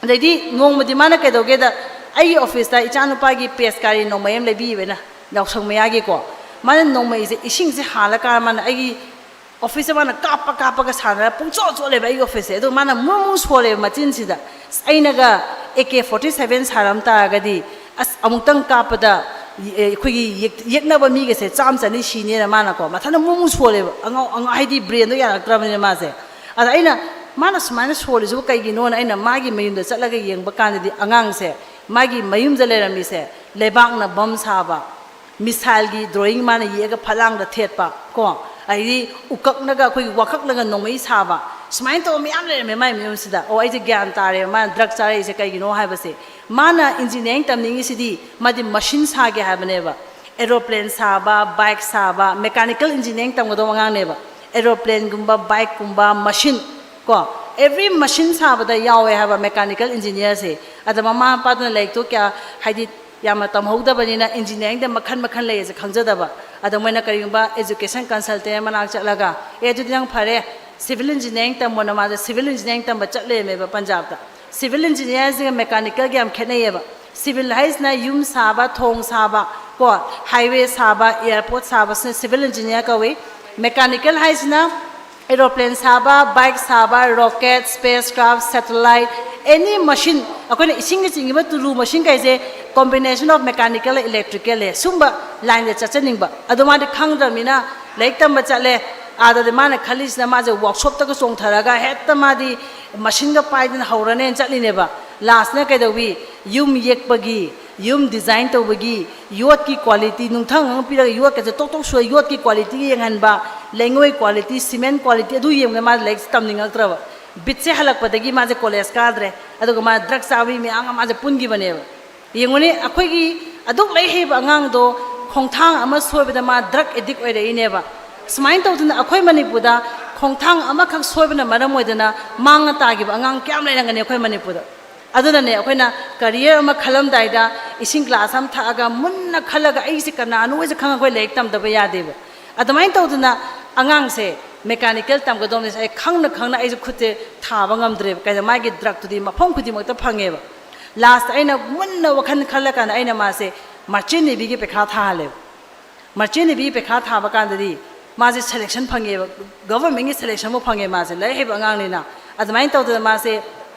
ꯑꯗꯩꯗꯤ ꯅꯣꯡꯃꯗꯤ ꯃꯥꯅ ꯀꯩꯗꯧꯒꯦꯗ, ꯑꯩꯒꯤ officeꯇ ꯏꯆꯥꯅꯨꯄꯥꯒꯤ ꯄꯦꯁꯀꯥꯔꯤ ꯅꯣꯡꯃꯩ ꯑꯃ ꯂꯩꯕꯤꯌꯦꯕ ꯑꯩꯅ, ꯌꯥꯎꯁꯪ ꯃꯌꯥꯒꯤꯀꯣ꯫ ꯃꯥꯅ ꯅꯣꯡꯃꯩꯁꯦ ꯏꯁꯤꯡꯁꯦ ꯍꯥꯜꯂꯀꯥꯟꯗ ꯃꯥꯅ ꯑꯩꯒꯤ officeꯇ ꯃꯥꯅ ꯀꯥꯞꯄ ꯀꯥꯞꯄꯒ ꯁꯥꯟꯅꯔ ꯄꯨꯡꯆꯣꯠ ꯆꯣꯠꯂꯦꯕ ꯑꯩꯒꯤ officeꯁꯦ꯫ ꯑꯗꯣ ꯃꯥꯅ ꯃꯨ ꯃꯨ ꯁꯣꯜꯂꯦꯕ ꯃꯆꯤꯟꯁꯤꯗ꯫ ꯑꯁ, ꯑꯩꯅꯒ AK forty seven ꯁꯥꯔꯝ ꯇꯥꯔꯒꯗꯤ, ꯑꯁ, ꯑꯃꯨꯛꯇꯪ ꯀꯥꯞꯄꯗ, ꯑꯦ, ꯑꯩꯈꯣꯏꯒꯤ ꯌꯦꯛ-, ꯌꯦꯛꯅꯕ ꯃꯤꯒꯁꯦ ꯆꯥꯝ ꯆꯅꯤ ꯁꯤꯅꯦꯅ ꯃꯥꯅꯀꯣ, ꯃꯊꯟꯇ ꯃꯨ ꯃꯨ ꯁꯣꯜꯂꯦꯕ꯫ ꯑꯉꯥꯎ, ꯑꯉꯥꯎ, ꯍꯥꯏꯗꯤ brainꯗꯣ ꯌꯥꯔꯛꯇ꯭ꯔꯕꯅꯤꯅ ꯃꯥꯁꯦ꯫ ꯑꯗ ꯑꯩꯅ, "ꯃꯥꯅ ꯁꯨꯃꯥꯏꯅ ꯁꯣꯜꯂꯤꯁꯤꯕꯨ ꯀꯩꯒꯤꯅꯣꯅ?" ꯑꯩꯅ ꯃꯥꯒꯤ ꯃꯌꯨꯝꯗ ꯆꯠꯂꯒ ꯌꯦꯡꯕ ꯀꯥꯟꯗꯗꯤ, ꯑꯉꯥꯡꯁꯦ ꯃꯥꯒꯤ ꯃꯌꯨꯝꯗ ꯂꯩꯔꯝꯃꯤꯁꯦ ꯂꯩꯕꯥꯛꯅ bomb ꯁꯥꯕ, missileꯒꯤ drawing ꯃꯥꯅ ꯌꯦꯛꯑꯒ ꯐꯂꯥꯡꯗ ꯊꯦꯠꯄ ꯀꯣ, ꯑꯗꯩꯗꯤ ꯎꯀꯛꯅꯒ, ꯑꯩꯈꯣꯏꯒꯤ ꯋꯥꯀꯛꯅꯒ ꯅꯣꯡꯃꯩ ꯁꯥꯕ, ꯁꯨꯃꯥꯏꯅ ꯇꯧꯕ ꯃꯌꯥꯝ ꯂꯩꯔꯝꯃꯦ ꯃꯥꯏ ꯃꯌꯨꯝꯁꯤꯗ꯫ ꯑꯣ, ꯑꯩꯁꯦ ꯒ꯭ꯌꯥꯟ ꯇꯥꯔꯦꯕ ꯃꯥꯅ drug ꯆꯥꯔꯛꯏꯁꯦ ꯀꯩꯒꯤꯅꯣ ꯍꯥꯏꯕꯁꯦ꯫ ꯃꯥꯅ engineering ꯇꯝꯅꯤꯡꯉꯤꯁꯤꯗꯤ ꯃꯥꯗꯤ machine ꯁꯥꯒꯦ ꯍꯥꯏꯕꯅꯦꯕ꯫ Aeroplane ꯁꯥꯕ, bike ꯁꯥꯕ, mechanical engineering ꯇꯝꯒꯗꯧꯕ ꯑꯉꯥꯡꯅꯦꯕ꯫ Aeroplaneꯒꯨꯝꯕ, bikeꯀꯨꯝꯕ, machine ꯀꯣ, every machine ꯁꯥꯕꯗ ꯌꯥꯎꯋꯦ ꯍꯥꯏꯕ mechanical engineerꯁꯦ꯫ ꯑꯗ ꯃꯃꯥ ꯃꯄꯥꯗꯨꯅ ꯂꯥꯏꯔꯤꯛꯇꯣ ꯀꯌꯥ, ꯍꯥꯏꯗꯤ, ꯌꯥꯝꯅ ꯇꯝꯍꯧꯗꯕꯅꯤꯅ engineeringꯗ ꯃꯈꯜ ꯃꯈꯜ ꯂꯩꯌꯦꯁꯦ ꯈꯪꯖꯗꯕ꯫ ꯑꯗ ꯃꯣꯏꯅ ꯀꯔꯤꯒꯨꯝꯕ education consultant ꯃꯅꯥꯛ ꯆꯠꯂꯒ, "ꯑꯦ, ꯑꯗꯨꯗꯤ ꯅꯪ ꯐꯔꯦ, civil engineering ꯇꯝꯃꯣꯅ", ꯃꯥꯁꯦ civil engineering ꯇꯝꯕ ꯆꯠꯂꯦꯃꯦꯕ ꯄꯟꯖꯥꯕꯇ꯫ Civil engineerꯁꯤꯒ mechanicalꯒ ꯌꯥꯝ ꯈꯦꯠꯅꯩꯌꯦꯕ꯫ Civil ꯍꯥꯏꯁꯤꯅ ꯌꯨꯝ ꯁꯥꯕ, ꯊꯣꯡ ꯁꯥꯕ ꯀꯣ, highway ꯁꯥꯕ, airport ꯁꯥꯕꯁꯤꯅ civil engineer ꯀꯧꯏ꯫ Mechanical ꯍꯥꯏꯁꯤꯅ aeroplane ꯁꯥꯕ, bike ꯁꯥꯕ, rocket, spacecraft, satellite, any machine, ꯑꯩꯈꯣꯏꯅ ꯏꯁꯤꯡꯒ ꯆꯤꯡꯉꯤꯕ ꯇꯨꯂꯨ machine ꯀꯩꯁꯦ combination of mechanical, electrical ꯂꯩ꯫ ꯁꯨꯝꯕ lineꯗ ꯆꯠꯆꯅꯤꯡꯕ꯫ ꯑꯗꯣ ꯃꯥꯗꯤ ꯈꯪꯗ꯭ꯔꯕꯅꯤꯅ ꯂꯥꯏꯔꯤꯛ ꯇꯝꯕ ꯆꯠꯂꯦ꯫ ꯑꯥꯗꯗꯤ ꯃꯥꯅ ꯈꯜꯂꯤꯁꯤꯅ ꯃꯥꯁꯦ workshopꯇꯒ ꯆꯣꯡꯊꯔꯒ ꯍꯦꯛꯇ ꯃꯥꯗꯤ machineꯒ ꯄꯥꯏꯗꯅ ꯍꯧꯔꯅꯦꯅ ꯆꯠꯂꯤꯅꯦꯕ꯫ Lastꯅ ꯀꯩꯗꯧꯋꯤ? ꯌꯨꯝ ꯌꯦꯛꯄꯒꯤ, ꯌꯨꯝ design ꯇꯧꯕꯒꯤ, ꯌꯣꯠꯀꯤ quality, ꯅꯨꯡꯊꯪ ꯑꯃ ꯄꯤꯔꯒ ꯌꯣꯠꯀꯁꯦ ꯇꯣꯛ ꯇꯣꯛ ꯁꯨꯔ ꯌꯣꯠꯀꯤ qualityꯒ ꯌꯦꯡꯍꯟꯕ, ꯂꯩꯉꯣꯏ quality, cement quality, ꯑꯗꯨ ꯌꯦꯡꯕꯗ ꯃꯥꯁꯦ ꯂꯥꯏꯔꯤꯛꯁꯦ ꯇꯝꯅꯤꯡꯉꯛꯇ꯭ꯔꯕ꯫ Bitꯁꯦ ꯍꯜꯂꯛꯄꯗꯒꯤ ꯃꯥꯁꯦ college ꯀꯥꯗ꯭ꯔꯦ꯫ ꯑꯗꯨꯒ ꯃꯥ drug ꯆꯥꯕꯤ ꯃꯌꯥꯝꯒ ꯃꯥꯁꯦ ꯄꯨꯟꯈꯤꯕꯅꯦꯕ꯫ ꯌꯦꯡꯉꯨꯅꯦ, ꯑꯩꯈꯣꯏꯒꯤ ꯑꯗꯨꯛ ꯂꯥꯏꯔꯤꯛ ꯍꯩꯕ ꯑꯉꯥꯡꯗꯣ ꯈꯣꯡꯊꯥꯡ ꯑꯃ ꯁꯣꯏꯕꯗ ꯃꯥ drug addict ꯑꯣꯏꯔꯛꯏꯅꯦꯕ꯫ ꯁꯨꯃꯥꯏꯅ ꯇꯧꯗꯅ ꯑꯩꯈꯣꯏ ꯃꯅꯤꯄꯨꯔꯗ ꯈꯣꯡꯊꯥꯡ ꯑꯃꯈꯛ ꯁꯣꯏꯕꯅ ꯃꯔꯝ ꯑꯣꯏꯗꯅ ꯃꯥꯡꯉ ꯇꯥꯈꯤꯕ ꯑꯉꯥꯡ ꯀꯌꯥꯝ ꯂꯩꯔꯝꯒꯅꯤ ꯑꯩꯈꯣꯏ ꯃꯅꯤꯄꯨꯔꯗ꯫ ꯑꯗꯨꯅꯅꯦ ꯑꯩꯈꯣꯏꯅ career ꯑꯃ ꯈꯜꯂꯝꯗꯥꯏꯗ ꯏꯁꯤꯡ glass ꯑꯃ ꯊꯛꯑꯒ ꯃꯨꯟꯅ ꯈꯜꯂꯒ ꯑꯩꯁꯦ ꯀꯅꯥꯅꯣ ꯍꯥꯏꯁꯦ ꯈꯪꯉꯒ ꯑꯩꯈꯣꯏ ꯂꯥꯏꯔꯤꯛ ꯇꯝꯗꯕ ꯌꯥꯗꯦꯕ꯫ ꯑꯗꯨꯃꯥꯏꯅ ꯇꯧꯗꯅ ꯑꯉꯥꯡꯁꯦ mechanical ꯇꯝꯒꯗꯧꯕꯅꯤ, ꯑꯩ ꯈꯪꯅ ꯈꯪꯅ ꯑꯩꯁꯦ ꯈꯨꯠꯁꯦ ꯊꯥꯕ ꯉꯝꯗ꯭ꯔꯦꯕ꯫ ꯀꯩꯅꯣ, ꯃꯥꯒꯤ drugꯇꯨꯗꯤ ꯃꯐꯝ ꯈꯨꯗꯤꯡꯃꯛꯇ ꯐꯪꯉꯦꯕ꯫ Last ꯑꯩꯅ ꯃꯨꯟꯅ ꯋꯥꯈꯜ ꯈꯜꯂꯀꯥꯟꯗ ꯑꯩꯅ ꯃꯥꯁꯦ Merchant Navyꯒꯤ ꯄꯩꯈꯥ ꯊꯥꯍꯜꯂꯦꯕ꯫ Merchant Navy ꯄꯩꯈꯥ ꯊꯥꯕ ꯀꯥꯟꯗꯗꯤ ꯃꯥꯁꯦ selection ꯐꯪꯉꯦꯕ, governmentꯀꯤ selectionꯕꯨ ꯐꯪꯉꯦ꯫ ꯃꯥꯁꯦ ꯂꯥꯏꯔꯤꯛ ꯍꯩꯕ ꯑꯉꯥꯡꯅꯤꯅ꯫ ꯑꯗꯨꯃꯥꯏꯅ ꯇꯧꯗꯅ ꯃꯥꯁꯦ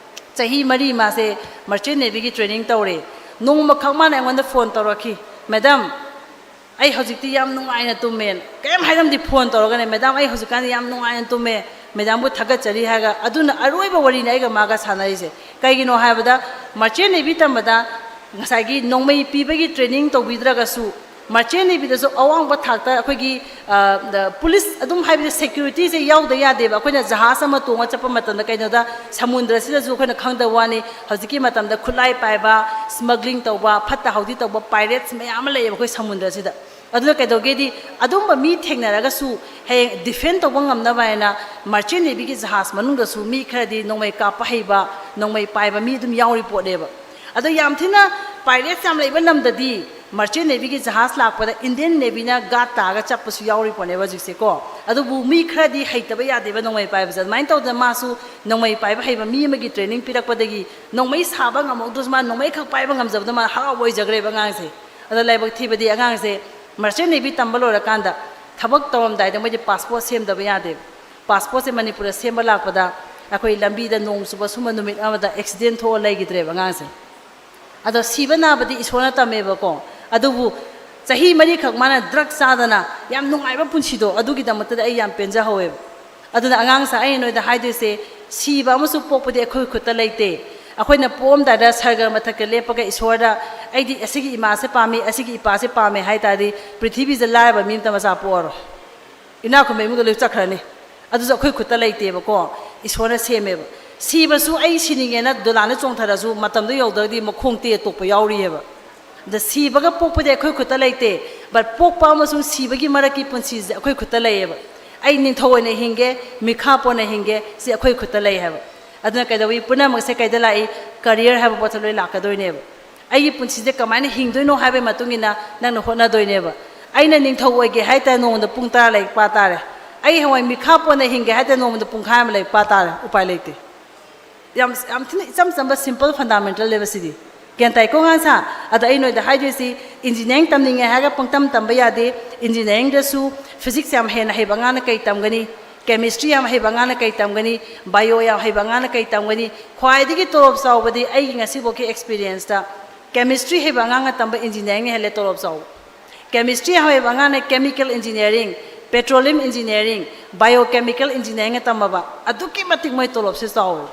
ꯆꯍꯤ ꯃꯔꯤ ꯃꯥꯁꯦ Merchant Navyꯒꯤ training ꯇꯧꯔꯦ꯫ ꯅꯣꯡꯃꯈꯛ ꯃꯥꯅ ꯑꯩꯉꯣꯟꯗ phone ꯇꯧꯔꯛꯈꯤ, "Madam, ꯑꯩ ꯍꯧꯖꯤꯛꯇꯤ ꯌꯥꯝ ꯅꯨꯡꯉꯥꯏꯅ ꯇꯨꯝꯃꯦꯅ"꯫ ꯀꯔꯤꯝ ꯍꯥꯏꯔꯝꯗꯤ phone ꯇꯧꯔꯒꯅꯦ, "Madam, ꯑꯩ ꯍꯧꯖꯤꯛꯀꯥꯟꯗꯤ ꯌꯥꯝ ꯅꯨꯡꯉꯥꯏꯅ ꯇꯨꯝꯃꯦ, madamꯕꯨ ꯊꯥꯒꯠꯆꯔꯤ" ꯍꯥꯏꯔꯒ꯫ ꯑꯗꯨꯅ ꯑꯔꯣꯏꯕ ꯋꯥꯔꯤꯅꯤ ꯑꯩꯒ ꯃꯥꯒ ꯁꯥꯟꯅꯔꯤꯁꯦ꯫ ꯀꯩꯒꯤꯅꯣ ꯍꯥꯏꯕꯗ Merchant Navy ꯇꯝꯕꯗ ꯉꯁꯥꯏꯒꯤ ꯅꯣꯡꯃꯩ ꯄꯤꯕꯒꯤ training ꯇꯧꯕꯤꯗ꯭ꯔꯒꯁꯨ, Merchant Navyꯗꯁꯨ ꯑꯋꯥꯡꯕ ꯊꯥꯛꯇ ꯑꯩꯈꯣꯏꯒꯤ, ꯑ, ꯗ, police ꯑꯗꯨꯝ, ꯍꯥꯏꯕꯗꯤ securityꯁꯦ ꯌꯥꯎꯗ ꯌꯥꯗꯦꯕ꯫ ꯑꯩꯈꯣꯏꯅ ꯖꯍꯥꯖ ꯑꯃ ꯇꯣꯡꯉ ꯆꯠꯄ ꯃꯇꯝꯗ, ꯀꯩꯅꯣꯗ, ꯁꯃꯨꯗ꯭ꯔꯁꯤꯗꯁꯨ ꯑꯩꯈꯣꯏꯅ ꯈꯪꯗꯕ ꯋꯥꯅꯤ, ꯍꯧꯖꯤꯛꯀꯤ ꯃꯇꯝꯗ ꯈꯨꯠꯂꯥꯏ ꯄꯥꯏꯕ, smuggling ꯇꯧꯕ, ꯐꯠꯇ ꯍꯥꯎꯗꯤ ꯇꯧꯕ pirates ꯃꯌꯥꯝ ꯑꯃ ꯂꯩꯌꯦꯕ ꯑꯩꯈꯣꯏ ꯁꯃꯨꯗ꯭ꯔꯁꯤꯗ꯫ ꯑꯗꯨꯅ ꯀꯩꯗꯧꯒꯦꯗꯤ, ꯑꯗꯨꯝꯕ ꯃꯤ ꯊꯦꯡꯅꯔꯒꯁꯨ ꯍꯌꯦꯡ defend ꯇꯧꯕ ꯉꯝꯅꯕ ꯍꯥꯏꯅ Merchant Navyꯒꯤ ꯖꯍꯥꯖ ꯃꯅꯨꯡꯗꯁꯨ ꯃꯤ ꯈꯔꯗꯤ ꯅꯣꯡꯃꯩ ꯀꯥꯞꯄ ꯍꯩꯕ, ꯅꯣꯡꯃꯩ ꯄꯥꯏꯕ ꯃꯤ ꯑꯗꯨꯝ ꯌꯥꯎꯔꯤ ꯄꯣꯠꯅꯦꯕ꯫ ꯑꯗꯣ ꯌꯥꯝ ꯊꯤꯅ pirates ꯌꯥꯝ ꯂꯩꯕ ꯂꯝꯗꯗꯤ Merchant Navyꯒꯤ ꯖꯍꯥꯖ ꯂꯥꯛꯄꯗ Indian Navyꯅ guard ꯇꯥꯔꯒ ꯆꯠꯄꯁꯨ ꯌꯥꯎꯔꯤ ꯄꯣꯠꯅꯦꯕ ꯍꯧꯖꯤꯛꯁꯦꯀꯣ꯫ ꯑꯗꯨꯕꯨ ꯃꯤ ꯈꯔꯗꯤ ꯍꯩꯇꯕ ꯌꯥꯗꯦꯕ ꯅꯣꯡꯃꯩ ꯄꯥꯏꯕꯁꯦ꯫ ꯑꯗꯨꯃꯥꯏꯅ ꯇꯧꯗꯅ ꯃꯥꯁꯨ ꯅꯣꯡꯃꯩ ꯄꯥꯏꯕ ꯍꯩꯕ ꯃꯤ ꯑꯃꯒꯤ training ꯄꯤꯔꯛꯄꯗꯒꯤ ꯅꯣꯡꯃꯩ ꯁꯥꯕ ꯉꯝꯍꯧꯗ꯭ꯔꯁꯨ ꯃꯥ ꯅꯣꯡꯃꯩ ꯈꯛ ꯄꯥꯏꯕ ꯉꯝꯖꯕꯗ ꯃꯥ ꯍꯔꯥꯎꯕ ꯑꯣꯏꯖꯈ꯭ꯔꯦꯕ ꯑꯉꯥꯡꯁꯦ꯫ ꯑꯗꯣ ꯂꯥꯏꯕꯛ ꯊꯤꯕꯗꯤ ꯑꯉꯥꯡꯁꯦ Merchant Navy ꯇꯝꯕ ꯂꯣꯏꯔꯀꯥꯟꯗ ꯊꯕꯛ ꯇꯧꯔꯝꯗꯥꯏꯗ ꯃꯣꯏꯗꯤ passport ꯁꯦꯝꯗꯕ ꯌꯥꯗꯦꯕ꯫ Passportꯁꯦ ꯃꯅꯤꯄꯨꯔꯗ ꯁꯦꯝꯕ ꯂꯥꯛꯄꯗ ꯑꯩꯈꯣꯏ ꯂꯝꯕꯤꯗ ꯅꯣꯡ ꯆꯨꯕ ꯁꯨꯝꯕ ꯅꯨꯃꯤꯠ ꯑꯃꯗ accident ꯊꯣꯛꯑ ꯂꯩꯈꯤꯗ꯭ꯔꯦꯕ ꯑꯉꯥꯡꯁꯦ꯫ ꯑꯗꯣ ꯁꯤꯕ ꯅꯥꯕꯗꯤ ꯏꯁꯣꯔꯅ ꯇꯝꯃꯦꯕꯀꯣ꯫ ꯑꯗꯨꯕꯨ ꯆꯍꯤ ꯃꯔꯤꯈꯛ ꯃꯥꯅ drug ꯆꯥꯗꯅ ꯌꯥꯝ ꯅꯨꯡꯉꯥꯏꯕ ꯄꯨꯟꯁꯤꯗꯣ, ꯑꯗꯨꯒꯤꯗꯃꯛꯇꯗꯤ ꯑꯩ ꯌꯥꯝ ꯄꯦꯟꯖꯍꯧꯋꯦꯕ꯫ ꯑꯗꯨꯅ ꯑꯉꯥꯡꯁꯥ, ꯑꯩꯅ ꯅꯣꯏꯗ ꯍꯥꯏꯗꯣꯏꯁꯦ, ꯁꯤꯕ ꯑꯃꯁꯨꯡ ꯄꯣꯛꯄꯗꯤ ꯑꯩꯈꯣꯏ ꯈꯨꯠꯇ ꯂꯩꯇꯦ꯫ ꯑꯩꯈꯣꯏꯅ ꯄꯣꯛꯑꯝꯗꯥꯏꯗ ꯁꯔꯒ ꯃꯊꯛꯇ ꯂꯦꯞꯄꯒ ꯏꯁꯣꯔꯗ, "ꯑꯩꯗꯤ ꯑꯁꯤꯒꯤ ꯏꯃꯥꯁꯦ ꯄꯥꯝꯃꯤ, ꯑꯁꯤꯒꯤ ꯏꯄꯥꯁꯦ ꯄꯥꯝꯃꯦ" ꯍꯥꯏ ꯇꯥꯔꯗꯤ, ꯄ꯭ꯔꯤꯊꯤꯕꯤꯁꯤꯗ ꯂꯥꯏꯔꯕ ꯃꯤ ꯑꯃꯇ ꯃꯆꯥ ꯄꯣꯛꯑꯔꯣꯏ꯫ ꯏꯅꯥꯛ ꯈꯨꯟꯕ ꯏꯃꯨꯡꯗ ꯂꯣꯏ ꯆꯠꯈ꯭ꯔꯅꯤ꯫ ꯑꯗꯨꯁꯨ ꯑꯩꯈꯣꯏ ꯈꯨꯠꯇ ꯂꯩꯇꯦꯕꯀꯣ, ꯏꯁꯣꯔꯅ ꯁꯦꯝꯃꯦꯕ꯫ ꯁꯤꯕꯁꯨ, ꯑꯩ ꯁꯤꯅꯤꯡꯉꯦꯅ ꯗꯣꯂꯥꯟꯗ ꯆꯣꯡꯊꯔꯁꯨ, ꯃꯇꯝꯗꯣ ꯌꯧꯗ꯭ꯔꯒꯗꯤ ꯃꯈꯣꯡ ꯇꯦꯛꯑ ꯇꯣꯛꯄ ꯌꯥꯎꯔꯤꯑꯕ꯫ ꯑꯗ ꯁꯤꯕꯒ ꯄꯣꯛꯄꯗꯤ ꯑꯩꯈꯣꯏ ꯈꯨꯠꯇ ꯂꯩꯇꯦ, but ꯄꯣꯛꯄ ꯑꯃꯁꯨꯡ ꯁꯤꯕꯒꯤ ꯃꯔꯛꯀꯤ ꯄꯨꯟꯁꯤꯁꯦ ꯑꯩꯈꯣꯏ ꯈꯨꯠꯇ ꯂꯩꯌꯦꯕ꯫ ꯑꯩ ꯅꯤꯡꯊꯧ ꯑꯣꯏꯅ ꯍꯤꯡꯒꯦ, ꯃꯤꯈꯥ ꯄꯣꯟꯅ ꯍꯤꯡꯒꯦ, ꯁꯤ ꯑꯩꯈꯣꯏ ꯈꯨꯠꯇ ꯂꯩ ꯍꯥꯏꯕ꯫ ꯑꯗꯨꯅ ꯀꯩꯗꯧꯋꯤ, ꯄꯨꯝꯅꯃꯛꯁꯦ ꯀꯩꯗ ꯂꯥꯛꯏ? ꯀꯔꯤꯌꯔ ꯍꯥꯏꯕ ꯄꯣꯠꯇ ꯂꯣꯏ ꯂꯥꯛꯀꯗꯣꯏꯅꯦꯕ꯫ ꯑꯩꯒꯤ ꯄꯨꯟꯁꯤꯁꯦ ꯀꯃꯥꯏꯅ ꯍꯤꯡꯗꯣꯏꯅꯣ ꯍꯥꯏꯕꯒꯤ ꯃꯇꯨꯡ ꯏꯟꯅ ꯅꯪꯅ ꯍꯣꯠꯅꯗꯣꯏꯅꯦꯕ꯫ ꯑꯩꯅ ꯅꯤꯡꯊꯧ ꯑꯣꯏꯒꯦ ꯍꯥꯏ ꯇꯥꯔꯦ, ꯅꯣꯡꯃꯗ ꯄꯨꯡ ꯇꯔꯥ ꯂꯥꯏꯔꯤꯛ ꯄꯥ ꯇꯥꯔꯦ꯫ ꯑꯩ ꯍꯌꯦꯡꯋꯥꯏ ꯃꯤꯈꯥ ꯄꯣꯟꯅ ꯍꯤꯡꯒꯦ ꯍꯥꯏ ꯇꯥꯔꯦ, ꯅꯣꯡꯃꯗ ꯄꯨꯡꯈꯥꯏ ꯑꯃ ꯂꯥꯏꯔꯤꯛ ꯄꯥ ꯇꯥꯔꯦ, ꯎꯄꯥꯏ ꯂꯩꯇꯦ꯫ ꯌꯥꯝ, ꯌꯥꯝ ꯊꯤꯅ ꯏꯆꯝ ꯆꯝꯕ ꯁꯤꯝꯄꯜ ꯐꯟꯗꯥꯃꯦꯟꯇꯦꯜꯅꯦꯕ ꯁꯤꯗꯤ꯫ ꯒ꯭ꯌꯥꯟ ꯇꯥꯏꯀꯣ ꯑꯉꯥꯡꯁꯥ? ꯑꯗꯣ ꯑꯩ ꯅꯣꯏꯗ ꯍꯥꯏꯗꯣꯏꯁꯤ, ꯏꯟꯖꯤꯅꯤꯌꯥꯔꯤꯡ ꯇꯝꯅꯤꯡꯉꯦ ꯍꯥꯏꯔꯒ ꯄꯪꯇꯝ ꯇꯝꯕ ꯌꯥꯗꯦ꯫ ꯏꯟꯖꯤꯅꯤꯌꯥꯔꯤꯡꯗꯁꯨ ꯐꯤꯖꯤꯛꯁ ꯌꯥꯝ ꯍꯦꯟꯅ ꯍꯩꯕ ꯑꯉꯥꯡꯅ ꯀꯩ ꯇꯝꯒꯅꯤ? ꯀꯦꯃꯤꯁꯇ꯭ꯔꯤ ꯌꯥꯝ ꯍꯩꯕ ꯑꯉꯥꯡꯅ ꯀꯩ ꯇꯝꯒꯅꯤ? ꯕꯥꯏꯑꯣ ꯌꯥꯝ ꯍꯩꯕ ꯑꯉꯥꯡꯅ ꯀꯩ ꯇꯝꯒꯅꯤ? ꯈ꯭ꯋꯥꯏꯗꯒꯤ ꯇꯣꯂꯣꯞ ꯆꯥꯎꯕꯗꯤ ꯑꯩꯒꯤ ꯉꯁꯤꯐꯥꯎꯒꯤ ꯑꯦꯛꯁꯄꯤꯔꯤꯌꯦꯟꯁꯇ ꯀꯦꯃꯤꯁꯇ꯭ꯔꯤ ꯍꯩꯕ ꯑꯉꯥꯡꯅ ꯇꯝꯕ ꯏꯟꯖꯤꯅꯤꯌꯥꯔꯤꯡꯅ ꯍꯦꯜꯂꯦ ꯇꯣꯂꯣꯞ ꯆꯥꯎꯕ꯫ ꯀꯦꯃꯤꯁꯇ꯭ꯔꯤ ꯍꯩꯕ ꯑꯉꯥꯡꯅ chemical engineering, petroleum engineering, biochemical ꯏꯟꯖꯤꯅꯤꯌꯥꯔꯤꯡꯅ ꯇꯝꯃꯕ, ꯑꯗꯨꯛꯀꯤ ꯃꯇꯤꯛ ꯃꯣꯏ ꯇꯣꯂꯣꯞꯁꯦ ꯆꯥꯎꯋꯦ꯫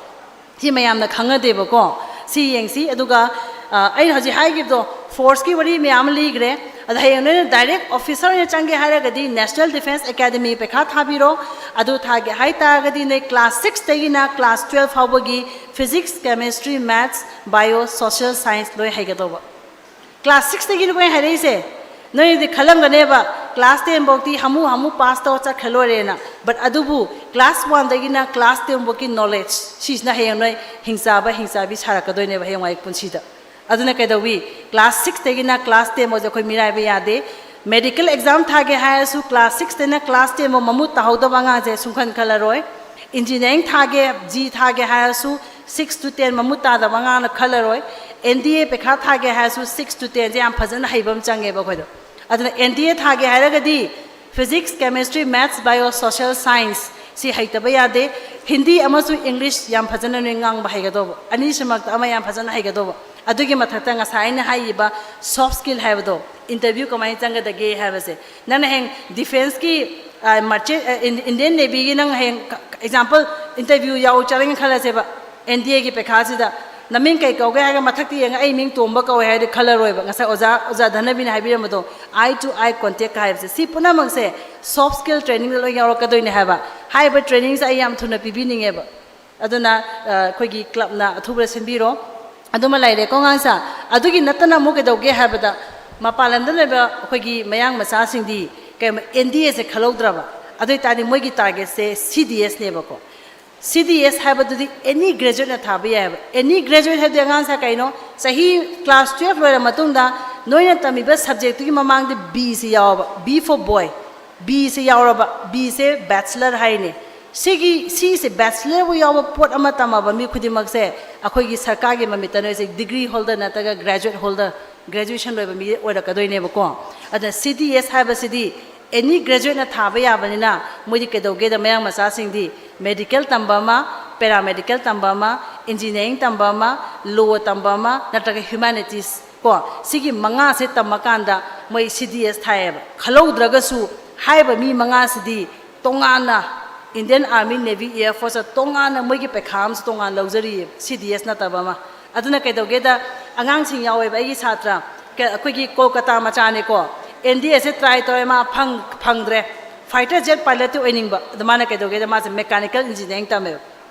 ꯁꯤ ꯃꯌꯥꯝꯅ ꯈꯪꯅꯗꯦꯕꯀꯣ꯫ ꯁꯤ ꯌꯦꯡꯁꯤ꯫ ꯑꯗꯨꯒ, ꯑ, ꯑꯩꯅ ꯍꯧꯖꯤꯛ ꯍꯥꯏꯈꯤꯕꯗꯣ, ꯐꯣꯔꯁꯀꯤ ꯋꯥꯔꯤ ꯃꯌꯥꯝ ꯑꯃ ꯂꯤꯈ꯭ꯔꯦ꯫ ꯑꯗ ꯍꯌꯦꯡ ꯅꯣꯏꯅ ꯗꯥꯏꯔꯦꯛ ꯑꯣꯐꯤꯁꯥꯔ ꯑꯣꯏꯅ ꯆꯪꯒꯦ ꯍꯥꯏꯔꯒꯗꯤ ꯅꯦꯁꯅꯦꯜ ꯗꯤꯐꯦꯟꯁ ꯑꯦꯀꯥꯗꯃꯤ ꯄꯩꯈꯥ ꯊꯥꯕꯤꯔꯣ꯫ ꯑꯗꯨ ꯊꯥꯒꯦ ꯍꯥꯏ ꯇꯥꯔꯒꯗꯤ ꯅꯣꯏ ꯀ꯭ꯂꯥꯁ ꯁꯤꯛꯁꯇꯒꯤꯅ ꯀ꯭ꯂꯥꯁ ꯇꯨꯌꯦꯜꯐ ꯐꯥꯎꯕꯒꯤ ꯐꯤꯖꯤꯛꯁ, ꯀꯦꯃꯤꯁꯇ꯭ꯔꯤ, ꯃꯦꯠꯁ, ꯕꯥꯏꯑꯣ, ꯁꯣꯁꯤꯌꯦꯜ ꯁꯥꯏꯟꯁ ꯂꯣꯏ ꯍꯩꯒꯗꯧꯕ꯫ ꯀ꯭ꯂꯥꯁ ꯁꯤꯛꯁꯇꯒꯤꯅꯦ ꯑꯩꯈꯣꯏ ꯍꯥꯏꯔꯛꯏꯁꯦ꯫ ꯅꯣꯏꯗꯤ ꯈꯜꯂꯝꯒꯅꯦꯕ, ꯀ꯭ꯂꯥꯁ ꯇꯦꯟꯐꯧꯗꯤ ꯍꯥꯃꯨ ꯍꯥꯃꯨ ꯄꯥꯁ ꯇꯧꯔ ꯆꯠꯈ꯭ꯔ ꯂꯣꯏꯔꯦꯅ꯫ But ꯑꯗꯨꯕꯨ ꯀ꯭ꯂꯥꯁ ꯋꯥꯟꯗꯒꯤꯅ ꯀ꯭ꯂꯥꯁ ꯇꯦꯟꯐꯧꯒꯤ ꯅꯣꯂꯦꯖ, ꯁꯤꯁꯤꯅ ꯍꯌꯦꯡ ꯅꯣꯏ ꯍꯤꯡꯆꯥꯕ ꯍꯤꯡꯆꯥꯕꯤ ꯁꯥꯔꯛꯀꯗꯣꯏꯅꯦꯕ ꯍꯌꯦꯡꯋꯥꯏ ꯄꯨꯟꯁꯤꯗ꯫ ꯑꯗꯨꯅ ꯀꯩꯗꯧꯋꯤ? ꯀ꯭ꯂꯥꯁ ꯁꯤꯛꯁꯇꯒꯤꯅ ꯀ꯭ꯂꯥꯁ ꯇꯦꯟꯐꯧꯁꯦ ꯑꯩꯈꯣꯏ ꯃꯤꯔꯥꯏꯕ ꯌꯥꯗꯦ꯫ ꯃꯦꯗꯤꯀꯦꯜ ꯑꯦꯛꯖꯥꯝ ꯊꯥꯒꯦ ꯍꯥꯏꯔꯁꯨ ꯀ꯭ꯂꯥꯁ ꯁꯤꯛꯁꯇꯩꯅ ꯀ꯭ꯂꯥꯁ ꯇꯦꯟꯐꯧ ꯃꯃꯨꯠ ꯇꯥꯍꯧꯗꯕ ꯑꯉꯥꯡꯁꯦ ꯁꯨꯡꯈꯟ ꯈꯜꯂꯔꯣꯏ꯫ ꯏꯟꯖꯤꯅꯤꯌꯥꯔꯤꯡ ꯊꯥꯒꯦ, ꯖꯤ ꯊꯥꯒꯦ ꯍꯥꯏꯔꯁꯨ ꯁꯤꯛꯁ ꯇꯨ ꯇꯦꯟ ꯃꯃꯨꯠ ꯇꯥꯗꯕ ꯑꯉꯥꯡꯅ ꯈꯜꯂꯔꯣꯏ꯫ ꯑꯦꯟ ꯗꯤ ꯑꯦ ꯄꯩꯈꯥ ꯊꯥꯒꯦ ꯍꯥꯏꯔꯁꯨ ꯁꯤꯛꯁ ꯇꯨ ꯇꯦꯟꯁꯦ ꯌꯥꯝ ꯐꯖꯅ ꯍꯩꯕ ꯑꯃ ꯆꯪꯉꯦꯕ ꯑꯩꯈꯣꯏꯗ꯫ ꯑꯗꯨꯅ ꯑꯦꯟ ꯗꯤ ꯑꯦ ꯊꯥꯒꯦ ꯍꯥꯏꯔꯒꯗꯤ ꯐꯤꯖꯤꯛꯁ, ꯀꯦꯃꯤꯁꯇ꯭ꯔꯤ, ꯃꯦꯠꯁ, ꯕꯥꯏꯑꯣ, ꯁꯣꯁꯤꯌꯦꯜ ꯁꯥꯏꯟꯁ ꯁꯤ ꯍꯩꯇꯕ ꯌꯥꯗꯦ꯫ ꯍꯤꯟꯗꯤ ꯑꯃꯁꯨꯡ ꯏꯪꯂꯤꯁ ꯌꯥꯝ ꯐꯖꯅ ꯅꯣꯏ ꯉꯥꯡꯕ ꯍꯩꯒꯗꯧꯕ, ꯑꯅꯤꯁꯤꯃꯛꯇ ꯑꯃ ꯌꯥꯝ ꯐꯖꯅ ꯍꯩꯒꯗꯧꯕ꯫ ꯑꯗꯨꯒꯤ ꯃꯊꯛꯇ ꯉꯁꯥꯏ ꯑꯩꯅ ꯍꯥꯏꯔꯤꯕ ꯁꯣꯐ ꯁ꯭ꯀꯤꯜ ꯍꯥꯏꯕꯗꯣ, ꯏꯟꯇꯔꯚ꯭ꯌꯨ ꯀꯃꯥꯏꯅ ꯆꯪꯒꯗꯒꯦ ꯍꯥꯏꯕꯁꯦ, ꯅꯪꯅ ꯍꯌꯦꯡ ꯗꯤꯐꯦꯟꯁꯀꯤ, ꯑ, ꯃꯥꯔꯆꯦꯟ, ꯑ, ꯏꯟ-, ꯏꯟꯗꯤꯌꯟ ꯅꯦꯚꯤꯒꯤ ꯅꯪ ꯍꯌꯦꯡ ꯀ-, ꯀ-, ꯑꯦꯛꯖꯥꯝꯄꯜ, ꯏꯟꯇꯔꯚ꯭ꯌꯨ ꯌꯥꯎ ꯆꯠꯂꯒꯦ ꯈꯜꯂꯁꯦꯕ, ꯑꯦꯟ ꯗꯤ ꯑꯦꯒꯤ ꯄꯩꯈꯥꯁꯤꯗ ꯅꯃꯤꯡ ꯀꯩ ꯀꯧꯒꯦ ꯍꯥꯏꯔꯒ ꯃꯊꯛꯇ ꯌꯦꯡꯉꯒ ꯑꯩ ꯃꯤꯡ ꯇꯣꯝꯕ ꯀꯧꯋꯦ ꯍꯥꯏꯔꯗꯤ ꯈꯜꯂꯔꯣꯏꯕ꯫ ꯉꯁꯥꯏ ꯑꯣꯖꯥ, ꯑꯣꯖꯥ ꯙꯅꯕꯤꯅ ꯍꯥꯏꯕꯤꯔꯝꯕꯗꯣ, ꯑꯥꯏ ꯇꯨ ꯑꯥꯏ ꯀꯣꯟꯇꯦꯛ ꯍꯥꯏꯕꯁꯦ, ꯁꯤ ꯄꯨꯝꯅꯃꯛꯁꯦ ꯁꯣꯐ ꯁ꯭ꯀꯤꯜ ꯇ꯭ꯔꯦꯅꯤꯡꯗ ꯂꯣꯏ ꯌꯥꯎꯔꯛꯀꯗꯣꯏꯅꯦ ꯍꯥꯏꯕ꯫ ꯍꯥꯏꯔꯤꯕ ꯇ꯭ꯔꯦꯅꯤꯡꯁꯦ ꯑꯩ ꯌꯥꯝ ꯊꯨꯅ ꯄꯤꯕꯤꯅꯤꯡꯉꯦꯕ꯫ ꯑꯗꯨꯅ, ꯑ, ꯑꯩꯈꯣꯏꯒꯤ ꯀ꯭ꯂꯕꯅ ꯑꯊꯨꯕꯗ ꯁꯤꯟꯕꯤꯔꯣ꯫ ꯑꯗꯨꯃ ꯂꯩꯔꯦꯀꯣ ꯑꯉꯥꯡꯁꯥ꯫ ꯑꯗꯨꯒꯤ ꯅꯠꯇꯅ ꯑꯃꯨꯛ ꯀꯩꯗꯧꯒꯦ ꯍꯥꯏꯕꯗ, ꯃꯄꯥꯟ ꯂꯝꯗ ꯂꯩꯕ ꯑꯩꯈꯣꯏꯒꯤ ꯃꯌꯥꯡ ꯃꯆꯥꯁꯤꯡꯗꯤ ꯀꯩ, ꯑꯦꯟ ꯗꯤ ꯑꯦꯁꯦ ꯈꯜꯍꯧꯗ꯭ꯔꯕ, ꯑꯗꯨ ꯑꯣꯏꯇꯥꯔꯗꯤ ꯃꯣꯏꯒꯤ ꯇꯥꯔꯒꯦꯠꯁꯦ ꯁꯤ ꯗꯤ ꯑꯦꯁꯅꯦꯕꯀꯣ꯫ ꯁꯤ ꯗꯤ ꯑꯦꯁ ꯍꯥꯏꯕꯗꯨꯗꯤ ꯑꯦꯅꯤ ꯒ꯭ꯔꯦꯖꯨꯋꯦꯠꯅ ꯊꯥꯕ ꯌꯥꯏꯑꯕ꯫ ꯑꯦꯅꯤ ꯒ꯭ꯔꯦꯖꯨꯋꯦꯠ ꯍꯥꯏꯕꯗꯤ ꯑꯉꯥꯡꯁꯥ ꯀꯩꯅꯣ, ꯆꯍꯤ ꯀ꯭ꯂꯥꯁ ꯇꯨꯌꯦꯜꯐ ꯂꯣꯏꯔ ꯃꯇꯨꯡꯗ ꯅꯣꯏꯅ ꯇꯝꯃꯤꯕ ꯁꯕꯖꯦꯛꯇꯨꯒꯤ ꯃꯃꯥꯡꯗ ꯕꯤꯁꯤ ꯌꯥꯎꯕ, B for boy, ꯕꯤꯁꯤ ꯌꯥꯎꯔꯕ, ꯕꯤꯁꯦ ꯕꯦꯆꯂꯔ ꯍꯥꯏꯅꯦ꯫ ꯁꯤꯒꯤ ꯁꯤꯁꯦ ꯕꯦꯆꯂꯔꯕꯨ ꯌꯥꯎꯕ ꯄꯣꯠ ꯑꯃ ꯇꯝꯃꯕ ꯃꯤ ꯈꯨꯗꯤꯡꯃꯛꯁꯦ ꯑꯩꯈꯣꯏꯒꯤ ꯁꯔꯀꯥꯔꯒꯤ ꯃꯃꯤꯠꯇ ꯅꯣꯏꯁꯦ ꯗꯤꯒ꯭ꯔꯤ ꯍꯣꯜꯗꯔ ꯅꯠꯇ꯭ꯔꯒ ꯒ꯭ꯔꯦꯖꯨꯋꯦꯠ ꯍꯣꯜꯗꯔ, ꯒ꯭ꯔꯦꯖꯨꯋꯦꯁꯟ ꯂꯣꯏꯕ ꯃꯤ ꯑꯣꯏꯔꯛꯀꯗꯣꯏꯅꯦꯕꯀꯣ꯫ ꯑꯗꯨꯅ ꯁꯤ ꯗꯤ ꯑꯦꯁ ꯍꯥꯏꯕꯁꯤꯗꯤ ꯑꯦꯅꯤ ꯒ꯭ꯔꯦꯖꯨꯋꯦꯠꯅ ꯊꯥꯕ ꯌꯥꯕꯅꯤꯅ ꯃꯣꯏꯗꯤ ꯀꯩꯗꯧꯒꯦꯗ, ꯃꯌꯥꯡ ꯃꯆꯥꯁꯤꯡꯗꯤ ꯃꯦꯗꯤꯀꯦꯜ ꯇꯝꯕ ꯑꯃ, ꯄꯦꯔꯥꯃꯦꯗꯤꯀꯦꯜ ꯇꯝꯕ ꯑꯃ, ꯏꯟꯖꯤꯅꯤꯌꯥꯔꯤꯡ ꯇꯝꯕ ꯑꯃ, ꯂꯣ ꯇꯝꯕ ꯑꯃ, ꯅꯠꯇ꯭ꯔꯒ ꯍ꯭ꯌꯨꯃꯦꯅꯤꯇꯤꯁ ꯀꯣ, ꯁꯤꯒꯤ ꯃꯉꯥꯁꯦ ꯇꯝꯃꯀꯥꯟꯗ ꯃꯣꯏ ꯁꯤ ꯗꯤ ꯑꯦꯁ ꯊꯥꯏꯌꯦꯕ꯫ ꯈꯜꯍꯧꯗ꯭ꯔꯒꯁꯨ ꯍꯥꯏꯔꯤꯕ ꯃꯤ ꯃꯉꯥꯁꯤꯗꯤ ꯇꯣꯉꯥꯟꯅ Indian Army, Navy, Air Force ꯇꯣꯉꯥꯟꯅ ꯃꯣꯏꯒꯤ ꯄꯩꯈꯥ ꯑꯃꯁꯨ ꯇꯣꯉꯥꯟꯅ ꯂꯧꯖꯔꯤꯌꯦꯕ, ꯁꯤ ꯗꯤ ꯑꯦꯁ ꯅꯠꯇꯕ ꯑꯃ꯫ ꯑꯗꯨꯅ ꯀꯩꯗꯧꯒꯦꯗ, ꯑꯉꯥꯡꯁꯤꯡ ꯌꯥꯎꯋꯦꯕ ꯑꯩꯒꯤ ꯁꯥꯇ꯭ꯔ, ꯀ-, ꯑꯩꯈꯣꯏꯒꯤ ꯀꯣꯜꯀꯇꯥ ꯃꯆꯥꯅꯤꯀꯣ, ꯑꯦꯟ ꯗꯤ ꯑꯦꯁꯦ ꯇ꯭ꯔꯥꯏ ꯇꯧꯋꯦ, ꯃꯥ ꯐꯪ-, ꯐꯪꯗ꯭ꯔꯦ, ꯐꯥꯏꯇꯔ ꯖꯦꯠ ꯄꯥꯏꯂꯠꯇꯤ ꯑꯣꯏꯅꯤꯡꯕ꯫ ꯑꯗꯨ ꯃꯥꯅ ꯀꯩꯗꯧꯒꯦꯗ, ꯃꯥꯁꯦ ꯃꯦꯀꯥꯅꯤꯀꯦꯜ ꯏꯟꯖꯤꯅꯤꯌꯥꯔꯤꯡ ꯇꯝꯃꯦꯕ꯫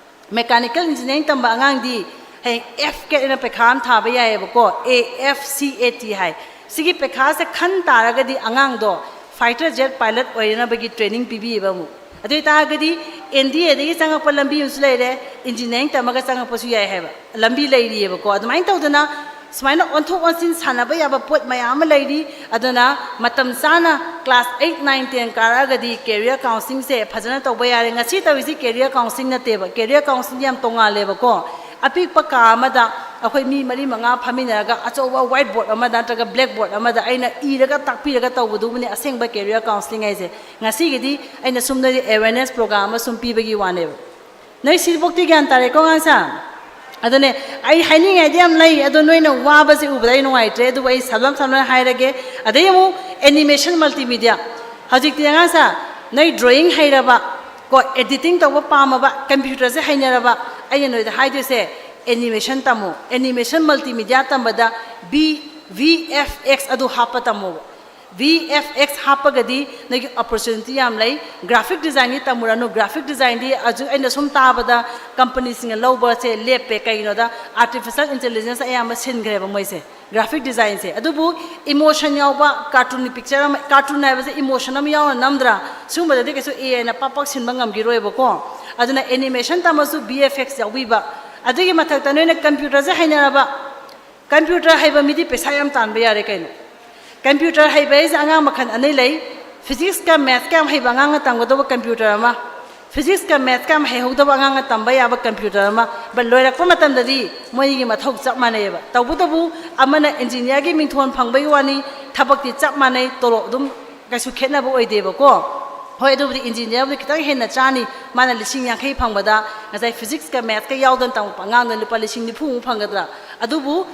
ꯃꯦꯀꯥꯅꯤꯀꯦꯜ ꯏꯟꯖꯤꯅꯤꯌꯥꯔꯤꯡ ꯇꯝꯕ ꯑꯉꯥꯡꯗꯤ ꯍꯌꯦꯡ ꯑꯦꯐ ꯀꯦꯠ ꯑꯅ ꯄꯩꯈꯥ ꯑꯃ ꯊꯥꯕ ꯌꯥꯏꯌꯦꯕꯀꯣ, A F C A T ꯍꯥꯏ꯫ ꯁꯤꯒꯤ ꯄꯩꯈꯥꯁꯦ ꯈꯟ ꯇꯥꯔꯒꯗꯤ ꯑꯉꯥꯡꯗꯣ ꯐꯥꯏꯇꯔ ꯖꯦꯠ ꯄꯥꯏꯂꯠ ꯑꯣꯏꯅꯕꯒꯤ ꯇ꯭ꯔꯦꯅꯤꯡ ꯄꯤꯕꯤꯌꯦꯕ ꯑꯃꯨꯛ꯫ ꯑꯗꯨ ꯑꯣꯏꯇꯥꯔꯒꯗꯤ ꯑꯦꯟ ꯗꯤ ꯑꯦꯗꯒꯤ ꯆꯪꯉꯛꯄ ꯂꯝꯕꯤ ꯑꯃꯁꯨ ꯂꯩꯔꯦ, ꯏꯟꯖꯤꯅꯤꯌꯥꯔꯤꯡ ꯇꯝꯃꯒ ꯆꯪꯉꯛꯄꯁꯨ ꯌꯥꯏ ꯍꯥꯏꯕ ꯂꯝꯕꯤ ꯂꯩꯔꯤꯑꯕꯀꯣ꯫ ꯑꯗꯨꯃꯥꯏꯅ ꯇꯧꯗꯅ ꯁꯨꯃꯥꯏꯅ ꯑꯣꯟꯊꯣꯛ ꯑꯣꯟꯁꯤꯟ ꯁꯥꯟꯅꯕ ꯌꯥꯕ ꯄꯣꯠ ꯃꯌꯥꯝ ꯑꯃ ꯂꯩꯔꯤ꯫ ꯑꯗꯨꯅ ꯃꯇꯝ ꯆꯥꯅ ꯀ꯭ꯂꯥꯁ ꯑꯩꯠ, ꯅꯥꯏꯟ, ꯇꯦꯟ ꯀꯥꯔꯛꯑꯒꯗꯤ ꯀꯦꯔꯤꯌꯔ ꯀꯥꯎꯟꯁꯤꯂꯤꯡꯁꯦ ꯐꯖꯅ ꯇꯧꯕ ꯌꯥꯔꯦ꯫ ꯉꯁꯤ ꯇꯧꯔꯤꯁꯤ ꯀꯦꯔꯤꯌꯔ ꯀꯥꯎꯟꯁꯤꯂꯤꯡ ꯅꯠꯇꯦꯕ, ꯀꯦꯔꯤꯌꯔ ꯀꯥꯎꯟꯁꯤꯂꯤꯡ ꯌꯥꯝ ꯇꯣꯡꯉꯥꯜꯂꯦꯕꯀꯣ꯫ ꯑꯄꯤꯛꯄ ꯀꯥ ꯑꯃꯗ ꯑꯩꯈꯣꯏ ꯃꯤ ꯃꯔꯤ ꯃꯉꯥ ꯐꯝꯃꯤꯟꯅꯔꯒ ꯑꯆꯧꯕ ꯋꯥꯏꯠ ꯕꯣꯔꯗ ꯑꯃꯗ ꯅꯠꯇ꯭ꯔꯒ ꯕ꯭ꯂꯦꯛ ꯕꯣꯔꯗ ꯑꯃꯗ ꯑꯩꯅ ꯏꯔꯒ ꯇꯥꯛꯄꯤꯔꯒ ꯇꯧꯕꯗꯨꯕꯨꯅꯦ ꯑꯁꯦꯡꯕ ꯀꯦꯔꯤꯌꯔ ꯀꯥꯎꯟꯁꯤꯂꯤꯡ ꯍꯥꯏꯁꯦ꯫ ꯉꯁꯤꯒꯤꯗꯤ ꯑꯩꯅ ꯁꯨꯝ ꯅꯣꯏꯗ ꯑꯦꯋꯦꯔꯅꯦꯁ ꯄ꯭ꯔꯣꯒ꯭ꯔꯥꯝ ꯑꯃ ꯁꯨꯝ ꯄꯤꯕꯒꯤ ꯋꯥꯅꯦꯕ꯫ ꯅꯣꯏ ꯁꯤꯐꯧꯇꯤ ꯒ꯭ꯌꯥꯟ ꯇꯥꯔꯦꯀꯣ ꯑꯉꯥꯡꯁꯥ? ꯑꯗꯨꯅꯦ, ꯑꯩ ꯍꯥꯏꯅꯤꯡꯉꯥꯏꯗꯤ ꯌꯥꯝ ꯂꯩ, ꯑꯗꯣ ꯅꯣꯏꯅ ꯋꯥꯕꯁꯦ ꯎꯕꯗ ꯑꯩ ꯅꯨꯡꯉꯥꯏꯇ꯭ꯔꯦ, ꯑꯗꯨꯕꯨ ꯑꯩ ꯁꯝꯂꯞ ꯁꯝꯂꯞꯅ ꯍꯥꯏꯔꯒꯦ꯫ ꯑꯗꯩ ꯑꯃꯨꯛ ꯑꯦꯅꯤꯃꯦꯁꯟ ꯃꯜꯇꯤꯃꯤꯗꯤꯌꯥ꯫ ꯍꯧꯖꯤꯛꯇꯤ ꯑꯉꯥꯡꯁꯥ, ꯅꯣꯏ ꯗ꯭ꯔꯣꯌꯤꯡ ꯍꯩꯔꯕ ꯀꯣ, ꯑꯦꯗꯤꯇꯤꯡ ꯇꯧꯕ ꯄꯥꯝꯃꯕ, ꯀꯝꯄ꯭ꯌꯨꯇꯔꯁꯦ ꯍꯩꯅꯔꯕ, ꯑꯩꯅ ꯅꯣꯏꯗ ꯍꯥꯏꯗꯣꯏꯁꯦ ꯑꯦꯅꯤꯃꯦꯁꯟ ꯇꯝꯃꯣ꯫ ꯑꯦꯅꯤꯃꯦꯁꯟ ꯃꯜꯇꯤꯃꯤꯗꯤꯌꯥ ꯇꯝꯕꯗ ꯕꯤ, ꯚꯤ ꯑꯦꯐ ꯑꯦꯛꯁ ꯑꯗꯨ ꯍꯥꯞꯄ ꯇꯝꯃꯣꯕ꯫ V F X ꯍꯥꯞꯄꯒꯗꯤ ꯅꯣꯏꯒꯤ opportunity ꯌꯥꯝ ꯂꯩ꯫ Graphic designꯗꯤ ꯇꯝꯃꯨꯔꯅꯨ꯫ Graphic designꯗꯤ ꯍꯧꯖꯤꯛ ꯑꯩꯅ ꯁꯨꯝ ꯇꯥꯕꯗ companyꯁꯤꯡꯅ ꯂꯧꯕꯁꯦ ꯂꯦꯞꯄꯦ꯫ ꯀꯩꯒꯤꯅꯣꯗ, artificial intelligence ꯑꯌꯥꯝꯕ ꯁꯤꯟꯈ꯭ꯔꯦꯕ ꯃꯣꯏꯁꯦ, graphic designꯁꯦ꯫ ꯑꯗꯨꯕꯨ emotion ꯌꯥꯎꯕ cartoon picture ꯑꯃ, cartoon ꯍꯥꯏꯕꯁꯦ emotion ꯑꯃ ꯌꯥꯎꯅ ꯅꯝꯗ꯭ꯔꯥ? ꯁꯤꯒꯨꯝꯕꯗꯗꯤ ꯀꯩꯁꯨ AIꯅ ꯄꯥꯛ ꯄꯥꯛ ꯁꯤꯟꯕ ꯉꯝꯈꯤꯔꯣꯏꯕꯀꯣ꯫ ꯑꯗꯨꯅ animation ꯇꯝꯃꯁꯨ V F X ꯌꯥꯎꯕꯤꯕ꯫ ꯑꯗꯨꯒꯤ ꯃꯊꯛꯇ ꯅꯣꯏꯅ computerꯁꯦ ꯍꯩꯅꯔꯕ, computer ꯍꯩꯕ ꯃꯤꯗꯤ ꯄꯩꯁꯥ ꯌꯥꯝ ꯇꯥꯟꯕ ꯌꯥꯔꯦ ꯀꯩꯅꯣ꯫ Computer ꯍꯩꯕ ꯍꯥꯏꯁꯦ ꯑꯉꯥꯡ ꯃꯈꯜ ꯑꯅꯤ ꯂꯩ꯫ Physicsꯀ mathsꯀ ꯌꯥꯝ ꯍꯩꯕ ꯑꯉꯥꯡꯅ ꯇꯝꯒꯗꯧꯕ computer ꯑꯃ, Physicsꯀ mathsꯀ ꯌꯥꯝ ꯍꯩꯍꯧꯗꯕ ꯑꯉꯥꯡꯅ ꯇꯝꯕ ꯌꯥꯕ computer ꯑꯃ꯫ But ꯂꯣꯏꯔꯛꯄ ꯃꯇꯝꯗꯗꯤ ꯃꯣꯏꯒꯤ ꯃꯊꯧ ꯆꯞ ꯃꯥꯟꯅꯩꯌꯦꯕ꯫ ꯇꯧꯕꯇꯕꯨ ꯑꯃꯅ engineerꯒꯤ ꯃꯤꯡꯊꯣꯟ ꯐꯪꯕꯒꯤ ꯋꯥꯅꯤ, ꯊꯕꯛꯇꯤ ꯆꯞ ꯃꯥꯟꯅꯩ, ꯇꯣꯂꯣꯞ ꯑꯗꯨꯝ ꯀꯩꯁꯨ ꯈꯦꯠꯅꯕ ꯑꯣꯏꯗꯦꯕꯀꯣ꯫ ꯍꯣꯏ, ꯑꯗꯨꯕꯨꯗꯤ engineerꯕꯨꯗꯤ ꯈꯤꯇꯪ ꯍꯦꯟꯅ ꯆꯥꯅꯤ, ꯃꯥꯅ ꯂꯤꯁꯤꯡ ꯌꯥꯡꯈꯩ ꯐꯪꯕꯗ ꯉꯁꯥꯏ Physicsꯀ mathsꯀ ꯌꯥꯎꯗꯅ ꯇꯝꯃꯛꯄ ꯑꯉꯥꯡꯗꯨꯅ ꯂꯨꯄꯥ ꯂꯤꯁꯤꯡ ꯅꯤꯐꯨꯃꯨꯛ ꯐꯪꯒꯗ꯭ꯔꯥ? ꯑꯗꯨꯕꯨ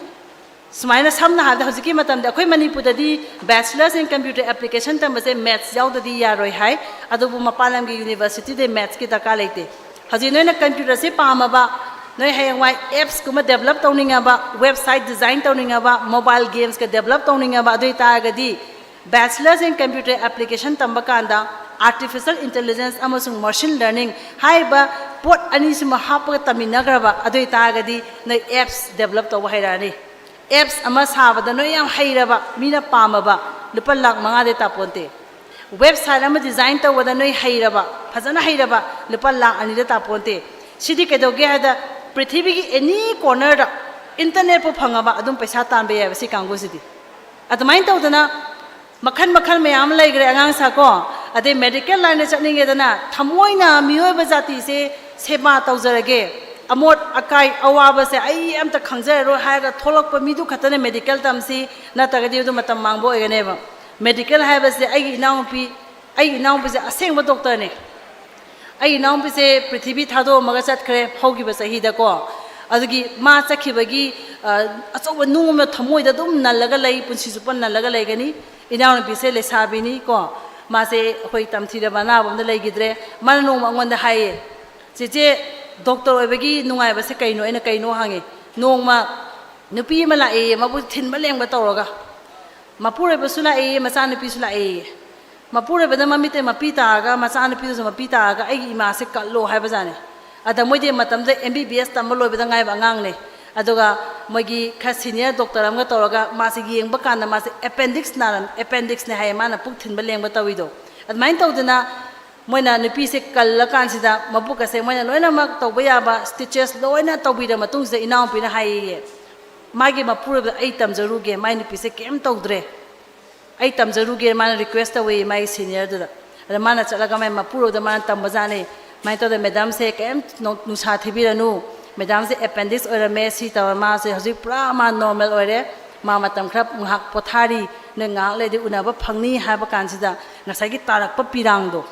ꯁꯨꯃꯥꯏꯅ ꯁꯝꯅ ꯍꯥꯏꯔꯕꯗ ꯍꯧꯖꯤꯛꯀꯤ ꯃꯇꯝꯗ ꯑꯩꯈꯣꯏ ꯃꯅꯤꯄꯨꯔꯗꯗꯤ Bachelors in Computer Application ꯇꯝꯕꯁꯦ maths ꯌꯥꯎꯗꯗꯤ ꯌꯥꯔꯣꯏ ꯍꯥꯏ꯫ ꯑꯗꯨꯕꯨ ꯃꯄꯥꯟ ꯂꯝꯒꯤ universityꯗ mathsꯀꯤ ꯗꯔꯀꯥꯔ ꯂꯩꯇꯦ꯫ ꯍꯧꯖꯤꯛ ꯅꯣꯏꯅ computerꯁꯦ ꯄꯥꯝꯃꯕ, ꯅꯣꯏ ꯍꯌꯦꯡꯋꯥꯏ appsꯀꯨꯝꯕ develop ꯇꯧꯅꯤꯡꯉꯕ, website design ꯇꯧꯅꯤꯡꯉꯕ, mobile gamesꯀ develop ꯇꯧꯅꯤꯡꯉꯕ, ꯑꯗꯨ ꯑꯣꯏꯇꯥꯔꯒꯗꯤ Bachelors in Computer Application ꯇꯝꯕ ꯀꯥꯟꯗ artificial intelligence ꯑꯃꯁꯨꯡ machine learning ꯍꯥꯏꯔꯤꯕ ꯄꯣꯠ ꯑꯅꯤꯁꯤꯃ ꯍꯥꯞꯄꯒ ꯇꯝꯃꯤꯟꯅꯈ꯭ꯔꯕ, ꯑꯗꯨ ꯑꯣꯏꯇꯥꯔꯒꯗꯤ ꯅꯣꯏ apps develop ꯇꯧꯕ ꯍꯩꯔꯛꯑꯅꯤ꯫ Apps ꯑꯃ ꯁꯥꯕꯗ ꯅꯣꯏ ꯌꯥꯝ ꯍꯩꯔꯕ, ꯃꯤꯅ ꯄꯥꯝꯃꯕ, ꯂꯨꯄꯥ ꯂꯥꯛ ꯃꯉꯥꯗꯩ ꯇꯥꯄꯣꯟꯇꯦ꯫ Website ꯑꯃ design ꯇꯧꯕꯗ ꯅꯣꯏ ꯍꯩꯔꯕ, ꯐꯖꯅ ꯍꯩꯔꯕ, ꯂꯨꯄꯥ ꯂꯥꯛ ꯑꯅꯤꯗ ꯇꯥꯄꯣꯟꯇꯦ꯫ ꯁꯤꯗꯤ ꯀꯩꯗꯧꯒꯦ ꯍꯥꯏꯗ, ꯄ꯭ꯔꯤꯊꯤꯕꯤꯒꯤ any cornerꯗ internetꯄꯨ ꯐꯪꯉꯕ ꯑꯗꯨꯝ ꯄꯩꯁꯥ ꯇꯥꯟꯕ ꯌꯥꯏꯕ ꯁꯤ ꯀꯥꯡꯕꯨꯁꯤꯗꯤ꯫ ꯑꯗꯨꯃꯥꯏꯅ ꯇꯧꯗꯅ ꯃꯈꯜ ꯃꯈꯜ ꯃꯌꯥꯝ ꯑꯃ ꯂꯩꯈ꯭ꯔꯦ ꯑꯉꯥꯡ ꯁꯥꯀꯣ꯫ ꯑꯗꯩ medical lineꯗ ꯆꯠꯅꯤꯡꯉꯦꯗꯅ, ꯊꯃꯣꯏꯅ ꯃꯤꯑꯣꯏꯕ ꯖꯥꯇꯤꯁꯦ ꯁꯦꯕꯥ ꯇꯧꯖꯔꯒꯦ, ꯑꯃꯣꯠ ꯑꯀꯥꯏ ꯑꯋꯥꯕꯁꯦ ꯑꯩ ꯑꯝꯇ ꯈꯪꯖꯔꯔꯣꯏ ꯍꯥꯏꯔꯒ ꯊꯣꯛꯂꯛꯄ ꯃꯤꯗꯨ ꯈꯛꯇꯅ medical ꯇꯝꯁꯤ, ꯅꯠꯇ꯭ꯔꯒꯗꯤ ꯑꯗꯨ ꯃꯇꯝ ꯃꯥꯡꯕ ꯑꯣꯏꯒꯅꯦꯕ꯫ Medical ꯍꯥꯏꯕꯁꯦ ꯑꯩꯒꯤ ꯏꯅꯥꯎꯅꯨꯄꯤ, ꯑꯩꯒꯤ ꯏꯅꯥꯎꯅꯨꯄꯤꯁꯦ ꯑꯁꯦꯡꯕ doctorꯅꯦ꯫ ꯑꯩꯒꯤ ꯏꯅꯥꯎꯅꯨꯄꯤꯁꯦ ꯄ꯭ꯔꯤꯊꯤꯕꯤ ꯊꯥꯗꯣꯛꯑꯝꯃꯒ ꯆꯠꯈ꯭ꯔꯦ ꯍꯧꯈꯤꯕ ꯆꯍꯤꯗꯀꯣ꯫ ꯑꯗꯨꯒꯤ ꯃꯥ ꯆꯠꯈꯤꯕꯒꯤ, ꯑ, ꯑꯆꯧꯕ ꯅꯨꯡ ꯑꯃ ꯊꯃꯣꯏꯗ ꯑꯗꯨꯝ ꯅꯜꯂꯒ ꯂꯩ, ꯄꯨꯟꯁꯤ ꯆꯨꯞꯄ ꯅꯜꯂꯒ ꯂꯩꯒꯅꯤ꯫ ꯏꯅꯥꯎꯅꯨꯄꯤꯁꯦ ꯂꯩꯁꯥꯕꯤꯅꯤꯀꯣ, ꯃꯥꯁꯦ ꯑꯩꯈꯣꯏ ꯇꯝꯊꯤꯔꯕ ꯑꯅꯥꯕ ꯑꯝꯗ ꯂꯩꯈꯤꯗ꯭ꯔꯦ꯫ ꯃꯥꯅ ꯅꯣꯡꯃ ꯑꯩꯉꯣꯟꯗ ꯍꯥꯏꯌꯦ, "ꯆꯦꯆꯦ, doctor ꯑꯣꯏꯕꯒꯤ ꯅꯨꯡꯉꯥꯏꯕꯁꯦ ꯀꯩꯅꯣ?" ꯑꯩꯅ, "ꯀꯩꯅꯣ?" ꯍꯪꯉꯦ꯫ ꯅꯣꯡꯃ ꯅꯨꯄꯤ ꯑꯃ ꯂꯥꯛꯑꯦꯌꯦ, ꯃꯕꯨꯛ ꯊꯤꯟꯕ ꯂꯦꯡꯕ ꯇꯧꯔꯒ꯫ ꯃꯄꯨꯔꯣꯏꯕꯁꯨ ꯂꯥꯛꯏ, ꯃꯆꯥꯅꯨꯄꯤꯁꯨ ꯂꯥꯛꯏ꯫ ꯃꯄꯨꯔꯣꯏꯕꯗ ꯃꯃꯤꯠꯇ ꯃꯄꯤ ꯇꯥꯔꯒ, ꯃꯆꯥꯅꯨꯄꯤꯗꯨꯁꯨ ꯃꯄꯤ ꯇꯥꯔꯒ, "ꯑꯩꯒꯤ ꯏꯃꯥꯁꯦ ꯀꯜꯂꯣ" ꯍꯥꯏꯕꯖꯥꯠꯅꯤ꯫ ꯑꯗ ꯃꯣꯏꯗꯤ ꯃꯇꯝꯗ M B B S ꯇꯝꯕ ꯂꯣꯏꯕꯗ ꯉꯥꯏꯕ ꯑꯉꯥꯡꯅꯦ꯫ ꯑꯗꯨꯒ ꯃꯣꯏꯒꯤ ꯈꯔ senior doctor ꯑꯃꯒ ꯇꯧꯔꯒ ꯃꯥꯁꯦ ꯌꯦꯡꯕ ꯀꯥꯟꯗ ꯃꯥꯁꯦ appendix ꯅꯥꯔꯝ-, appendix ꯅꯦ ꯍꯥꯏꯌꯦ, ꯃꯥꯅ ꯄꯨꯛ ꯊꯤꯟꯕ ꯂꯦꯡꯕ ꯇꯧꯔꯤꯗꯣ꯫ ꯑꯗꯨꯃꯥꯏꯅ ꯇꯧꯗꯅ ꯃꯣꯏꯅ ꯅꯨꯄꯤꯁꯦ ꯀꯜꯂꯀꯥꯟꯁꯤꯗ ꯃꯕꯨꯛ ꯑꯁꯦ ꯃꯣꯏꯅ ꯂꯣꯏꯅꯃꯛ ꯇꯧꯕ ꯌꯥꯕ stitches ꯂꯣꯏꯅ ꯇꯧꯕꯤꯔ ꯃꯇꯨꯡꯁꯤꯗ ꯏꯅꯥꯎꯄꯤꯅ ꯍꯥꯏꯌꯦ, ꯃꯥꯒꯤ ꯃꯄꯨꯔꯣꯏꯕꯗ, "ꯑꯩ ꯇꯝꯖꯔꯨꯒꯦ, ꯃꯥꯏ ꯅꯨꯄꯤꯁꯦ ꯀꯩꯝ ꯇꯧꯗ꯭ꯔꯦ, ꯑꯩ ꯇꯝꯖꯔꯨꯒꯦ", ꯃꯥꯅ request ꯇꯧꯋꯦ ꯃꯥꯒꯤ senior ꯗꯨꯗ꯫ ꯑꯗ ꯃꯥꯅ ꯆꯠꯂꯒ ꯃꯥꯏ ꯃꯄꯨꯔꯣꯏꯕꯗ ꯃꯥꯅ ꯇꯝꯕꯖꯥꯠꯅꯤ꯫ "ꯁꯨꯃꯥꯏꯅ ꯇꯧꯗꯅ, madam ꯁꯦ ꯀꯩꯝ ꯅꯨꯡ-, ꯅꯨꯡꯁꯥ ꯊꯤꯕꯤꯔꯅꯨ, madam ꯁꯦ appendix ꯑꯣꯏꯔꯝꯃꯦ, ꯁꯤ ꯇꯧꯔ, ꯃꯥꯁꯦ ꯍꯧꯖꯤꯛ ꯄꯨꯔꯥ ꯃꯥ normal ꯑꯣꯏꯔꯦ, ꯃꯥ ꯃꯇꯝ ꯈꯔ ꯉꯥꯏꯍꯥꯛ ꯄꯣꯊꯥꯔꯤ, ꯅꯣꯏ ꯉꯥꯏꯍꯥꯛ ꯂꯩꯔꯗꯤ ꯎꯅꯕ ꯐꯪꯅꯤ" ꯍꯥꯏꯕ ꯀꯥꯟꯁꯤꯗ ꯉꯁꯥꯏꯒꯤ ꯇꯥꯔꯛꯄ ꯄꯤꯔꯥꯡꯗꯣ,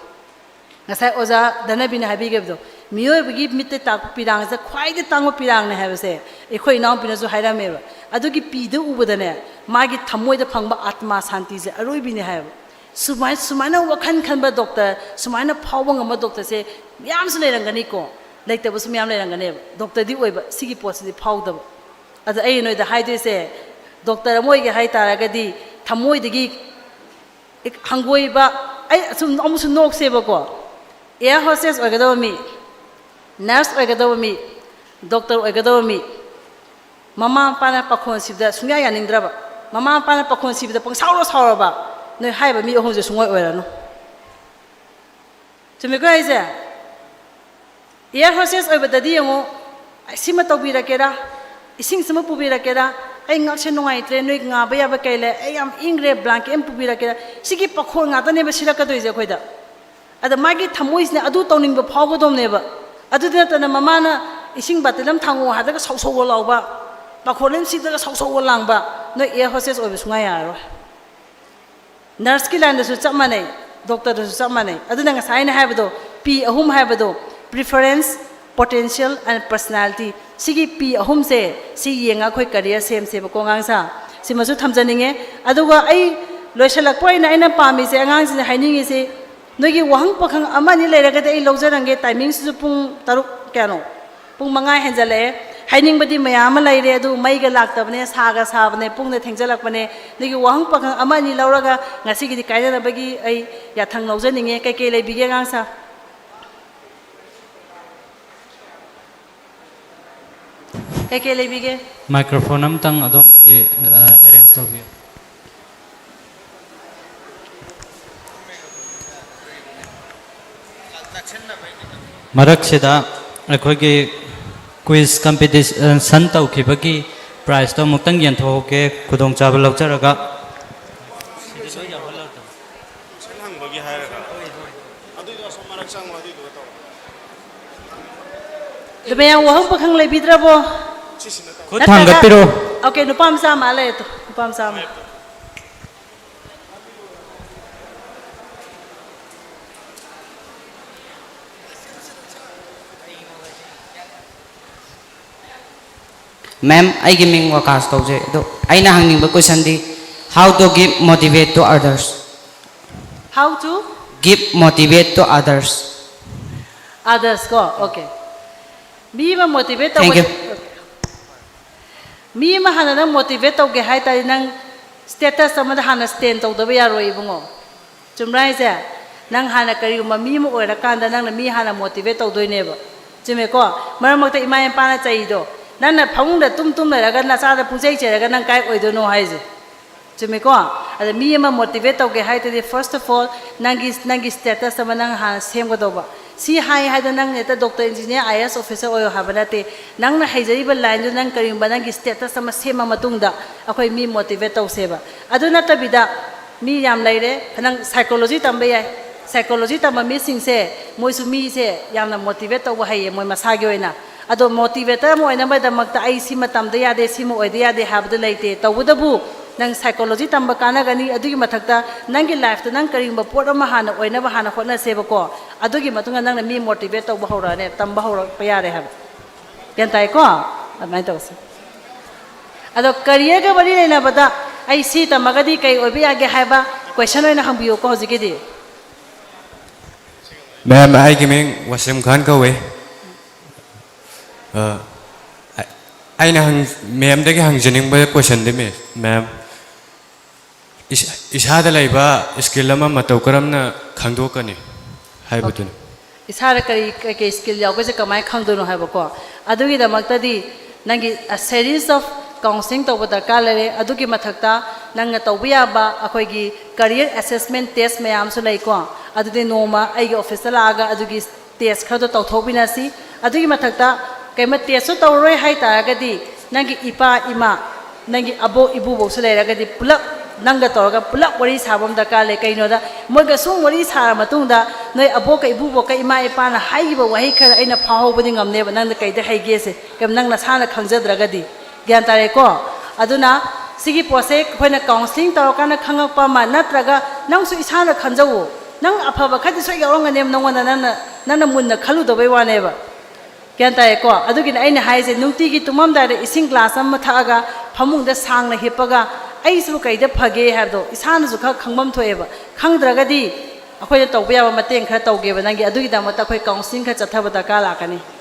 ꯉꯁꯥꯏ ꯑꯣꯖꯥ ꯙꯅꯕꯤꯅ ꯍꯥꯏꯕꯤꯈꯤꯕꯗꯣ, ꯃꯤꯑꯣꯏꯕꯒꯤ ꯃꯤꯠꯇ ꯇꯥꯛꯄ ꯄꯤꯔꯥꯡꯁꯦ ꯈ꯭ꯋꯥꯏꯗꯒꯤ ꯇꯥꯡꯕ ꯄꯤꯔꯥꯡꯅꯦ ꯍꯥꯏꯕꯁꯦ ꯑꯩꯈꯣꯏ ꯏꯅꯥꯎꯄꯤꯅꯁꯨ ꯍꯥꯏꯔꯝꯃꯦꯕ꯫ ꯑꯗꯨꯒꯤ ꯄꯤꯗꯨ ꯎꯕꯗꯅꯦ, ꯃꯥꯒꯤ ꯊꯃꯣꯏꯗ ꯐꯪꯕ ꯑꯥꯇꯃꯥ ꯁꯥꯟꯇꯤꯁꯦ ꯑꯔꯣꯏꯕꯤꯅꯦ ꯍꯥꯏꯕ꯫ ꯁꯨꯃꯥꯏ-, ꯁꯨꯃꯥꯏꯅ ꯋꯥꯈꯜ ꯈꯟꯕ doctor, ꯁꯨꯃꯥꯏꯅ ꯐꯥꯎꯕ ꯉꯝꯕ doctor ꯁꯦ ꯃꯌꯥꯝꯁꯨ ꯂꯩꯔꯝꯒꯅꯤꯀꯣ, ꯂꯩꯇꯕꯁꯨ ꯃꯌꯥꯝ ꯂꯩꯔꯝꯒꯅꯦꯕ꯫ Doctor ꯗꯤ ꯑꯣꯏꯕ, ꯁꯤꯒꯤ ꯄꯣꯠꯁꯤꯗꯤ ꯐꯥꯎꯗꯕ꯫ ꯑꯗ ꯑꯩ ꯅꯣꯏꯗ ꯍꯥꯏꯗꯣꯏꯁꯦ, doctor ꯑꯃ ꯑꯣꯏꯒꯦ ꯍꯥꯏ ꯇꯥꯔꯒꯗꯤ ꯊꯃꯣꯏꯗꯒꯤ ꯍꯪꯒꯣꯏꯕ, ꯑꯩ ꯑꯁꯨꯝ ꯑꯃꯨꯛꯁꯨ ꯅꯣꯛꯁꯦꯕꯀꯣ, air hostess ꯑꯣꯏꯒꯗꯕ ꯃꯤ, nurse ꯑꯣꯏꯒꯗꯕ ꯃꯤ, doctor ꯑꯣꯏꯒꯗꯕ ꯃꯤ, ꯃꯃꯥ ꯃꯄꯥꯅ ꯄꯥꯈꯣꯟ ꯁꯤꯕꯗ ꯁꯨꯡꯌꯥ ꯌꯥꯅꯤꯡꯗ꯭ꯔꯕ, ꯃꯃꯥ ꯃꯄꯥꯅ ꯄꯥꯈꯣꯟ ꯁꯤꯕꯗ ꯄꯪꯁꯥꯎꯔ ꯁꯥꯎꯔꯕ, ꯅꯣꯏ ꯍꯥꯏꯔꯤꯕ ꯃꯤ ꯑꯍꯨꯝꯁꯦ ꯁꯨꯡꯑꯣꯏ ꯑꯣꯏꯔꯅꯨ꯫ ꯆꯨꯝꯃꯤꯀꯣ ꯑꯩꯁꯦ? Air hostess ꯑꯣꯏꯕꯗꯗꯤ ꯌꯦꯡꯉꯣ, "ꯑꯩ ꯁꯤꯃ ꯇꯧꯕꯤꯔꯛꯀꯦꯔꯥ, ꯏꯁꯤꯡꯁꯤꯃ ꯄꯨꯕꯤꯔꯛꯀꯦꯔꯥ, ꯑꯩ ꯉꯛꯁꯦ ꯅꯨꯡꯉꯥꯏꯇ꯭ꯔꯦ, ꯅꯣꯏ ꯉꯥꯕ ꯌꯥꯕ ꯀꯩ ꯂꯩ, ꯑꯩ ꯌꯥꯝ ꯏꯪꯈ꯭ꯔꯦ, blanket ꯑꯃ ꯄꯨꯕꯤꯔꯛꯀꯦꯔꯥ?" ꯁꯤꯒꯤ ꯄꯥꯈꯣꯟ ꯉꯥꯛꯇꯅꯦꯕ ꯁꯤꯔꯛꯀꯗꯣꯏꯁꯦ ꯑꯩꯈꯣꯏꯗ꯫ ꯑꯗ ꯃꯥꯒꯤ ꯊꯃꯣꯏꯁꯤꯅ ꯑꯗꯨ ꯇꯧꯅꯤꯡꯕ ꯐꯥꯎꯒꯗꯧꯅꯦꯕ꯫ ꯑꯗꯨꯗ ꯅꯠꯇꯅ ꯃꯃꯥꯅ ꯏꯁꯤꯡ ꯕꯥꯇꯤꯜ ꯑꯃ ꯊꯥꯡꯉꯣ ꯍꯥꯏꯔꯒ ꯁꯧ ꯁꯧꯒ ꯂꯥꯎꯕ, ꯄꯥꯈꯣꯟ ꯑꯃ ꯁꯤꯗꯒ ꯁꯧ ꯁꯧꯒ ꯂꯥꯡꯕ, ꯅꯣꯏ air hostess ꯑꯣꯏꯕ ꯁꯨꯡꯌꯥ ꯌꯥꯔꯔꯣꯏ꯫ Nurse ꯀꯤ line ꯗꯁꯨ ꯆꯞ ꯃꯥꯟꯅꯩ, doctor ꯗꯁꯨ ꯆꯞ ꯃꯥꯟꯅꯩ꯫ ꯑꯗꯨꯅ ꯉꯁꯥꯏ ꯑꯩꯅ ꯍꯥꯏꯕꯗꯣ, P ꯑꯍꯨꯝ ꯍꯥꯏꯕꯗꯣ, preference, potential and personality, ꯁꯤꯒꯤ P ꯑꯍꯨꯝꯁꯦ, ꯁꯤ ꯌꯦꯡꯉ ꯑꯩꯈꯣꯏ career ꯁꯦꯝꯁꯦꯕꯀꯣ ꯑꯉꯥꯡꯁꯥ꯫ ꯁꯤꯃꯁꯨ ꯊꯝꯖꯅꯤꯡꯉꯦ꯫ ꯑꯗꯨꯒ ꯑꯩ ꯂꯣꯏꯁꯤꯜꯂꯛꯄ ꯑꯣꯏꯅ ꯑꯩꯅ ꯄꯥꯝꯃꯤꯁꯦ, ꯑꯉꯥꯡꯁꯤꯡꯗ ꯍꯥꯏꯅꯤꯡꯉꯤꯁꯦ, ꯅꯣꯏꯒꯤ ꯋꯥꯍꯪ ꯄꯥꯈꯪ ꯑꯃ ꯑꯅꯤ ꯂꯩꯔꯒꯗꯤ ꯑꯩ ꯂꯧꯖꯔꯝꯒꯦ, timing ꯁꯤꯁꯨ ꯄꯨꯡ ꯇꯔꯨꯛ ꯀꯌꯥꯅꯣ? ꯄꯨꯡ ꯃꯉꯥ ꯍꯦꯟꯖꯜꯂꯛꯑꯦ꯫ ꯍꯥꯏꯅꯤꯡꯕꯗꯤ ꯃꯌꯥꯝ ꯑꯃ ꯂꯩꯔꯦ, ꯑꯗꯨ ꯃꯩꯒ ꯂꯥꯛꯇꯕꯅꯦ, ꯁꯥꯒ ꯁꯥꯕꯅꯦ, ꯄꯨꯡꯅ ꯊꯦꯡꯖꯜꯂꯛꯄꯅꯦ꯫ ꯑꯗꯨꯒꯤ ꯋꯥꯍꯪ ꯄꯥꯈꯪ ꯑꯃ ꯑꯅꯤ ꯂꯧꯔꯒ ꯉꯁꯤꯒꯤꯗꯤ ꯀꯥꯏꯅꯅꯕꯒꯤ ꯑꯩ ꯌꯥꯊꯪ ꯂꯧꯖꯅꯤꯡꯉꯦ꯫ ꯀꯩꯀꯩ ꯂꯩꯕꯤꯒꯦ ꯑꯉꯥꯡ ꯁꯥ? ꯀꯩꯀꯩ ꯂꯩꯕꯤꯒꯦ? ꯃꯥꯏꯀ꯭ꯔꯣꯐꯣꯟ ꯑꯝꯇꯪ ꯑꯗꯣꯝꯗꯒꯤ ꯑꯦꯔꯦꯟꯖ ꯇꯧꯕꯤꯌꯨ꯫ ꯃꯔꯛꯁꯤꯗ ꯑꯩꯈꯣꯏꯒꯤ ꯀ꯭ꯋꯤꯖ ꯀꯝꯄꯤꯇꯤꯁꯟ ꯇꯧꯈꯤꯕꯒꯤ ꯄ꯭ꯔꯥꯏꯖꯇꯣ ꯑꯃꯨꯛꯇꯪ ꯌꯦꯟꯊꯣꯛꯍꯧꯒꯦ, ꯈꯨꯗꯣꯡꯆꯥꯕ ꯂꯧꯖꯔꯒ꯫ ꯀꯣꯏꯁꯟ ꯍꯪꯕꯒꯤ ꯍꯥꯏꯔꯒ ꯑꯗꯨꯏꯗꯣ ꯑꯁꯣꯝ ꯃꯔꯛ ꯆꯪꯉꯣ, ꯑꯗꯨꯏꯗꯨꯒ ꯇꯧꯔꯣ꯫ ꯑꯗꯨ ꯃꯌꯥꯝ ꯋꯥꯍꯪ ꯄꯥꯈꯪ ꯂꯩꯕꯤꯗ꯭ꯔꯕꯣ? ꯁꯤꯁꯤꯅ ꯇꯧ꯫ ꯈꯨꯠ ꯊꯥꯡꯒꯠꯄꯤꯔꯣ꯫ ꯑꯣꯀꯦ, ꯅꯨꯄꯥ ꯃꯆꯥ ꯑꯃ ꯂꯩ ꯑꯗꯣ, ꯅꯨꯄꯥ ꯃꯆꯥ ꯑꯃ꯫ Ma'am, ꯑꯩꯒꯤ ꯃꯤꯡ ꯋꯥꯀꯥꯁ ꯀꯧꯖꯩ꯫ ꯑꯗꯣ ꯑꯩꯅ ꯍꯪꯅꯤꯡꯕ ꯀꯣꯏꯁꯟꯗꯤ, how to give motivate to others? How to? Give motivate to others. Others ꯀꯣ, okay. ꯃꯤ ꯑꯃ ꯃꯣꯇꯤꯚꯦꯠ Thank ꯇꯧꯕ you. ꯃꯤ ꯑꯃ ꯍꯥꯟꯅ ꯅꯪ ꯃꯣꯇꯤꯚꯦꯠ ꯇꯧꯒꯦ ꯍꯥꯏ ꯇꯥꯔꯗꯤ ꯅꯪ ꯁ꯭ꯇꯦꯇꯁ ꯑꯃꯗ ꯍꯥꯟꯅ ꯁ꯭ꯇꯦꯟ ꯇꯧꯗꯕ ꯌꯥꯔꯣꯏ ꯏꯕꯨꯡꯉꯣ꯫ ꯆꯨꯝꯕ꯭ꯔꯥ ꯍꯥꯏꯁꯦ? ꯅꯪ ꯍꯥꯟꯅ ꯀꯔꯤꯒꯨꯝꯕ ꯃꯤ ꯑꯃ ꯑꯣꯏꯔꯀꯥꯟꯗ ꯅꯪꯅ ꯃꯤ ꯍꯥꯟꯅ ꯃꯣꯇꯤꯚꯦꯠ ꯇꯧꯗꯣꯏꯅꯦꯕ꯫ ꯆꯨꯝꯃꯦꯀꯣ? ꯃꯔꯛ ꯃꯔꯛꯇ ꯏꯃꯥ ꯏꯄꯥꯅ ꯆꯩꯗꯣ, ꯅꯪꯅ ꯐꯃꯨꯡꯗ ꯇꯨꯝ ꯇꯨꯝ ꯂꯩꯔꯒ ꯅꯆꯥꯗ ꯄꯨꯡꯆꯩ ꯆꯩꯔꯒ ꯅꯪ ꯀꯥꯏ ꯑꯣꯏꯗꯣꯏꯅꯣ ꯍꯥꯏꯁꯦ꯫ ꯆꯨꯝꯃꯤꯀꯣ? ꯑꯗ ꯃꯤ ꯑꯃ ꯃꯣꯇꯤꯚꯦꯠ ꯇꯧꯒꯦ ꯍꯥꯏꯗꯨꯗꯤ first of all ꯅꯪꯒꯤ ꯅꯪꯒꯤ ꯁ꯭ꯇꯦꯇꯁ ꯑꯃ ꯅꯪ ꯍꯥꯟꯅ ꯁꯦꯝꯒꯗꯧꯕ꯫ ꯁꯤ ꯍꯥꯏ ꯍꯥꯏꯗꯅ ꯅꯪ ꯍꯦꯛꯇ ꯗꯣꯛꯇꯔ ꯏꯟꯖꯤꯅꯤꯌꯥꯔ ꯑꯥꯏ ꯑꯦꯁ ꯑꯣꯐꯤꯁꯔ ꯑꯣꯏꯌꯣ ꯍꯥꯏꯕ ꯅꯠꯇꯦ꯫ ꯅꯪꯅ ꯍꯩꯖꯔꯤꯕ ꯂꯥꯏꯟꯗꯨ ꯅꯪ ꯀꯔꯤꯒꯨꯝꯕ ꯅꯪꯒꯤ ꯁ꯭ꯇꯦꯇꯁ ꯑꯃ ꯁꯦꯝꯃ ꯃꯇꯨꯡꯗ ꯑꯩꯈꯣꯏ ꯃꯤ ꯃꯣꯇꯤꯚꯦꯠ ꯇꯧꯁꯦꯕ꯫ ꯑꯗꯨ ꯅꯠꯇꯕꯤꯗ ꯃꯤ ꯌꯥꯝ ꯂꯩꯔꯦ, ꯅꯪ ꯁꯥꯏꯀꯣꯂꯣꯖꯤ ꯇꯝꯕ ꯌꯥꯏ꯫ ꯁꯥꯏꯀꯣꯂꯣꯖꯤ ꯇꯝꯕ ꯃꯤꯁꯤꯡꯁꯦ ꯃꯣꯏꯁꯨ ꯃꯤꯁꯦ ꯌꯥꯝꯅ ꯃꯣꯇꯤꯚꯦꯠ ꯇꯧꯕ ꯍꯩꯌꯦ ꯃꯣꯏ ꯃꯁꯥꯒꯤ ꯑꯣꯏꯅ꯫ ꯑꯗꯣ ꯃꯣꯇꯤꯚꯦꯇꯔ ꯑꯃ ꯑꯣꯏꯅꯕꯒꯤꯗꯃꯛꯇ ꯑꯩ ꯁꯤꯃ ꯇꯝꯗ ꯌꯥꯗꯦ, ꯁꯤꯃ ꯑꯣꯏꯗ ꯌꯥꯗꯦ ꯍꯥꯏꯕꯗꯨ ꯂꯩꯇꯦ꯫ ꯇꯧꯕꯇꯕꯨ ꯅꯪ ꯁꯥꯏꯀꯣꯂꯣꯖꯤ ꯇꯝꯕ ꯀꯥꯟꯅꯒꯅꯤ꯫ ꯑꯗꯨꯒꯤ ꯃꯊꯛꯇ ꯅꯪꯒꯤ ꯂꯥꯏꯐꯇ ꯅꯪ ꯀꯔꯤꯒꯨꯝꯕ ꯄꯣꯠ ꯑꯃ ꯍꯥꯟꯅ ꯑꯣꯏꯅꯕ ꯍꯥꯟꯅ ꯍꯣꯠꯅꯁꯦꯕꯀꯣ꯫ ꯑꯗꯨꯒꯤ ꯃꯇꯨꯡꯗ ꯅꯪꯅ ꯃꯤ ꯃꯣꯇꯤꯚꯦꯠ ꯇꯧꯕ ꯍꯧꯔꯛꯑꯅꯤ, ꯇꯝꯕ ꯍꯧꯔꯛꯄ ꯌꯥꯔꯦ ꯍꯥꯏꯕ꯫ ꯒ꯭ꯌꯥꯟ ꯇꯥꯏꯀꯣ? ꯑꯗꯨꯃꯥꯏꯅ ꯇꯧꯁꯦ꯫ ꯑꯗꯣ ꯀꯔꯤꯌꯔꯒ ꯃꯔꯤ ꯂꯩꯅꯕꯗ ꯑꯩ ꯁꯤ ꯇꯝꯃꯒꯗꯤ ꯀꯩ ꯑꯣꯏꯕ ꯌꯥꯒꯦ ꯍꯥꯏꯕ ꯀꯣꯏꯁꯟ ꯑꯣꯏꯅ ꯍꯪꯕꯤꯌꯨꯀꯣ ꯍꯧꯖꯤꯛꯀꯤꯗꯤ꯫ ꯃꯦꯝ, ꯑꯩꯒꯤ ꯃꯤꯡ ꯋꯥꯁꯤꯝ ꯈꯥꯟ ꯀꯧꯏ꯫ ꯑ, ꯑ, ꯑꯩꯅ ꯍꯪ ꯃꯦꯝꯗꯒꯤ ꯍꯪꯖꯅꯤꯡꯕ ꯀꯣꯏꯁꯟꯗꯤ ꯃꯦꯝ, ꯃꯦꯝ, ꯏꯁꯥꯗ ꯂꯩꯕ ꯁ꯭ꯀꯤꯜ ꯑꯃ ꯃꯇꯧ ꯀꯔꯝꯅ ꯈꯪꯗꯣꯛꯀꯅꯤ ꯍꯥꯏꯕꯗꯨꯅꯤ꯫ ꯏꯁꯥꯗ ꯀꯔꯤ ꯀꯩꯀꯩ ꯁ꯭ꯀꯤꯜ ꯌꯥꯎꯒꯦꯁꯦ ꯀꯃꯥꯏꯅ ꯈꯪꯗꯣꯏꯅꯣ ꯍꯥꯏꯕꯀꯣ꯫ ꯑꯗꯨꯒꯤꯗꯃꯛꯇꯗꯤ ꯅꯪꯒꯤ series of counselling ꯇꯧꯕ ꯗꯔꯀꯥꯔ ꯂꯩꯔꯦ꯫ ꯑꯗꯨꯒꯤ ꯃꯊꯛꯇ ꯅꯪꯅ ꯇꯧꯕ ꯌꯥꯕ ꯑꯩꯈꯣꯏꯒꯤ career assessment test ꯃꯌꯥꯝꯁꯨ ꯂꯩꯀꯣ꯫ ꯑꯗꯨꯗꯤ ꯅꯣꯡꯃ ꯑꯩꯒꯤ ꯑꯣꯐꯤꯁꯇ ꯂꯥꯛꯑꯒ ꯑꯗꯨꯒꯤ ꯇꯦꯁ ꯈꯔꯗꯣ ꯇꯧꯊꯣꯛꯃꯤꯟꯅꯁꯤ꯫ ꯑꯗꯨꯒꯤ ꯃꯊꯛꯇ ꯀꯩꯃ ꯇꯦꯁꯁꯨ ꯇꯧꯔꯔꯣꯏ ꯍꯥꯏ ꯇꯥꯔꯒꯗꯤ ꯅꯪꯒꯤ ꯏꯄꯥ ꯏꯃꯥ, ꯅꯪꯒꯤ ꯑꯕꯣꯛ ꯏꯄꯨꯕꯣꯛꯁꯨ ꯂꯩꯔꯒꯗꯤ ꯄꯨꯂꯞ ꯅꯪꯒ ꯇꯧꯔꯒ ꯄꯨꯂꯞ ꯋꯥꯔꯤ ꯁꯥꯕ ꯑꯃ ꯗꯔꯀꯥꯔ ꯂꯩ꯫ ꯀꯩꯅꯣꯗ ꯃꯣꯏꯒ ꯁꯨꯝ ꯋꯥꯔꯤ ꯁꯥꯔ ꯃꯇꯨꯡꯗ ꯅꯣꯏ ꯑꯕꯣꯛꯀ ꯏꯄꯨꯕꯣꯛꯀ ꯏꯃꯥ ꯏꯄꯥꯅ ꯍꯥꯏꯈꯤꯕ ꯋꯥꯍꯩ ꯈꯔ ꯑꯩꯅ ꯐꯥꯍꯧꯕꯗꯤ ꯉꯝꯅꯦꯕ, ꯅꯪꯅ ꯀꯩꯗ ꯍꯩꯒꯦꯁꯦ, ꯀꯩꯝ ꯅꯪ ꯅꯁꯥꯅ ꯈꯪꯖꯗ꯭ꯔꯒꯗꯤ꯫ ꯒ꯭ꯌꯥꯟ ꯇꯥꯔꯦꯀꯣ? ꯑꯗꯨꯅ ꯁꯤꯒꯤ ꯄꯣꯠꯁꯦ ꯑꯩꯈꯣꯏꯅ counselling ꯇꯧꯔꯀꯥꯟꯗ ꯈꯪꯉꯛꯄ ꯑꯃ, ꯅꯠꯇ꯭ꯔꯒ ꯅꯪꯁꯨ ꯏꯁꯥꯅ ꯈꯟꯖꯧꯋꯣ꯫ ꯅꯪ ꯑꯐꯕ ꯈꯔꯗꯤ ꯁꯣꯏ ꯌꯥꯎꯔꯝꯒꯅꯦꯕ ꯅꯪꯉꯣꯟꯗ, ꯅꯪꯅ, ꯅꯪꯅ ꯃꯨꯟꯅ ꯈꯜꯂꯨꯗꯕꯩ ꯋꯥꯅꯦꯕ꯫ ꯒ꯭ꯌꯥꯟ ꯇꯥꯏꯌꯦꯀꯣ? ꯑꯗꯨꯒꯤꯅꯦ ꯑꯩꯅ ꯍꯥꯏꯁꯦ, ꯅꯨꯡꯇꯤꯒꯤ ꯇꯨꯝꯃꯝꯗꯥꯏꯗ ꯏꯁꯤꯡ ꯒ꯭ꯂꯥꯁ ꯑꯃ ꯊꯛꯑꯒ ꯐꯃꯨꯡꯗ ꯁꯥꯡꯅ ꯍꯤꯞꯄꯒ ꯑꯩꯁꯤꯕꯨ ꯀꯩꯗ ꯐꯒꯦ ꯍꯥꯏꯕꯗꯣ ꯏꯁꯥꯅꯁꯨ ꯈꯔ ꯈꯪꯐꯝ ꯊꯣꯛꯑꯦꯕ꯫ ꯈꯪꯗ꯭ꯔꯒꯗꯤ ꯑꯩꯈꯣꯏꯅ ꯇꯧꯕ ꯌꯥꯕ ꯃꯇꯦꯡ ꯈꯔ ꯇꯧꯒꯦꯕ ꯅꯪꯒꯤ꯫ ꯑꯗꯨꯒꯤꯗꯃꯛꯇ ꯑꯩꯈꯣꯏ counselling ꯈꯔ ꯆꯠꯊꯕ ꯗꯔꯀꯥꯔ ꯂꯥꯛꯀꯅꯤ꯫